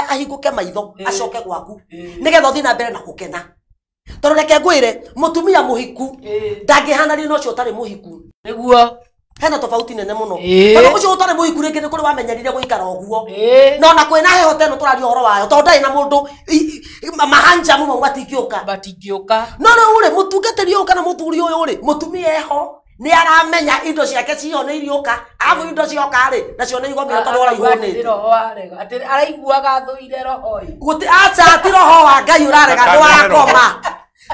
ahingũke maitho acoke gwaku nĩgetha ũthiĩ na mbere na gũkena tondũ reke ngwĩre mũtumia mũhiku ndangĩhanania na ũcio ũtarĩ mũhiku nĩguo hena tofauti nene mũno tondũ ũcio ũtarĩ mũhiku rĩngĩ nĩ kũrĩ wamenyerire gũikara ũguo no na kwĩna heho ta ĩno tũraria ũhoro wayo tondũ ndarĩ na mũndũ mahanjamu mau matingĩũka no rĩu rĩ mũtungatĩri ũyũ kana mũthuri ũyũ rĩ mũtumia eho nĩ aramenya indo ciake ciho nĩ iriũka arabu indo cioka rĩ nacio nĩ igomire tondũ ũraihũnĩte atĩ araiguaga thũire roho ĩ gũti aca ti roho wa Ngai ũrarega nĩ wa ngoma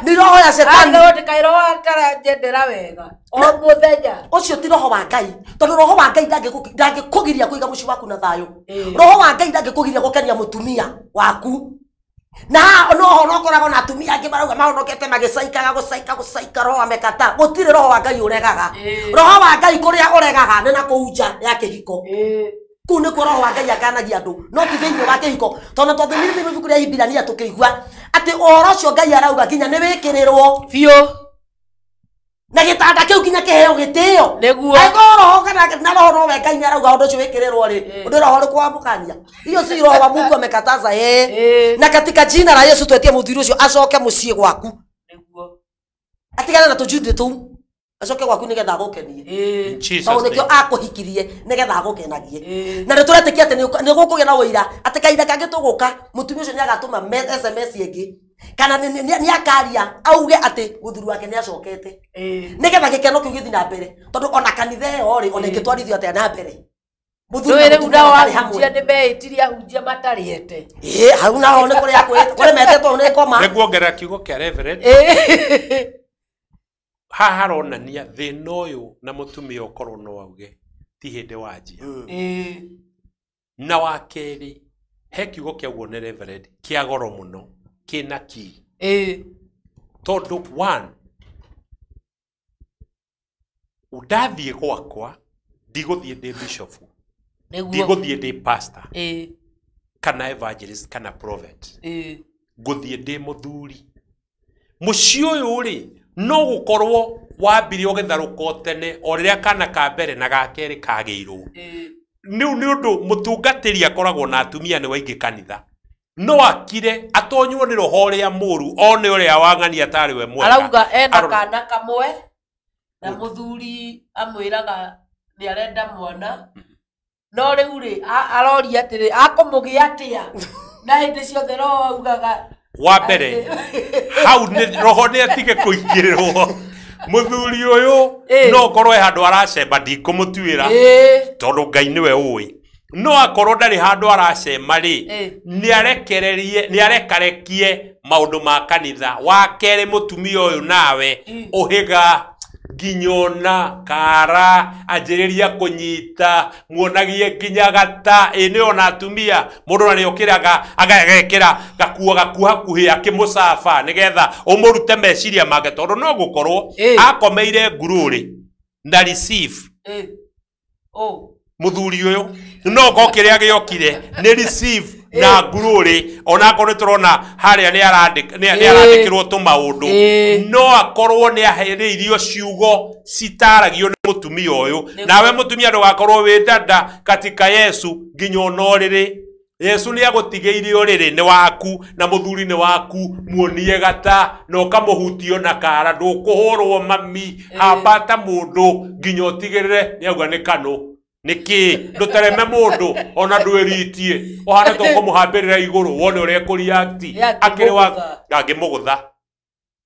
nĩ roho ya cetani kaĩ roho ataranjendera wega o mũthenya ũcio ti roho wa Ngai tondũ roho wa Ngai ndangĩkũgiria kũiga mũciĩ waku na thayũ roho wa Ngai ndangĩkũgiria gũkenia mũtumia waku na no no koragwo na atumia angĩ marauga mahonokete magĩcaikaga gũcaika gũcaika roho amekata gũtirĩ roho wa Ngai ũregaga roho wa Ngai kũrĩa ũregaga nĩ na kũu nja ya kĩhiko Kũu nĩkuo roho wa Ngai akanagia andũ, no ti thĩinĩ wa kĩhiko. Tondũ twathomire thĩinĩ wa ibuku rĩa Hibirania tũkĩigua atĩ ũhoro ũcio Ngai arauga nginya nĩ wĩkĩrĩrwo biũ na gĩtanda kĩu nginya kĩheo gĩtĩo. Nĩguo. Angĩkorwo roho kana na roho nowe Ngai nĩ arauga ũndũ ũcio wĩkĩrĩrwo rĩ, ũndũ roho ũrĩkũ wamũkania? Hiyo si roho wa Mungu amekataza yeye. Na katika jina la Yesu twetie mũthuri ũcio acoke mũciĩ gwaku. Nĩguo. Atigane na tũjundi tũu. Acoke gwaku nĩgetha agũkenie. In Jesus' Tondũ nĩkĩo name. akũhikirie nĩgetha agũkenagie. Na nĩ tũretĩkia atĩ nĩ gũkũgĩa na ũira atĩ kahinda kangĩ tũgũka mũtumia ũcio nĩagatũma SMS ĩngĩ kana nĩ akaria auge atĩ mũthuri wake nĩ acokete nĩgetha gĩkeno kĩu gĩthiĩ na mbere, tondũ ona kanitha ĩyo rĩ ona ĩngĩtwarithio atĩa na mbere, mũthuri Ndũĩ na rĩu mũtumia nao matarĩ ahunjia hamwe. nĩ meĩtirie ahunjia matarĩete. Ĩĩ, hau naho nĩ kũrĩa kũrĩ metetwo nĩ ngoma. Nĩnguongerera kiugo kĩa Reverend. Haha haronania thĩna ũyũ na mũtumia ũkorwo no auge ti hĩndĩ wanjia. Na wa kerĩ, he kiugo kĩaugwo nĩ Reverend kĩa goro mũno kĩna key. Tondũ one, ndathiĩ gwakwa ndigũthiĩ ndĩ bishop, Nĩguo. ndigũthiĩ ndĩ pastor kana evangelist kana prophet, ngũthiĩ ndĩ mũthuri. Mũciĩ ũyũ rĩ no gũkorwo wambire ũgĩtharũka tene o rĩrĩa kana ka mbere na ga kerĩ kagĩirwo. Nĩ ũndũ mũtungatĩri akoragwo na atumia nĩ waingĩ kanitha, no akire atonywo nĩ roho ũrĩa mũru one ũrĩa wang'ania tarĩ we mwega. Arauga ena kana kamwe na mũthuri amwĩraga nĩ arenda mwana, no rĩu rĩ aroria atĩrĩ akũmũgĩa atĩa na hĩndĩ ciothe roho augaga wa mbere hau nĩ roho nĩ atige kũingĩrĩrwo. Mũthuri ũyũ no korwo he handũ aracemba, ndikũmũtuĩra tondũ Ngai nĩwe ũĩ, no akorwo ndarĩ handũ aracema rĩ, nĩ arekererie, nĩ arekarekie maũndũ ma kanitha. Wa kerĩ, mũtumia ũyũ nawe ũhĩga nginya ona kara anjĩrĩria kũnyita muonagie nginya gata. Ĩ nĩ ona atumia mũndũ ona nĩokĩraga agekĩra gakuo gaku hakuhĩ akĩmũcaba nĩgetha ũmũrute meciria make, tondũ no gũkorwo akomeire ngurũrĩ na receive mũthuri ũyũ no korwo kĩrĩa gĩokire nĩ receive na ngurũrĩ, onakorwo nĩ tũrona harĩa nĩ arandĩkĩrwo tũmaũndũ, no akorwo nĩ ahereirio ciugo citaragio nĩ mũtumia ũyũ. Nawe mũtumia ndũgakorwo wĩ dada katika Yesu nginya ona ũrĩrĩ. Yesu nĩ agũtigĩire ũrĩrĩ nĩ waku na mũthuri nĩ waku, muonie gata na ũkamũhutio na kara, ndũkũhũrwo mami hambata mũndũ nginya ũtigĩrĩre nĩ auga nĩ kanũ. Nĩkĩ ndũtereme mũndũ ona ndwĩritie ũhana ta ũkũmũhambĩrĩra igũrũ wone ũrĩa ekũreact akĩrĩ wa angĩmũgũtha.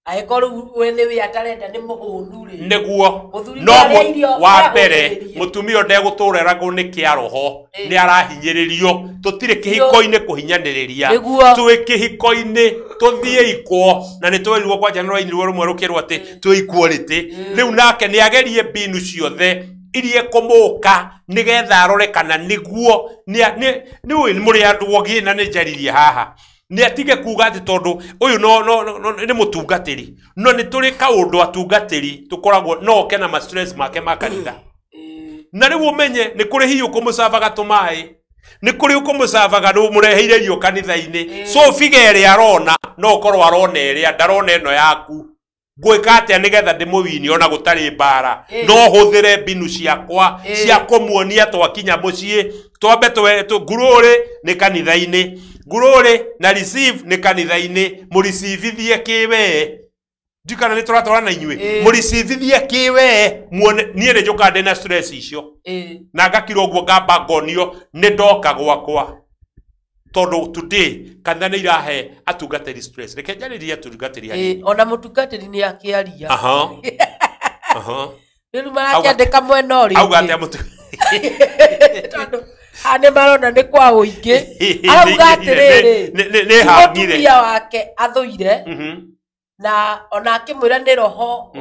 Angĩkorwo rĩu we nĩwe atarenda nĩ mũhũnu rĩ. Nĩguo. Mũthuri No ndarĩa irio wa mbere ahũthĩrĩrie. mũtumia ũyũ ndegũtũra eragwo nĩ kĩa roho, nĩ arahinyĩrĩrio. Tũtirĩ kĩhiko-inĩ kũhinyanĩrĩria, twĩ kĩhiko-inĩ tũthiĩ ikwo, na nĩ twerirwo kwanja nĩ rwainirwo rũmwe rũkĩrwo atĩ twĩ equality. Rĩu nake nĩ agerie mbinu ciothe iria ekũmũka nĩgetha arore kana nĩguo nĩ ũĩ mũrĩ andũ ogĩ, na nĩ njaririe haha nĩ atige kuga atĩ tondũ ũyũ no nĩ mũtungatĩri, no nĩ tũrĩ kaũndũ atungatĩri tũkoragwo no oke na ma stress make ma kanitha. Na rĩu ũmenye nĩ kũrĩ hihi ũkũmũcavaga tũmaĩ, nĩ kũrĩ ũkũmũcavaga mũreheire irio kanitha-inĩ, so biga ĩrĩa arona no ũkorwo arona ĩrĩa ndarona ĩno yaku. Ngwĩka atĩa nĩgetha ndĩmũwinie ona gũtarĩ mbara? No hũthĩre mbinu ciakwa cia kũmuonia twakinya mũciĩ twambe ngurũrĩ nĩ kanitha-inĩ, ngurũrĩ na receive nĩ kanitha-inĩ, mũricivithie kĩwee. Ndikana nĩ tũratwarana na inyuĩ, mũricivithie kĩwee muone. Niĩ nĩ njũkaga ndĩna stress icio na ngakira ũguo ngamba ngonio nĩ ndoka gwakwa, tondũ today kanitha nĩ irahe atungatĩri stress. Reke njarĩrie atungatĩri hanini. Ona mũtungatĩri nĩ akĩaria. Rĩu marakĩandĩka mwena ũrĩa Auga ũngĩ. atĩa mũtu Tondũ haha nĩ marona nĩ kwa ũingĩ. Arauga atĩrĩrĩ, nĩ hangire mũtumia wake athũire na ona akĩmwĩra nĩ roho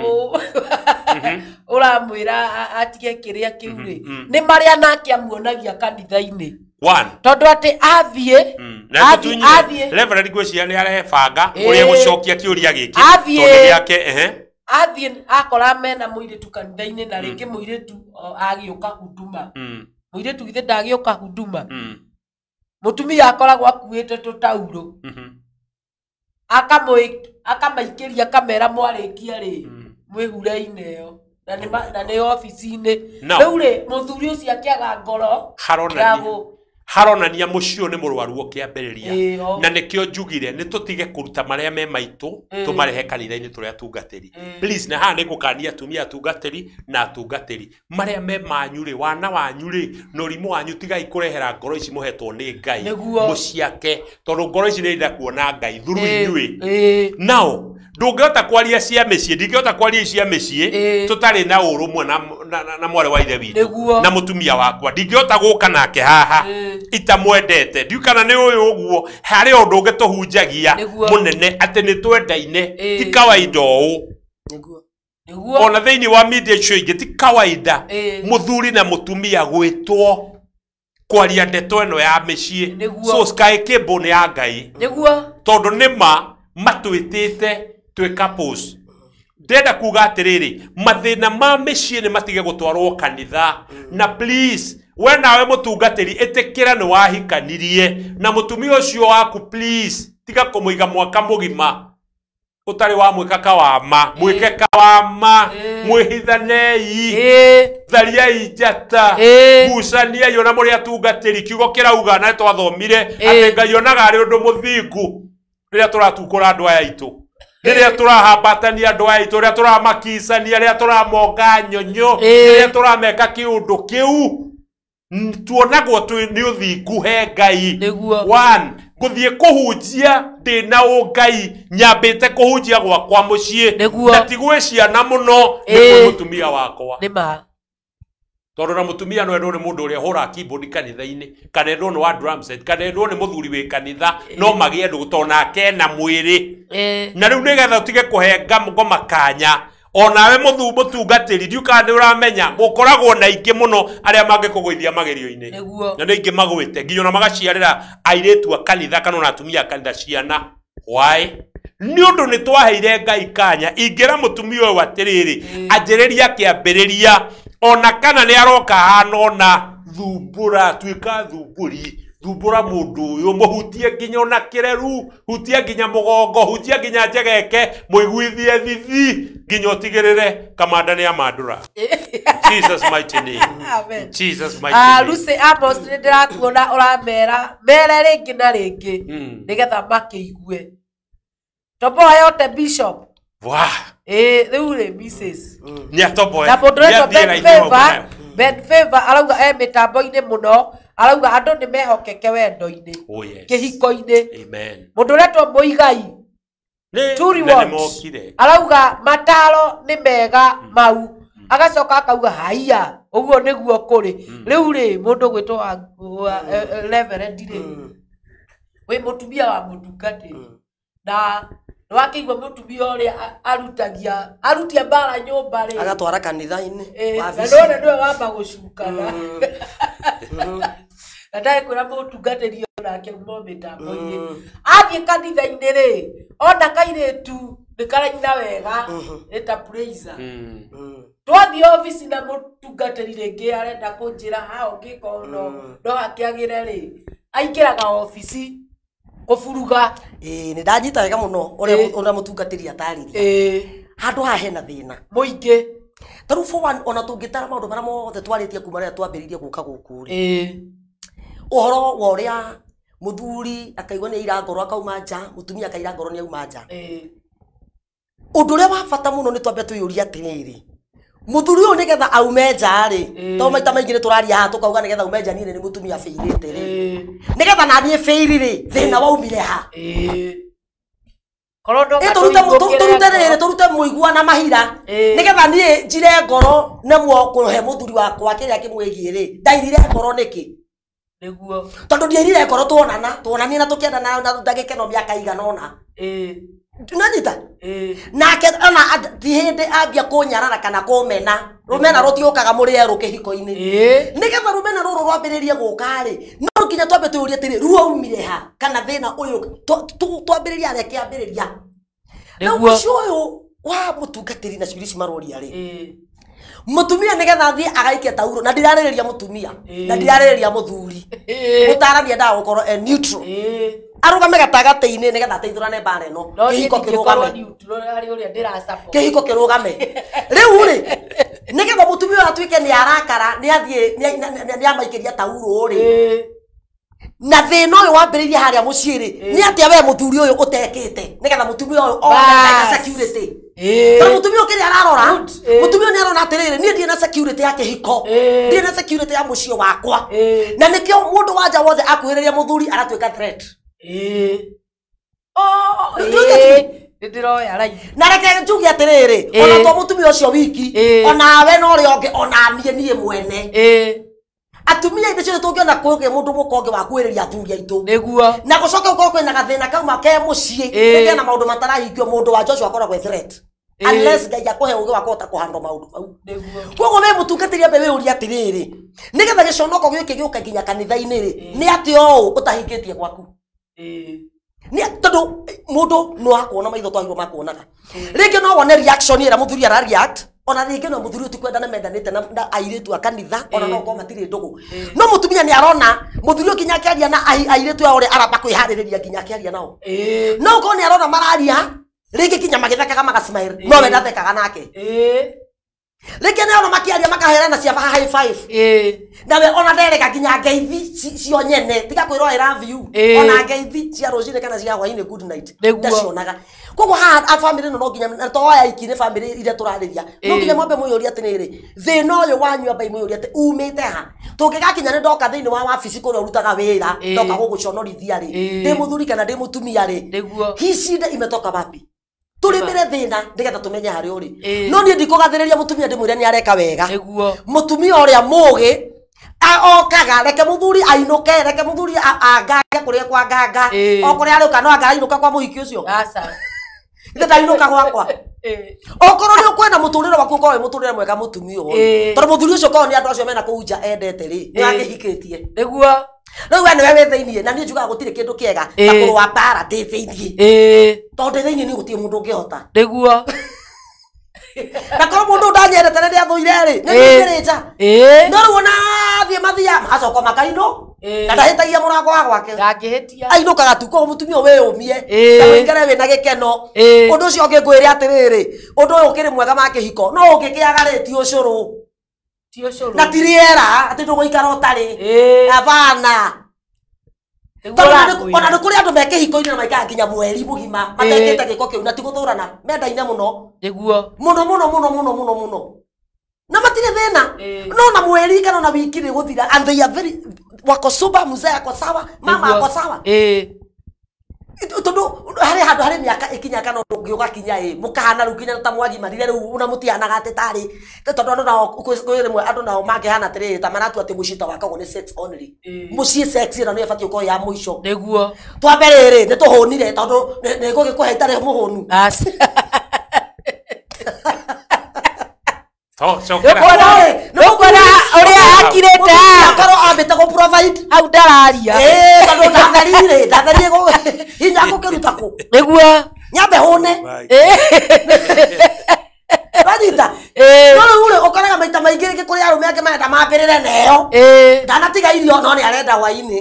ũramwĩra atige kĩrĩa kĩu rĩ, nĩ marĩa nake amuonagia kanitha-inĩ. One. Tondũ atĩ athiĩ Na athiĩ athiĩ Reverend ngwĩciria nĩ arebanga ũrĩa gũcokia kĩũria gĩkĩ Athiĩ. tondũ gĩake ehe. Athiĩ akora mena mũirĩtu kanitha-inĩ, na rĩngĩ mũirĩtu agĩũka huduma. Mũirĩtu githĩ ndagĩũka huduma. Mũtumia akoragwo akuĩte tũtaurũ. Akamaikĩria kamera mwarĩkia rĩ mwĩhure-inĩ ĩyo na nĩ obici-inĩ. Rĩu rĩ mũthuri ũcio akĩaga ngoro haronania mũciĩ ũyũ nĩ mũrwaru ũkĩambĩrĩria na nĩkĩo njugire nĩ tũtige kũruta marĩa me maitũ tũmarehe kanitha-inĩ tũrĩ atungatĩri. Please, na haha nĩ ngũkania atumia atungatĩri na atungatĩri marĩa me manyu rĩ, wana wanyu rĩ na ũrimũ wanyu, tigai kũrehera ngoro ici mũhetwo nĩ Ngai mũciake, tondũ ngoro ici nĩ irenda kuona Ngai through inyuĩ. Nao ndũngĩhota kwaria cia mĩciĩ, ndingĩhota kwaria cia mĩciĩ tũtarĩ na ũrũmwe na mwarĩ wa ithe witũ na mũtumia wakwa, ndingĩhota gũka nake haha itamwendete, ndiũ kana nĩ ũyũ ũguo harĩ ũndũ ũngĩ tũhunjagia mũnene atĩ nĩ twendaine, ti kawaida ũũ. Ona thĩinĩ wa media icio ingĩ ti kawaida mũthuri na mũtumia gwĩtwo kwaria ndeto ĩno ya mĩciĩ. So Sky Cable nĩ ya Ngai tondũ nĩma matwĩtĩte twĩ couples. Ndĩrenda kuga atĩrĩrĩ, mathĩna ma mĩciĩ nĩ matige gũtwarwo kanitha. Na please, we nawe mũtungatĩri ĩtĩkĩra nĩ wahikanirie na mũtumia ũcio waku, please tiga kũmũiga mwaka mũgima ũtarĩ wa mwĩka kawama, mwĩke kawama, mwĩhithanei, thariai njata, gucaniai ona mũrĩ atungatĩri. Kiugo kĩrauga na twathomire atĩ Ngai onaga arĩ ũndũ mũthingu rĩrĩa tũratukũra andũ aya aitũ, rĩrĩa tũrahambatania andũ aya aitũ, rĩrĩa tũramakicania, rĩrĩa tũramonga nyonyo, rĩrĩa tũrameka kĩũndũ kĩu, tuonagwo nĩ ũthingu he Ngai. One, ngũthiĩ kũhunjia ndĩna ũngai, nyambĩte kũhunjia gwakwa mũciĩ na ti gwĩ ciana mũno, nĩ kwĩ mũtumia wakwa. Tondũ na mũtumia no endwo nĩ mũndũ ũrĩa ũhũraga keyboard kanitha-inĩ, kana endwo nĩ wa drum set, kana endwo nĩ mũthuri wĩ kanitha, no magĩe ndũgũ tondũ nake ena mwĩrĩ. Na rĩu nĩgetha ũtige kũhe ngoma kanya, onawe mũtungatĩri ndiũ kana nĩ ũramenya gũkoragwo na aingĩ mũno arĩa mangĩkũgũithia magerio-inĩ, na nĩ aingĩ magwĩte nginya ona magaciarĩra airĩtu a kanitha kana ona atumia a kanitha ciana. Why? Nĩ ũndũ nĩ twaheire Ngai kanya. Ingĩra mũtumia ũyũ atĩrĩrĩ, anjĩrĩria kĩambĩrĩria ona kana nĩ aroka hana ona thumbũra, tuĩka thumbũri, thumbũra mũndũ ũyũ, mũhutie nginya ona kĩreru, hutie nginya mũgongo, hutie nginya njegeke, mũiguithie thithi nginya ũtigĩrĩre kamanda nĩ amandũra. Jesus mighty name. Amen. Jesus mighty name. Lucy Amos nĩ ndĩrakuona ũramera mere rĩngĩ na rĩngĩ nĩgetha makĩigue. Toboa yote Bishop. Wah. Rĩu rĩ Mrs. Nĩ atoboe. Na mũndũ ũretwo Ben Favor arauga e mĩtambo-inĩ mũno, arauga andũ nĩ mehokeke wendo-inĩ, kĩhiko-inĩ. Amen. Mũndũ ũretwo Mũigai Turi Watts arauga mataro nĩ mega mau, agacoka akauga haiya ũguo nĩguo kũrĩ. Rĩu rĩ mũndũ gwĩtwo Reverend rĩ, wĩ mũtumia wa mũtungatĩri na nĩwakĩigua mũtumia ũrĩa arutagia arutia mbara nyũmba rĩ agatwara kanitha-inĩ, na nĩwona nĩwe wamba gũcukana na ndagĩkwĩra mũtungatĩri onake uma mĩtambo-inĩ. Athiĩ kanitha-inĩ rĩ, ona kairĩtu nĩ karaina wega nĩ ta praiser. Twathiĩ obici na mũtungatĩri rĩngĩ arenda kũnjĩra ha ũngĩka no hakĩagĩre rĩ, aingĩraga obici kũburuga. Nĩ ndanyita wega mũno ũrĩa mũtungatĩri atarĩria. Handũ haha hena thĩna mũingĩ. Ta rĩu for one, ona tũngĩtara maũndũ marĩa mothe twarĩtie kuma rĩrĩa twambĩrĩirie gũka gũkũ rĩ, ũhoro wa ũrĩa mũthuri akaigua nĩ aira ngoro akauma nja, mũtumia akaira ngoro nĩ auma nja. Ũndũ ũrĩa wa bata mũno nĩ twambe twĩyũrie atĩrĩrĩ, mũthuri ũyũ nĩgetha aume nja rĩ, tondũ maita maingĩ nĩ tũraria haha tũkauga nĩgetha aume nja niĩ nĩ mũtumia bĩirĩte rĩ, nĩgetha naniĩ bĩiri rĩ, thĩna waumire ha? Tũrute rĩrĩ, tũrute mũigua na mahira nĩgetha niĩ njire ngoro nemwo kũhe mũthuri wakwa kĩrĩa kĩmwĩgiĩ rĩ, ndairire ngoro nĩkĩ? Tondũ ndiairire ngoro tuonana, tuonanie na tũkĩendana na ndagĩkeno mĩaka igana ũna. Nanyita? Nake ona ti hĩndĩ ambia kũnyarara kana kũmena, rũmena rũtiũkaga mũrĩ erũ kĩhiko-inĩ. Nĩgetha rũmena rũrũ rwambĩrĩrie gũka rĩ, no nginya twambe twĩyũrie atĩrĩ, ruoumire ha? Kana thĩna ũyũ twambĩrĩrie harĩa kĩambĩrĩria. Na ũcio ũyũ wa mũtungatĩri na ciũria ici maroria rĩ, Mutumia nigetha athie agaikie tauro na ndirarĩrĩria mutumia na ndirarĩrĩria muthuri. Mutarani endaga gũkorwo e neutral. Arũgame gatagatĩ-inĩ nĩgetha ateithũrane mbara ĩno. Kĩhiko kĩrũgame. Kĩhiko kĩrũgame. Rĩu rĩ nĩgetha mũtumia ũyũ atuĩke nĩ arakara nĩ athiĩ nĩ amaikĩria tauro rĩ. Na thĩna ũyũ wambĩrĩirie harĩa mũciĩ rĩ nĩ atĩa we mũthuri ũyũ ũtekĩte nĩgetha mũtumia ũyũ one na security. Tondũ mũtumia ũyũ kĩrĩa ararora mũtumia ũyũ nĩ arona atĩrĩrĩ niĩ ndirĩ na security ya kĩhiko ndirĩ na security ya mũciĩ wakwa na nĩkĩo mũndũ wa nja wothe akuhĩrĩria mũthuri aratuĩka threat. Na reke njuge atĩrĩrĩ ona to mũtumia ũcio wiki onawe na ũrĩa ũngĩ ona niĩ niĩ mwene atumia ithe ciothe tũngĩona kũgĩa mũndũ mũkonge wa kwĩrĩria athuri aitũ na gũcoka gũkorwo kwĩna gathĩna kauma ke mũciĩ kũgĩa na maũndũ matarahingio mũndũ wa Joshua akoragwo e threat unless Ngai akũhe ũgĩ wa kũhota kũhandwo maũndũ mau. Koguo we mũtungatĩri ambe wĩyũrie atĩrĩrĩ nĩgetha gĩconoko gĩkĩ gĩũke nginya kanitha-inĩ rĩ nĩ atĩa ũũ ũtahingĩtie gwaku nĩ tondũ mũndũ no akuona maitho twagirwo makuonaga rĩngĩ no wone reaction ĩrĩa mũthuri ara react ona rĩngĩ no mũthuri ũyũ ti kwendana mendanĩte na airĩtu a kanitha ona no ũkorwo matirĩ ndũgũ no mũtumia nĩ arona mũthuri ũyũ nginya akĩaria na airĩtu aya ũrĩa aramba kwĩharĩrĩria nginya akĩaria nao no ũkorwo nĩ arona mararia rĩngĩ nginya magĩthekaga magasmile no we ndathekaga nake rĩngĩ nĩ arona makĩaria makaherana ciaba high five nawe ona nderega nginya ngeithi cio nyene tiga kwĩrwo I love you ona ngeithi cia rũcinĩ kana cia hwainĩ good night ndacionaga. Koguo haha family ĩno no nginya na to aya iki nĩ family iria tũrarĩria no nginya mwambe mwĩyũrie atĩrĩrĩ thĩna ũyũ wanyu ambai mwĩyũrie atĩ umĩte ha tũngĩgakinya nĩ ndoka thĩinĩ wa wabici kũrĩa ũrutaga wĩra ndoka gũgũconorithia rĩ ndĩ mũthuri kana ndĩ mũtumia rĩ hii shida imetoka wapi tũrĩmĩre thĩna nĩgetha tũmenye harĩa ũrĩ no niĩ ndikũgathĩrĩria mũtumia ndĩmwĩre nĩ areka wega mũtumia ũrĩa mũgĩ okaga reke mũthuri ainũke reke mũthuri angange kũrĩa kwa nganga o kũrĩa arĩũka no anga ainũka kwa mũhiki ũcio ithe ndainũka gwakwa okorwo nĩ ũkwenda mũtũrĩre waku ũkorwo wĩ mũtũrĩre mwega mũtumia ũyũ tondũ mũthuri ũcio korwo nĩ andũ acio mena kũu nja endete rĩ nĩ akĩhikĩtie nĩguo rĩu we nĩwe wĩ thĩiniĩ na niĩ njugaga gũtirĩ kĩndũ kĩega ta kũrũa mbara ndĩ thĩiniĩ tondũ ndĩ thĩiniĩ niĩ gũtirĩ mũndũ ũngĩhota nĩguo na korwo mũndũ ndanyendete na nĩathũire rĩ nĩ niĩ nja no rĩu ona athiĩ mathia magacoka makainũ na ndahĩtagia mũrango wa gwake ainũkaga tu koguo mũtumia ũyũ wĩyũmie na ũikare wĩna gĩkeno ũndũ ũcio ũngĩ ngwĩre atĩrĩrĩ ũndũ ũyũ ũkĩrĩ mwega ma kĩhiko no ũngĩkĩaga rĩ ti ũcũrũ na ti rĩera atĩ ndũgũikara ũtarĩ abana ona nĩ kũrĩ andũ me kĩhiko-inĩ na maikaraga nginya mweri mũgima matekĩte gĩko kĩu na ti gũthũrana mendaine mũno mũno mũno mũno mũno mũno mũno na matirĩ thĩna no na mweri kana na wiki nĩ gũthira and they are very wako sober mzee ako sawa mama ako sawa tondu hari handu hari miaka ikinya kana ungi ugakinya i mukahana riu nginya ta mwagimarire riu una mutihanaga ati tari tondu andu nao kwi rimwe andu nao mangihana atiriri ta maratua ati mucii ta wakagwo ni sex only mucii sex ino niyo ibatiĩ gũkorwo ya mũico nĩguo twambe rĩrĩ nĩ tũhũnire tondu nĩ ngũgĩkũhe itarĩ mũhũnu. Nĩũkuona ũrĩa akirĩte akorwo ambĩte gũ provide hau ndararia tondũ ndatherire ndatherire hinya ngũkĩruta kũ nĩguo nyambe hũne wanyita no rĩu rĩ ũkoraga maita maingĩ rĩngĩ kũrĩ arũme angĩ marenda mambĩrĩre neyo ndanatiga irio no nĩ arenda hwainĩ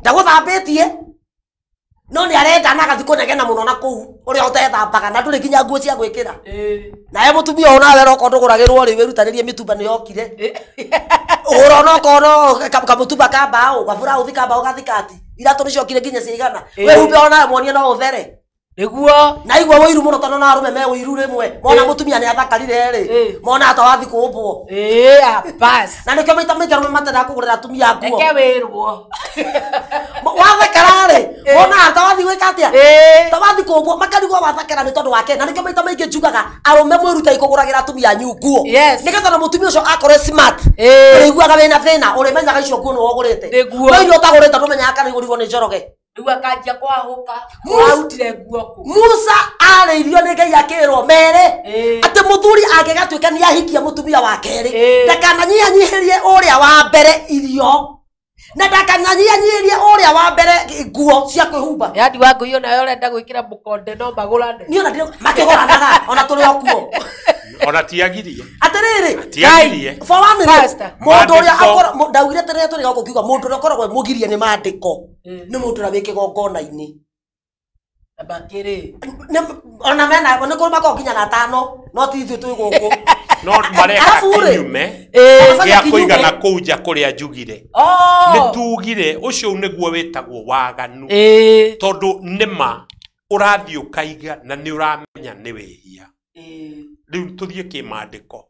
ndagũthambĩtie no nĩ arenda na agathiĩ kũnegena mũno na kũu ũrĩa ũtethambaga na ndũrĩ nginya nguo cia gwĩkĩra nawe mũtumia ũyũ nawe rokorwo ndũgũragĩrwo rĩ wĩrutanĩrie mĩtumba nĩ yokire ũgũra onokorwo no kamũtumba ka mbaũ gaburauthi ka mbaũ gathikati iratũ nĩ ciokire nginya ciigana wĩhumbe onawe muonie no ũthere nĩguo na igua ũiru mũno tondũ no arũme me ũiru rĩmwe mona mũtumia nĩ athakarire rĩ mona ta wathi kũũmbwo na nĩkĩo maita maingĩ arũme matendaga kũgũrĩra atumia nguo reke wĩrwo wathakara rĩ wona ta wathi gwĩka atĩa ta wathi kũũmbwo makarigwo wathakara nĩ tondũ wake na nĩkĩo maita maingĩ njugaga arũme mwĩrutei kũgũragĩra atumia anyu nguo nĩgetha na mũtumia ũcio akorwo smart ũrĩiguaga wĩna thĩna ũrĩmenyaga icio nguo nĩwe ũgũrĩte no iria ũtagũrĩte ndũmenyaga kana igũrirwo nĩ Njoroge rĩu akanjia kwahũka warutire nguo kũ Musa arĩirio nĩ Ngai akĩrwo mere atĩ mũthuri angĩgatuĩka nĩ ahikia mũtumia wa kerĩ ndakananyihanyihĩrie ũrĩa wa mbere irio na ndakananyihanyihĩrie ũrĩa wa mbere nguo cia kwĩhumba yani wa ngũi onawe ũrenda gwĩkĩra mũkonde no magũrane niĩ ona makĩgũranaga ona tũrĩ o kuo Ona tiagirie. Atiriri. Tiagirie. For one minute. Mundu uria akora ndaugire tere turi goko kiuga mundu uria akoragwo mugirie ni mandiko. Ni mundu uria wi kigongona-ini. Bakiri. Ona mena ni kuri makoragwo nginya na atano no ti ithuĩ twĩ gũkũ. No mareka kinyume gĩa kũigana kũu nja kũrĩa njugire. Nĩ tugire ũcio nĩguo wĩtagwo waganu. Tondũ nĩma ũrathiĩ ũkaiga na nĩ ũramenya nĩ wĩhia. Rĩu tũthiĩ kĩmandĩko.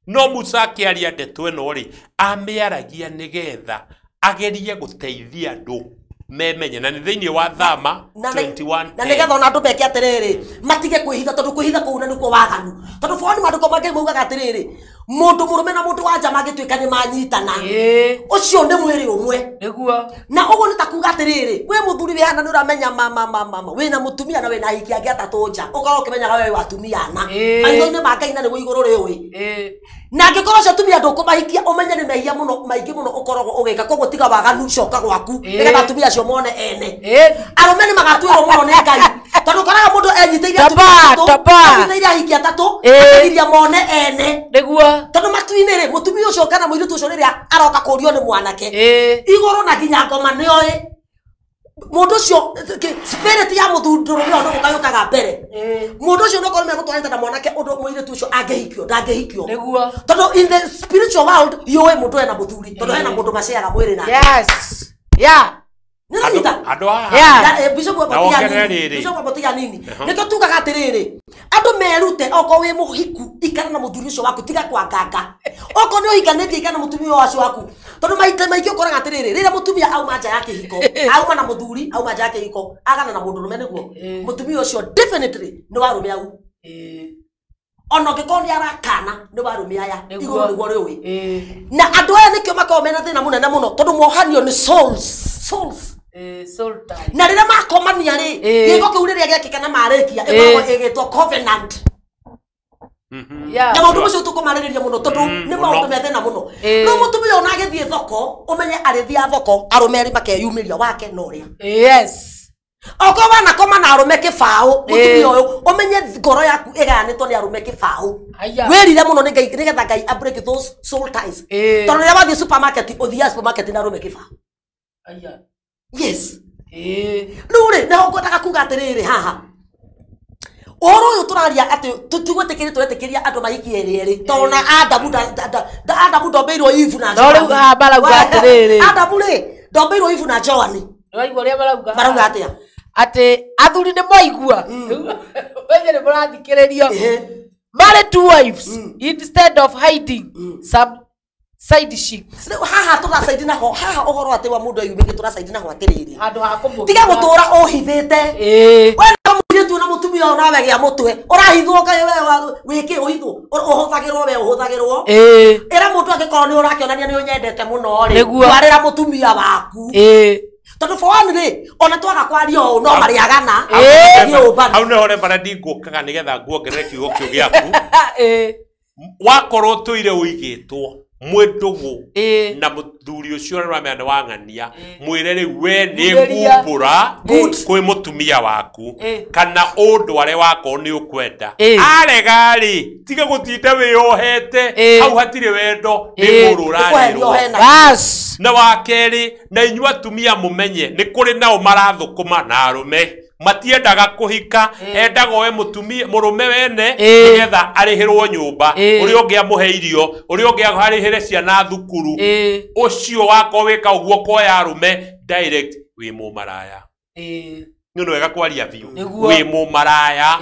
No Musa akĩaria ndeto ĩno rĩ, amĩaragia nĩgetha agerie gũteithia andũ memenye na nĩ thĩinĩ wa Thama 21 na nĩgetha ona andũ meke atĩrĩrĩ matige kwĩhitha tondũ kwĩhitha kũu na nĩkuo waganu tondũ boni mandĩko mangĩ maugaga atĩrĩrĩ mũndũ mũrũme na mũndũ wa nja mangĩtuĩka nĩ manyitana ũcio nĩ mwĩrĩ ũmwe nĩguo na ũguo nĩ ta kuga atĩrĩrĩ wĩ mũthuri wĩ hana nĩ ũramenya mama wĩna mũtumia na wĩna ahiki angĩ atatũ nja ũkorwo ũkĩmenyaga we wĩ atumia ana maitho-inĩ ma Ngai na nĩguo igũrũ rĩũĩ na angĩkorwo ũcio atumia ndũkũmahikia ũmenye nĩ mehia mũno maingĩ mũno ũkoragwo ũgĩka koguo tiga waganu coka gwaku nĩgetha atumia acio mone ene arũme nĩ magatuĩrwo mũno nĩ Ngai tondũ ũkoraga mũndũ enyitĩire atumia atatũ enyitĩire ahiki atatũ akagiria mone ene nĩguo tondũ matu-inĩ rĩ mũtumia ũcio kana mũirĩtu ũcio rĩrĩa aroka kũrio nĩ mwanake igũrũ na nginya ngoma nĩoĩ mũndũ ũcio spirit ya mũthundũrũme ũyũ nĩgũka yũkaga mbere mũndũ ũcio nokorwo megũtwarĩte na mwanake ũndũ mũirĩtu ũcio angĩhikio ndangĩhikio nĩguo tondũ in the spiritual world yũĩ mũndũ ena mũthuri tondũ hena mũndũ maceaga mwĩrĩ nake. Yes. Yeah. Nĩranyita andũ haha Bishop Abotiga nini nĩkĩo tugaga atĩrĩrĩ andũ merute okorwo wĩ mũhiku ikara na mũthuri ũcio waku tiga kwanganga okorwo nĩ ũhikanĩtie ikara na mũtumia ũcio waku tondũ maita maingĩ ũkoraga atĩrĩrĩ rĩrĩa mũtumia auma nja ya kĩhiko auma na mũthuri auma nja ya kĩhiko agana na mũndũrũme nĩguo mũtumia ũcio definitely nĩ warũme au ona ũngĩkorwo nĩ arakana nĩ warũme aya igũrũ nĩguo rĩũĩ na andũ aya nĩkĩo makoragwo mena thĩna mũnene mũno tondũ mohanio nĩ souls na rĩrĩa makomania rĩ gĩko kĩu rĩrĩa gĩekĩka na marĩkia ĩkoragwo ĩgĩtwo covenant na maũndũ macio tũkũmarĩrĩria mũno tondũ nĩ maũndũ me thĩna mũno no mũtumia ona agĩthiĩ thoko ũmenye arĩthiaga thoko arũme erĩ makeyumĩria wake na ũrĩa yes okorwo wanakoma na arũme kĩbaũ mũtumia ũyũ ũmenye ngoro yaku ĩgayanĩtwo nĩ arũme kĩbaũ wĩrire mũno nĩ Ngai nĩgetha Ngai a break those soul ties tondũ rĩrĩa wathiĩ supermarket ũthiaga supermarket na arũme kĩbaũ. Yes. Rĩu rĩ nĩho ngwendaga kuga atĩrĩrĩ haha ũhoro ũyũ tũraria atĩ tũtigwĩtĩkĩria tũretĩkĩria andũ mahikie erĩ erĩ tondũ na Adamu ndombeirwo Eve na Joani. No rĩu haha marauga atĩrĩrĩ Adamu rĩ ndombeirwo Eve na Joani. Nĩwaigua ũrĩa marauga? Marauga atĩa? Atĩ athuri nĩ mwaigua wenye nĩ mũrathikĩrĩrio marry two wives instead of hiding some side chicks. Haha tũracaidi naho haha ũhoro atĩ wa mũndũ eyumĩrie tũracaidi naho atĩrĩrĩ handũ ha kũmũhitha tiga gũtũra ũhithĩte we na mũirĩtu na mũtumia ũyũ nawe gĩa mũtwe ũrahithwo kaĩ we wĩkĩ ũhithwo ũhũthagĩrwo we ũhũthagĩrwo ĩra mũndũ angĩkorwo nĩ ũrakĩonania nĩ ũnyendete mũno rĩ twarĩra mũtumia waku tondũ for one rĩ ona twaga kwaria ũũ no marĩagana nyũmba. Hau nĩho Reverend ngũkaga nĩgetha nguongerere kiugo kĩu gĩaku wakorwo tũire ũigĩtwo mwĩ ndũgũ na mũthuri ũcio ũramenya nĩ wang'ania mwĩre rĩu we nĩ ngumbũra kwĩ mũtumia waku kana ũndware wakorwo nĩ ũkwenda arega rĩ tiga gũtinda wĩyohete hau hatirĩ wendo nĩ mũrũ ũrarĩrwo na wa kerĩ na inyuĩ atumia mũmenye nĩ kũrĩ nao marathũkũma na arũme matiendaga kũhika endaga oe mũtumia mũrũme wene nĩgetha arĩhĩrwo nyũmba ũrĩa ũngĩ amũhe irio ũrĩa ũngĩ arĩhĩre ciana thukuru ũcio wakorwo wĩka ũguo koya arũme direct wĩ mũmaraya nĩ wega kwaria biũ wĩ mũmaraya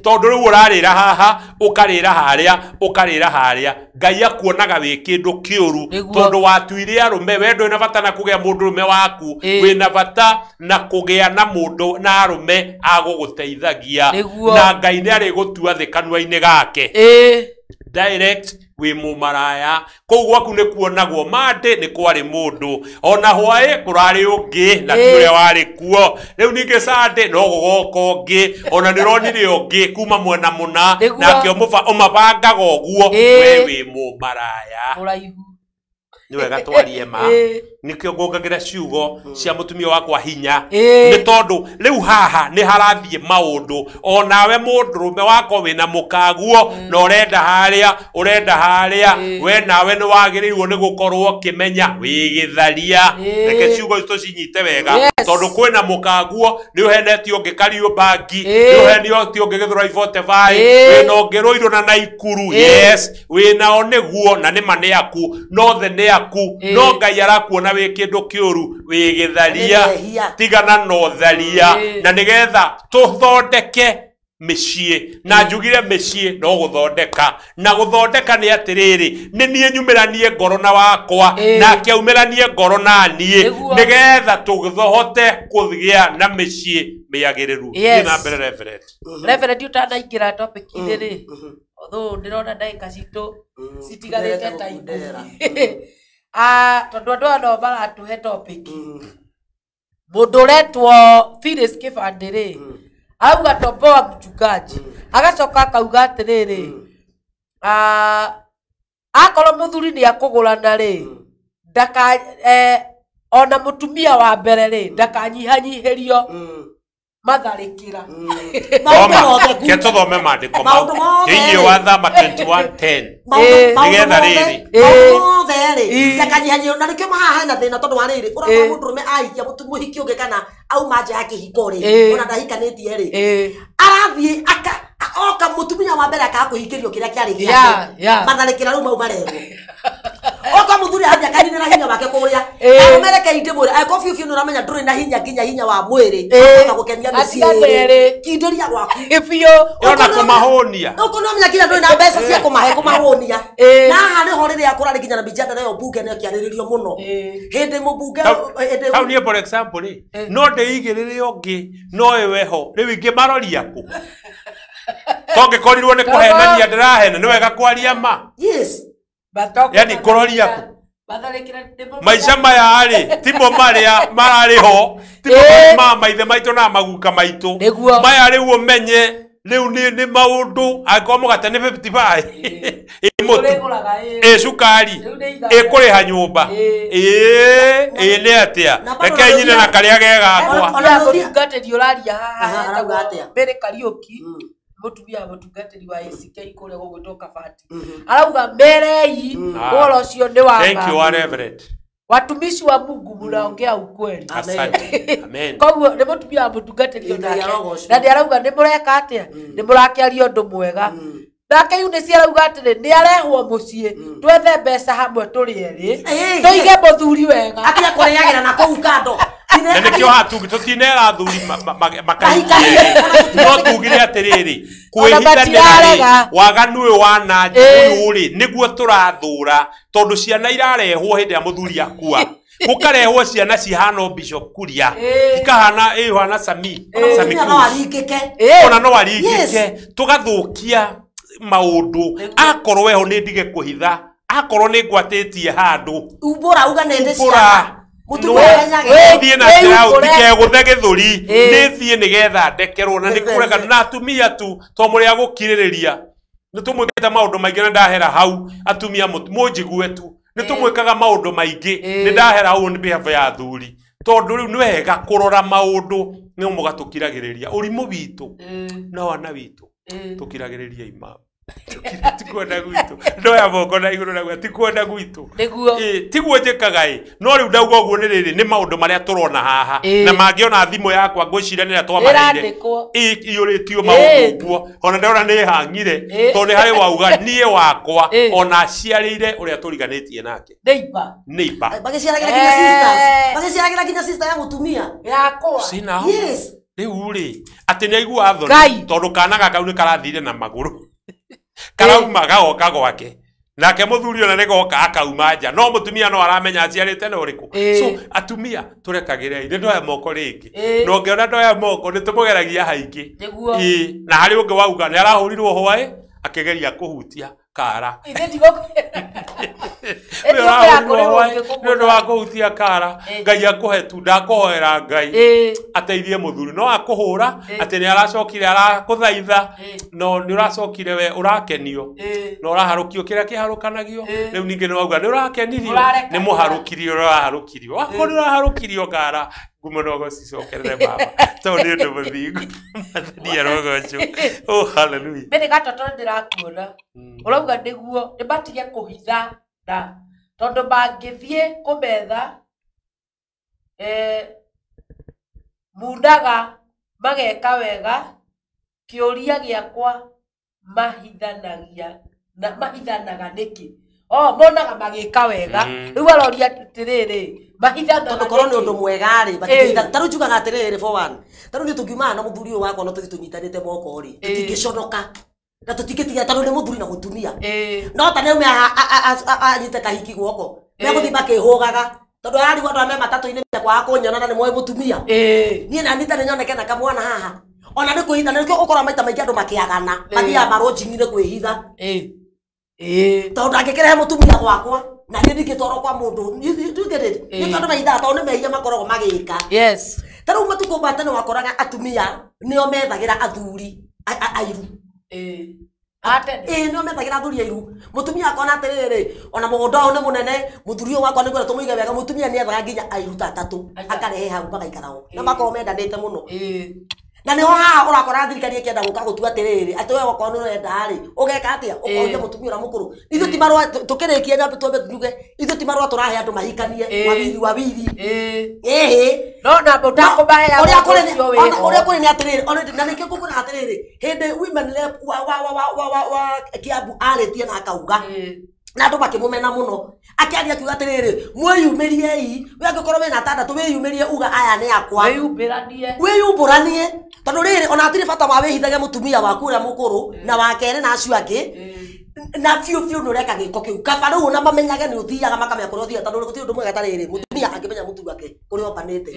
tondũ rĩu ũrarĩra haha ũkarĩra harĩa ũkarĩra harĩa Ngai akuonaga wĩ kĩndũ kĩũru tondũ watuire arũme we ndũrĩ na bata na kũgĩa mũndũrũme waku wĩna bata na kũgĩa na mũndũ na arũme agũgũteithagia na Ngai nĩ arĩgũtua thĩ kanua-inĩ gake direct wĩ mũmaraya kũu gwaku nĩ kuonagwo Monday nĩ kwarĩ mũndũ ona hwaĩ kũrarĩ ũngĩ na ti ũrĩa warĩ kuo rĩu ningĩ Sunday no gũgoka ũngĩ ona nĩ ũronire ũngĩ kuma mwena mũna nake ũmabangaga ũguo we wĩ mũmaraya. Nĩ wega twarie ma. Nĩkĩo ngongagĩra ciugo cia mũtumia wakwa hinya. Nĩ tondũ rĩu haha nĩ harathiĩ maũndũ. Onawe mũndũrũme wakwa wĩna mũkaguo na ũrenda harĩa, ũrenda harĩa, we nawe nĩ wagĩrĩirwo nĩ gũkorwo ũkĩmenya wĩ gĩtharia. Reke ciugo ici tũcinyite wega. Tondũ kwĩna mũkaguo nĩ ũhenetio ũngĩ Kariobangi, nĩ ũhenetio ũngĩ Gĩthũrai 45, wĩna ũngĩ Rũirũ na Naikuru. Yes, wĩnao nĩguo na nĩma nĩ aku, no the nĩ aku, no Ngai arakuona wĩ kĩndũ kĩũru, wĩ gĩtharia. Tigana na ũtharia na nĩgetha tũthondeke mĩciĩ. Na njugire mĩciĩ no gũthondeka, na gũthondeka nĩ atĩrĩrĩ, nĩ niĩ nyumĩranie ngoro na wakwa nake aumĩranie ngoro na niĩ, nĩgetha tũhote kũgĩa na mĩciĩ mĩagĩrĩru. Thiĩ na mbere Reverend. Reverend ũtanaingĩra topic-inĩ rĩ, although ndĩrona ndagĩka citũ citigarĩte ta ikũmi, tondũ andũ aya no maratũhe topic. Mũndũ ũretwo Phyllis Kĩbandĩ rĩ, arauga tomboa mchungaji, agacoka akauga atĩrĩrĩ, akorwo mũthuri nĩ akũgũrana rĩ, ndaka ona mũtumia wa mbere rĩ, ndakanyihanyihĩrio matharĩkĩra. Ke tũthome maandĩko mau thĩinĩ wa Thama 21:10. Nĩgetha rĩrĩ mothe rĩ ndakanyihanyihĩrio, na nĩkĩo haha hena thĩna tondũ wa rĩrĩ, ũrakora mũndũrũme ahikia mũhiki ũngĩ kana auma nja ya kĩhiko rĩ, ona ndahikanĩtie rĩ, arathiĩ oka mũtumia wa mbere akaga kũhingĩrio kĩrĩa kĩarĩ gĩake, matharĩkĩra rĩu mau marerwo. Oka mũthuri athiĩ akaninĩra hinya wake kũrĩa, arũmereke indĩ mwĩrĩ, angĩkorwo biũ biũ nĩ ũramenya ndũrĩ na hinya nginya hinya wa mwĩrĩ ũkahota gũkenia mĩciĩ, kindĩria gwaku biũ, ona kũmahũnia. Ũguo nĩ ũramenya nginya ndũrĩ na mbeca cia kũmahe kũmahũnia. Na haha nĩho rĩrĩa kũrarĩ nginya na mĩjadala ĩyo mbunge nĩ ĩkĩarĩrĩrio mũno. Hĩndĩ mũmbunge hau niĩ for example rĩ, no ndĩigĩrĩre ũngĩ no ĩwe ho, rĩu ingĩ maroria kũ? Tongĩkorirwo nĩ kũhenania ndĩrahena, nĩ wega kwaria ma. Yes. Yani kũroria kũ? Maica maya rĩ, timo marĩa mararĩ ho, timo ma maithe maitũ na maguka maitũ. Maya rĩu ũmenye, rĩu nĩ maũndũ, angĩkorwo mũgate nĩ 55, ĩ mũtu, ĩ cukari, ĩ kũrĩha nyũmba, ĩ nĩ atĩa? Reke nyine na karĩa ge gakwa. Mũtungatĩri ũraria haha Mary Kariũki, mũtumia wa mũtungatĩri wa ACK kũrĩa gũgwĩtwo Kabati, arauga merei ũhoro ũcio nĩ wa Thank you, Reverend. Watumishi wa Mungu mnaongea ukweli. Asante. Amen. Koguo nĩ mũtumia wa mũtungatĩri onake, na nĩ arauga nĩ mũreka atĩa, nĩ mũrakĩaria ũndũ mwega. Nake Eunice arauga atĩrĩ, nĩ arehwo mũciĩ twethe mbeca hamwe tũrĩ erĩ, tũige mũthuri wega, atige kũrĩagĩra na kũu kando. Na nĩkĩo haha tũtinera athuri makahikie, no tugire atĩrĩrĩ, kwĩhithanĩra rĩ, waganu ũyũ wa na nja ũyũ rĩ, nĩguo tũrathũra, tondũ ciana irarehwo hĩndĩ ĩrĩa mũthuri akua, gũkarehwo ciana cihana Bishop Kuria, ikahana ĩhana Sami, Sami ona no aringĩke, tũgathũkia maũndũ. Akorwo weho nĩ ndige kũhitha, akorwo nĩ ngwatĩtie handũ, umbũra uga nĩ ndĩ ciana, thiĩ na njĩra ndikegũthe gĩthũri, nĩ thiĩ nĩgetha ndekerwo. Na nĩ kũreka na atumia tu, to mũrĩa gũkirĩrĩria nĩ tũmwĩkĩte maũndũ maingĩ na ndahera hau. Atumia mũnjigue tu, nĩ tũmwĩkaga maũndũ maingĩ, nĩ ndahera hau on behalf ya athuri, tondũ rĩu nĩ wega kũrora maũndũ, nĩ mũgatũkiragĩrĩria ũrimũ witũ na wana witũ, tũkiragĩrĩria ima tikwenda gwitũ, ndoya moko na igũrũ naguo tikwenda gwitũ, tiguo njĩkaga ĩ. No rĩu ndauga ũguo nĩ rĩrĩ, nĩ maũndũ marĩa tũrona haha, na mangĩona thimũ yakwa ngwĩciria nĩ ĩrĩa twamaheire iyũrĩtio maũndũ ũguo, ona ndĩrona nĩ hang'ire, tondũ nĩ harĩ wauga niĩ wakwa ona aciarĩire ũrĩa tũriganĩtie nake neighbor, magĩciaragĩra nginya sisters, magĩciaragĩra nginya sister ya mũtumia yakwa. Yes. Rĩu rĩ, atĩ nĩ aigua thoni tondũ kana gaka nĩ karathire na magũrũ, karauma gagoka gwake, nake mũthuri ona nĩ goka akauma nja, no mũtumia no aramenya aciarĩte na ũrĩkũ. So atumia tũrekagĩrei, nĩ ndoya moko rĩngĩ, na ũngĩona ndoya moko nĩ tũmũgeragia haingĩ. Na harĩ ũngĩ wauga nĩ arahũrirwo hwaĩ akĩgeria kũhutia Kara Ithe ndigũkwĩra. Nĩ ũndũ wa kũhutia kara. Ngai akũhe tu, ndakũhoera Ngai ateithie mũthuri no akũhũra atĩ nĩ aracokire arakũthaitha, no nĩ ũracokire we ũrakenio na ũraharũkio kĩrĩa kĩharũkanagio. Rĩu ningĩ nĩ wauga nĩ ũrakenirio, nĩ mũharũkirio, ũraharũkirio wakorwo nĩ ũraharũkirio kara, ngumo no gũcicokerere baba tondũ nĩ ũndũ mũthingu. Mwathani arogocwo. Oh, hallelujah. Mbere gatoto ndĩrakuona ũrauga nĩguo nĩ matige kũhitha na tondũ mangĩthiĩ kũmetha munaga mageka wega. Kĩũria gĩakwa mahithanagia na mahithanaga nĩkĩ? Oh, monaga magĩka wega. Rĩu aroria atĩrĩrĩ, mahithanaga Tondũ korwo nĩ nĩkĩ? Ũndũ mwega rĩ, matingĩhitha. Ta rĩu njugaga atĩrĩrĩ, for one, ta rĩu niĩ tũngiumana na mũthuri ũyũ wakwa no tũthiĩ tũnyitanĩte moko rĩ, tũtingĩconoka na tũtingĩtiga tondũ nĩ mũthuri na mũtumia. No ta nĩaume anyite kahiki guoko, megũthiĩ makĩhũgaga tondũ ararigwo andũ arĩa me matatũ-inĩ mekwaga kũnyona na nĩ moĩ mũtumia. Niĩ nani ndarĩ nyoneke na kamwana haha ona nĩ kwĩhitha, na nĩkĩo ũkoraga maita maingĩ andũ makĩagana mathiaga marũnjingi-inĩ kwĩhitha, tondũ angĩkĩrehe mũtumia gwakwa na niĩ ndingĩtwarwo kwa mũndũ. You get it? Nĩ tondũ mahithaga tondũ nĩ mehia makoragwo magĩka. Ta rĩu matukũ ma tene wakoraga atumia nĩo methagĩra athuri airu. Atene. Ĩĩ, nĩo methagĩra athuri airu. Mũtumia akona atĩrĩrĩ, ona mũgũnda ũyũ nĩ mũnene, mũthuri ũyũ wakwa nĩguo tũmũige wega. Mũtumia nĩethaga nginya airu ta atatũ akarehe hau magaikara ho na makorwo mendanĩte mũno. Na nĩho haha ũrakora thirikari ĩkĩenda gũka gũtua atĩrĩrĩ, atĩ we wakorwo nĩ ũrenda rĩ, ũgeka atĩa? Ũkoria mũtumia ũrĩa mũkũrũ. Ithuĩ ti marũa tũkĩrĩkia nyambe twambe tuge ithuĩ ti marũa tũrahe andũ mahikanie wawili wawili. Ĩhĩ. No na ũtakũmaheaga Ũrĩa kũrĩ ũcio wĩho. Ũrĩa kũrĩ nĩ atĩrĩrĩ, na nĩkĩo ngũkwĩra atĩrĩrĩ, hĩndĩ women rep wa Kiambu arĩtie na akauga na andũ makĩmũmena mũno, akĩaria akiuga atĩrĩrĩ, mwĩyumĩriei, we angĩkorwo wĩna atandatũ wĩyumĩrie uga aya nĩ akwa. Wĩyumbĩranie. Wĩyumbũranie, tondũ rĩrĩ ona hatirĩ bata wa wĩhithage mũtumia waku ũrĩa mũkũrũ na wa kerĩ na acio angĩ na biũ biũ nĩ ũreka gĩko kĩu. Kaba rĩu ona mamenyage nĩ ũthiaga, makamenya kũrĩa ũthiaga, tondũ gũtirĩ ũndũ mwega ta rĩrĩ mũtumia angĩmenya mũthuri wake kũrĩa ombanĩte.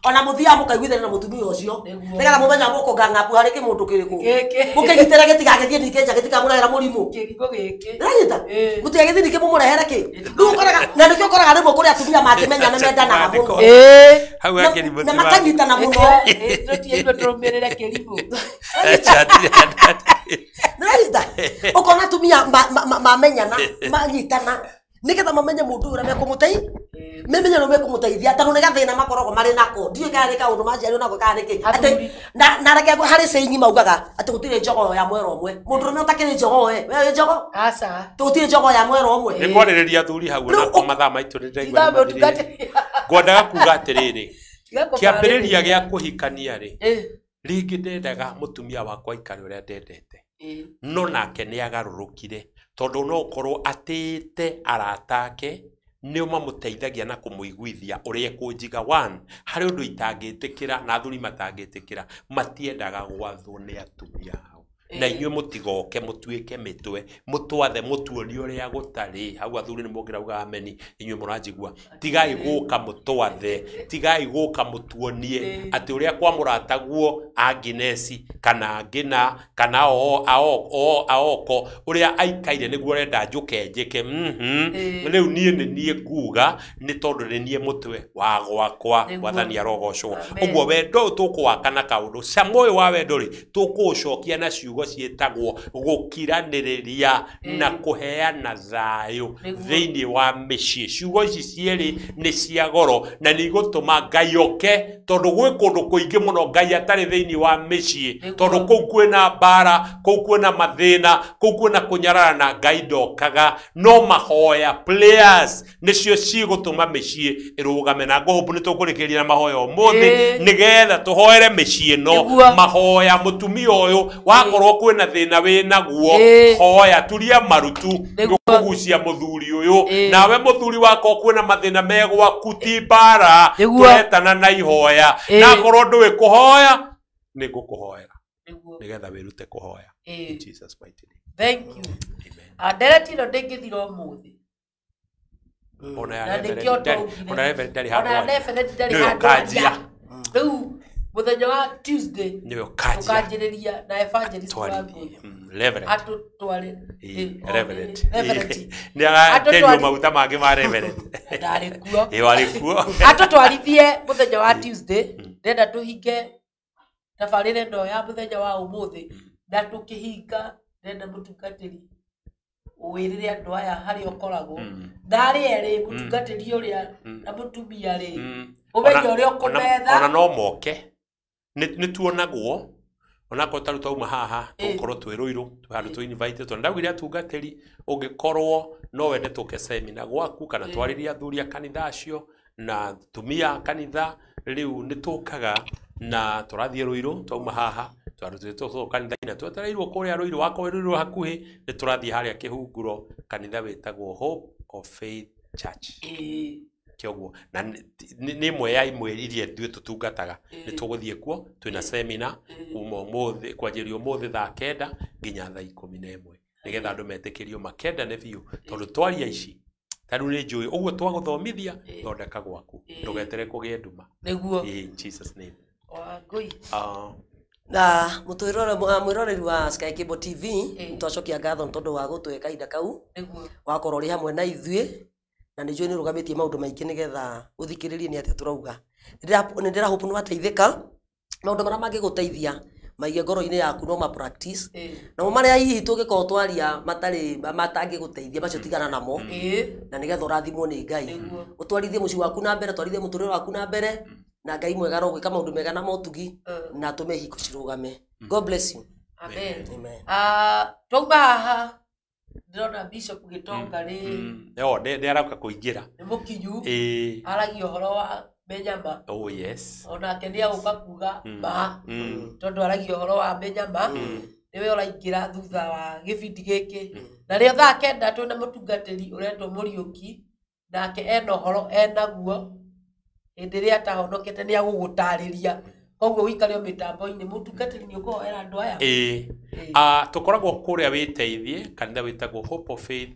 Ona mũthiaga mũkaiguithania na mũtumia ũcio nĩgetha mũmenya mũkũngang'apu harĩ kĩmũndũ kĩrĩkũ Gĩkĩ. mũkĩgitĩre gĩtigagĩthiĩ ningĩ nja gĩtikamũrehera mũrimũ. Kĩrimũ gĩkĩ. Ndĩranyita mũtigagĩthiĩ ningĩ mũmũrehere kĩ. Rĩu ũkoraga, na nĩkĩo ũkoraga rĩmwe kũrĩ atumia mangĩmenya nĩ mendanaga mũno Hau na akĩrimũ na makanyitana mũno. Tũtige ithuĩ tũrũmĩrĩre kĩrimũ. Ndĩranyita ũkona atumia mamenyana manyitana nĩgetha mamenye mũndũ ũrĩa mekũmũtei memenye ũrĩa mekũmũteithia, tondũ nĩ gathĩna makoragwo marĩ nako. Ndiũĩ kana nĩ kaũndũ maciarirwo nako kana nĩkĩ. Atĩ Athuri. na reke harĩ cĩingi maugaga atĩ gũtirĩ njogoo ya mwera ũmwe. Mũndũrũme ũtakĩrĩ njogoo, we wĩ njogoo? Aca. Tũgũtirĩ njogoo ya mwera ũmwe. Nĩ kwarĩrĩria athuri hau Rĩu na mathaa maitũ nĩ ndaigua Tiga nĩ mathirire. mũtungatĩri. Ngwendaga kuga atĩrĩrĩ, Tiga kĩambĩrĩria kũmarĩrĩria. Gĩa kũhikania rĩ, rĩngĩ ndendaga mũtumia wakwa aikare ũrĩa ndendete, no nake nĩ agarũrũkire tondũ no ũkorwo atĩĩte arata ake nĩo mamũteithagia na kũmũiguithia ũrĩa ekũnjiga. One, harĩ ũndũ itangĩtĩkĩra na athuri matangĩtĩkĩra, matiendaga gwathwo nĩ atumia ao. Na inyuĩ mũtigoke mũtuĩke mĩtwe mũtwathe mũtuonie ũrĩa gũtarĩ. Hau athuri nĩ mũngĩrauga ameni, inyuĩ mũranjigua. Tigai gũka mũtwathe, tigai gũka mũtuonie atĩ ũrĩa kwa mũrataguo Agnes kana Ngina kana o aoko ũrĩa aikaire nĩguo ũrenda njũke njĩke. Rĩu niĩ nĩ niĩ nguga nĩ tondũ nĩ niĩ mũtwe wa gwakwa. Nĩguo. Mwathani arogocwo. Amen. Ũguo wendo ũyũ tũkũwaka na kaũndũ cama ũyũ wa wendo rĩ, tũkũũcokia na ciugo ciĩtagwo gũkiranĩrĩria na kũheana thayũ Nĩguo. Thĩinĩ wa mĩciĩ. Ciugo ici cierĩ nĩ cia goro na nĩ igũtũma Ngai oke, tondũ gwĩ kũndũ kũingĩ mũno Ngai atarĩ thĩinĩ wa mĩciĩ. Nĩguo. Tondũ kũu kwĩna mbara, kũu kwĩna mathĩna, kũu kwĩna kũnyararana, Ngai ndokaga. No mahoya, prayers, nĩcio cigũtũma mĩciĩ ĩrũgame. Na ngũhũmbu nĩ tũkũrĩkĩrĩria na mahoya ũmũthĩ nĩgetha tũhoere mĩciĩ ĩno. Nĩguo. Mahoya, mũtumia ũyũ wakorwo kwĩna thĩna wĩ naguo, hoya, turia marutu. Nĩguo. Nĩũkũgucia mũthuri ũyũ. Nawe mũthuri wakwa kwĩna mathĩna me gwaku, ti mbara. Nĩguo. Tũretana na ihoya. Na akorwo ndũĩ kũhoya, nĩ ngũkũhoera Nĩguo. nĩgetha wĩrute kũhoya. In Jesus mighty name. Thank you. Amen. Ah, ndereti ĩno ndĩngĩthira ũmũthĩ. Ona ya Na Reverend nĩkĩo ndarĩ- twaugire. ona Reverend ndarĩ Ona handũ aria. Reverend ndarĩ Nĩwe handũ ũkanjia. aria. Rĩu Mũthenya wa Tuesday Nĩwe ũkanjia. Tũkanjĩrĩria na evangelist wa Twarithie. Ngũi. Reverend. Atũtware. Reverend. Reverend. Nĩ araterio Atũtwari- maguta mangĩ ma reverend. Ndarĩ kuo. Ĩ warĩ kuo. Atũtwarithie mũthenya wa Tuesday. Ndĩrenda tũhinge tabarĩra ĩno ya mũthenya wa ũmũthĩ, na tũkĩhinga ndĩrenda mũtungatĩri wĩrĩre andũ aya harĩa ũkoragwo, na arĩa erĩ mũtungatĩri ũrĩa na mũtumia rĩ, ũmenye ũrĩa ũkũmetha. Ona no moke nĩ tuonagwo onakorwo ta rĩu twauma haha, tũgũkorwo twĩ Rũirũ, twĩ handũ twĩ invite, tondũ ndaugire atungatĩri ũngĩkorwo no wende tũke semina gwaku kana twarĩrie athuri a kanitha acio na atumia a kanitha, rĩu nĩ tũkaga na tũrathiĩ Rũirũ twauma haha, tondũ twĩtwo kanitha-inĩ na twetereirwo kũrĩa Rũirũ, wakorwo wĩ Rũirũ hakuhĩ nĩ tũrathiĩ harĩa Kĩhunguro, kanitha wĩtagwo Hope of Faith Church. Kĩoguo na nĩ ĩmwe ya imwe iria ithuĩ tũtungataga. Nĩ tũgũthiĩ kuo twĩna semina kuma ũmũthĩ, kwanjĩrĩria ũmũthĩ thaa 9 nginya thaa 11, nĩgetha andũ metĩkĩrio makendane biũ, tondũ twaria ici ta rĩu nĩ njũĩ ũguo twagũthomithia, thondeka gwaku, ndũgetere kũgĩe nduma. Nĩguo. In Jesus name. Wangũi. Ah, Na mwĩroreri wa Sky Cable TV, nĩtwacokia ngatho nĩ tondũ wa gũtũhe kahinda kau wakorwo ũrĩ hamwe na ithuĩ, na nĩ njũĩ nĩ ũrũgamĩtie maũndũ maingĩ nĩgetha ũthikĩrĩrie nĩ atĩa tũrauga. Nĩ ndĩrahope nĩ wateithĩka. Maũndũ marĩa mangĩgũteithia maige ngoro-inĩ yaku, no ma practice, namo marĩa hihi tũngĩkorwo twaria matarĩ matangĩgũteithia, macio tigana namo, na nĩgetha ũrathimwo nĩ Ngai. Nĩguo. Ũtwarithie mũciĩ waku na mbere, ũtwarithie mũtũrĩre waku na mbere, na Ngai mwega arogwĩka maũndũ mega na motugi, na atũme hingo cirũgame. God bless you. Amen. Amen. Ah, twauma haha ndĩrona Bishop Gĩtonga rĩ, yo nĩ arauka kũingĩra. Nĩ mũkinyu. Ĩ. Aragia ũhoro wa menyama. Oh yes. Onake nĩ agũka kuga ma, tondũ aragia ũhoro wa menyama, nĩwe ũraingĩra thutha wa gĩbindi gĩkĩ. Na rĩo thaa 9 twĩna mũtungatĩri ũretwo Mũriũki, nake ena ũhoro enaguo hĩndĩ ĩrĩa atahonokete, nĩ agũgũtarĩria. Koguo ũikare o mĩtambo-inĩ. Mũtungatĩri, nĩ ũkũhoera andũ aya? Ĩ. Ah, tũkoragwo kũrĩa wĩteithie kanitha wĩtagwo Hope of Faith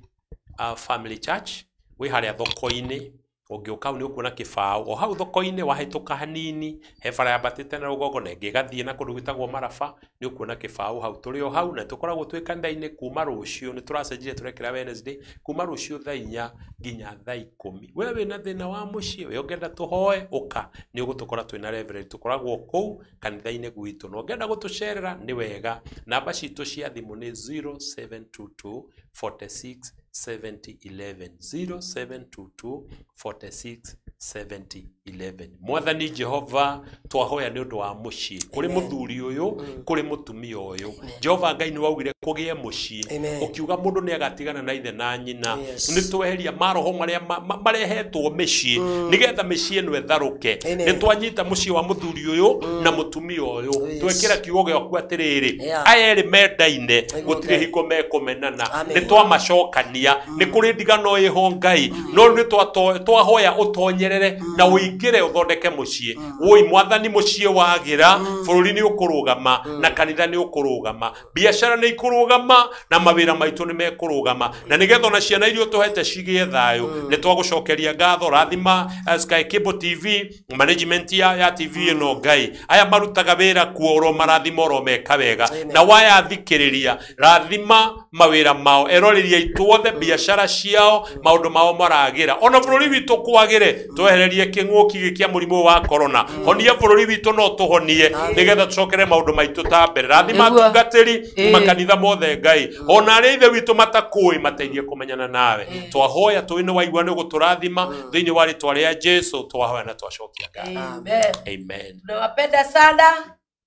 Family Church, wĩ harĩa thoko-inĩ. Ũngĩũka hau nĩ ũkuona kĩbaũ o hau thoko-inĩ, wahĩtũka hanini he bara yambatĩte na rũgongo na ĩngĩ ĩgathiĩ na kũndũ gwĩtagwo Maraba, nĩ ũkuona kĩbaũ hau. Tũrĩ o hau na tũkoragwo twĩ kanitha-inĩ kuma rũciũ, nĩ tũracenjirie tũrekĩra Wednesday, kuma rũciũ thaa 4 nginya thaa 10. We wĩna thĩna wa mũciĩ, we ũngĩenda tũhoe, ũka, nĩ ũgũtũkora twĩna reverend, tũkoragwo kũu kanitha-inĩ gwitũ. Na ũngĩenda gũtũcerera nĩ wega, namba citũ cia thimũ nĩ 0722 46 70 11, 0722 46 70 11. Mwathani Jehova, twahoya nĩ ũndũ wa mũciĩ kũrĩ mũthuri ũyũ, kũrĩ mũtumia ũyũ. Jehova Ngai, nĩ waugire kũgĩe mũciĩ, Amen. ũkiuga mũndũ nĩ agatigana na ithe na nyina. Yes. Nĩ tweheria maroho marĩa marehetwo mĩciĩ nĩgetha mĩciĩ ĩno ĩtharũke. Amen. Nĩ twanyita mũciĩ wa mũthuri ũyũ na mũtumia ũyũ, twekĩra kiugo gĩaku atĩrĩrĩ, aya erĩ mendaine, Nĩguo gũtirĩ Ngai. hingo mekũmenana. Amen. Nĩ twamacokania, nĩ kũrĩ ndigano ĩho Ngai, no rĩu nĩ twahoya ũtonyerere na ũingĩre ũthondeke mũciĩ. Woi Mwathani, mũciĩ wagĩra, bũrũri nĩ ũkũrũgama, na kanitha nĩ ũkũrũgama, biacara nĩ ikũrũgama, na mawĩra maitũ nĩ mekũrũgama, na nĩgetha ona ciana iria ũtũhete cigĩe thayũ. Nĩ twagũcokeria ngatho. Rathima Sky Cable TV, management ya TV ĩno Ngai, aya marutaga wĩra kuo oro marathima, oro meka wega. Amen. Na wayathikĩrĩria, rathima mawĩra mao, eroreri aitũ othe, biacara ciao, maũndũ mao maragĩra, ona bũrũri witũ kwagĩre. Twehererie kĩng'ũki gĩkĩ kĩa mũrimũ wa corona, honia bũrũri witũ, no tũhonie nĩgetha tũcokere maũndũ maitũ ta mbere. Rathima Nĩguo. atungatĩri makanitha mothe Ngai, ona arĩa ithe witũ matakũĩ, mateithie kũmenyana nawe. Twahoya tũĩ nĩ waigua, nĩ ũgũtũrathima. Thĩinĩ wa rĩtwa rĩa Jesu twahoya na twacokia ngatho. Amen. Amen. Tunawapenda sana.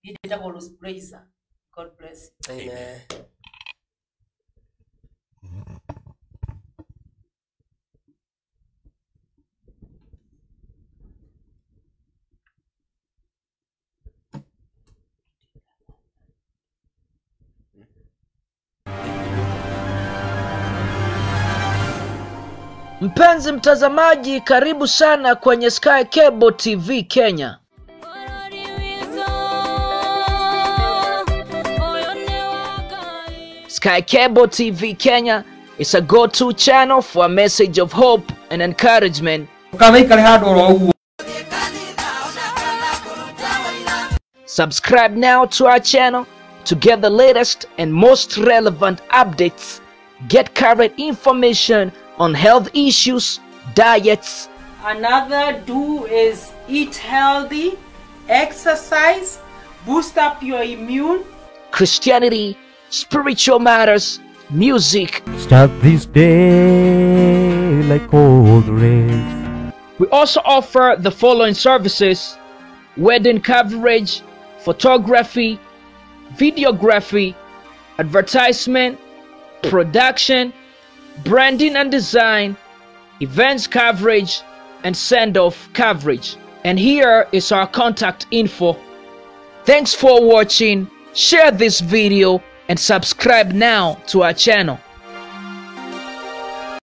Hii inaitwa Rose Praiser. God bless you. Amen. Mpenzi mtazamaji, karibu sana kwenye Sky Cable TV Kenya. Bũrũri witũ ũyũ nĩ wa Ngai. Sky Cable TV Kenya is a go-to channel for a message of hope and encouragement. Ndũkanaikare handũ oro ũguo. Subscribe now to our channel to get the latest and most relevant updates. Get current information on health issues, diets. Another do is eat healthy, exercise, boost up your immune. Christianity, spiritual matters, music. Start this day like cold rain. We also offer the following services: wedding coverage, photography, videography, advertisement, production, branding and design, events coverage, and send-off coverage. And here is our contact info. Thanks for watching. Share this video and subscribe now to our channel.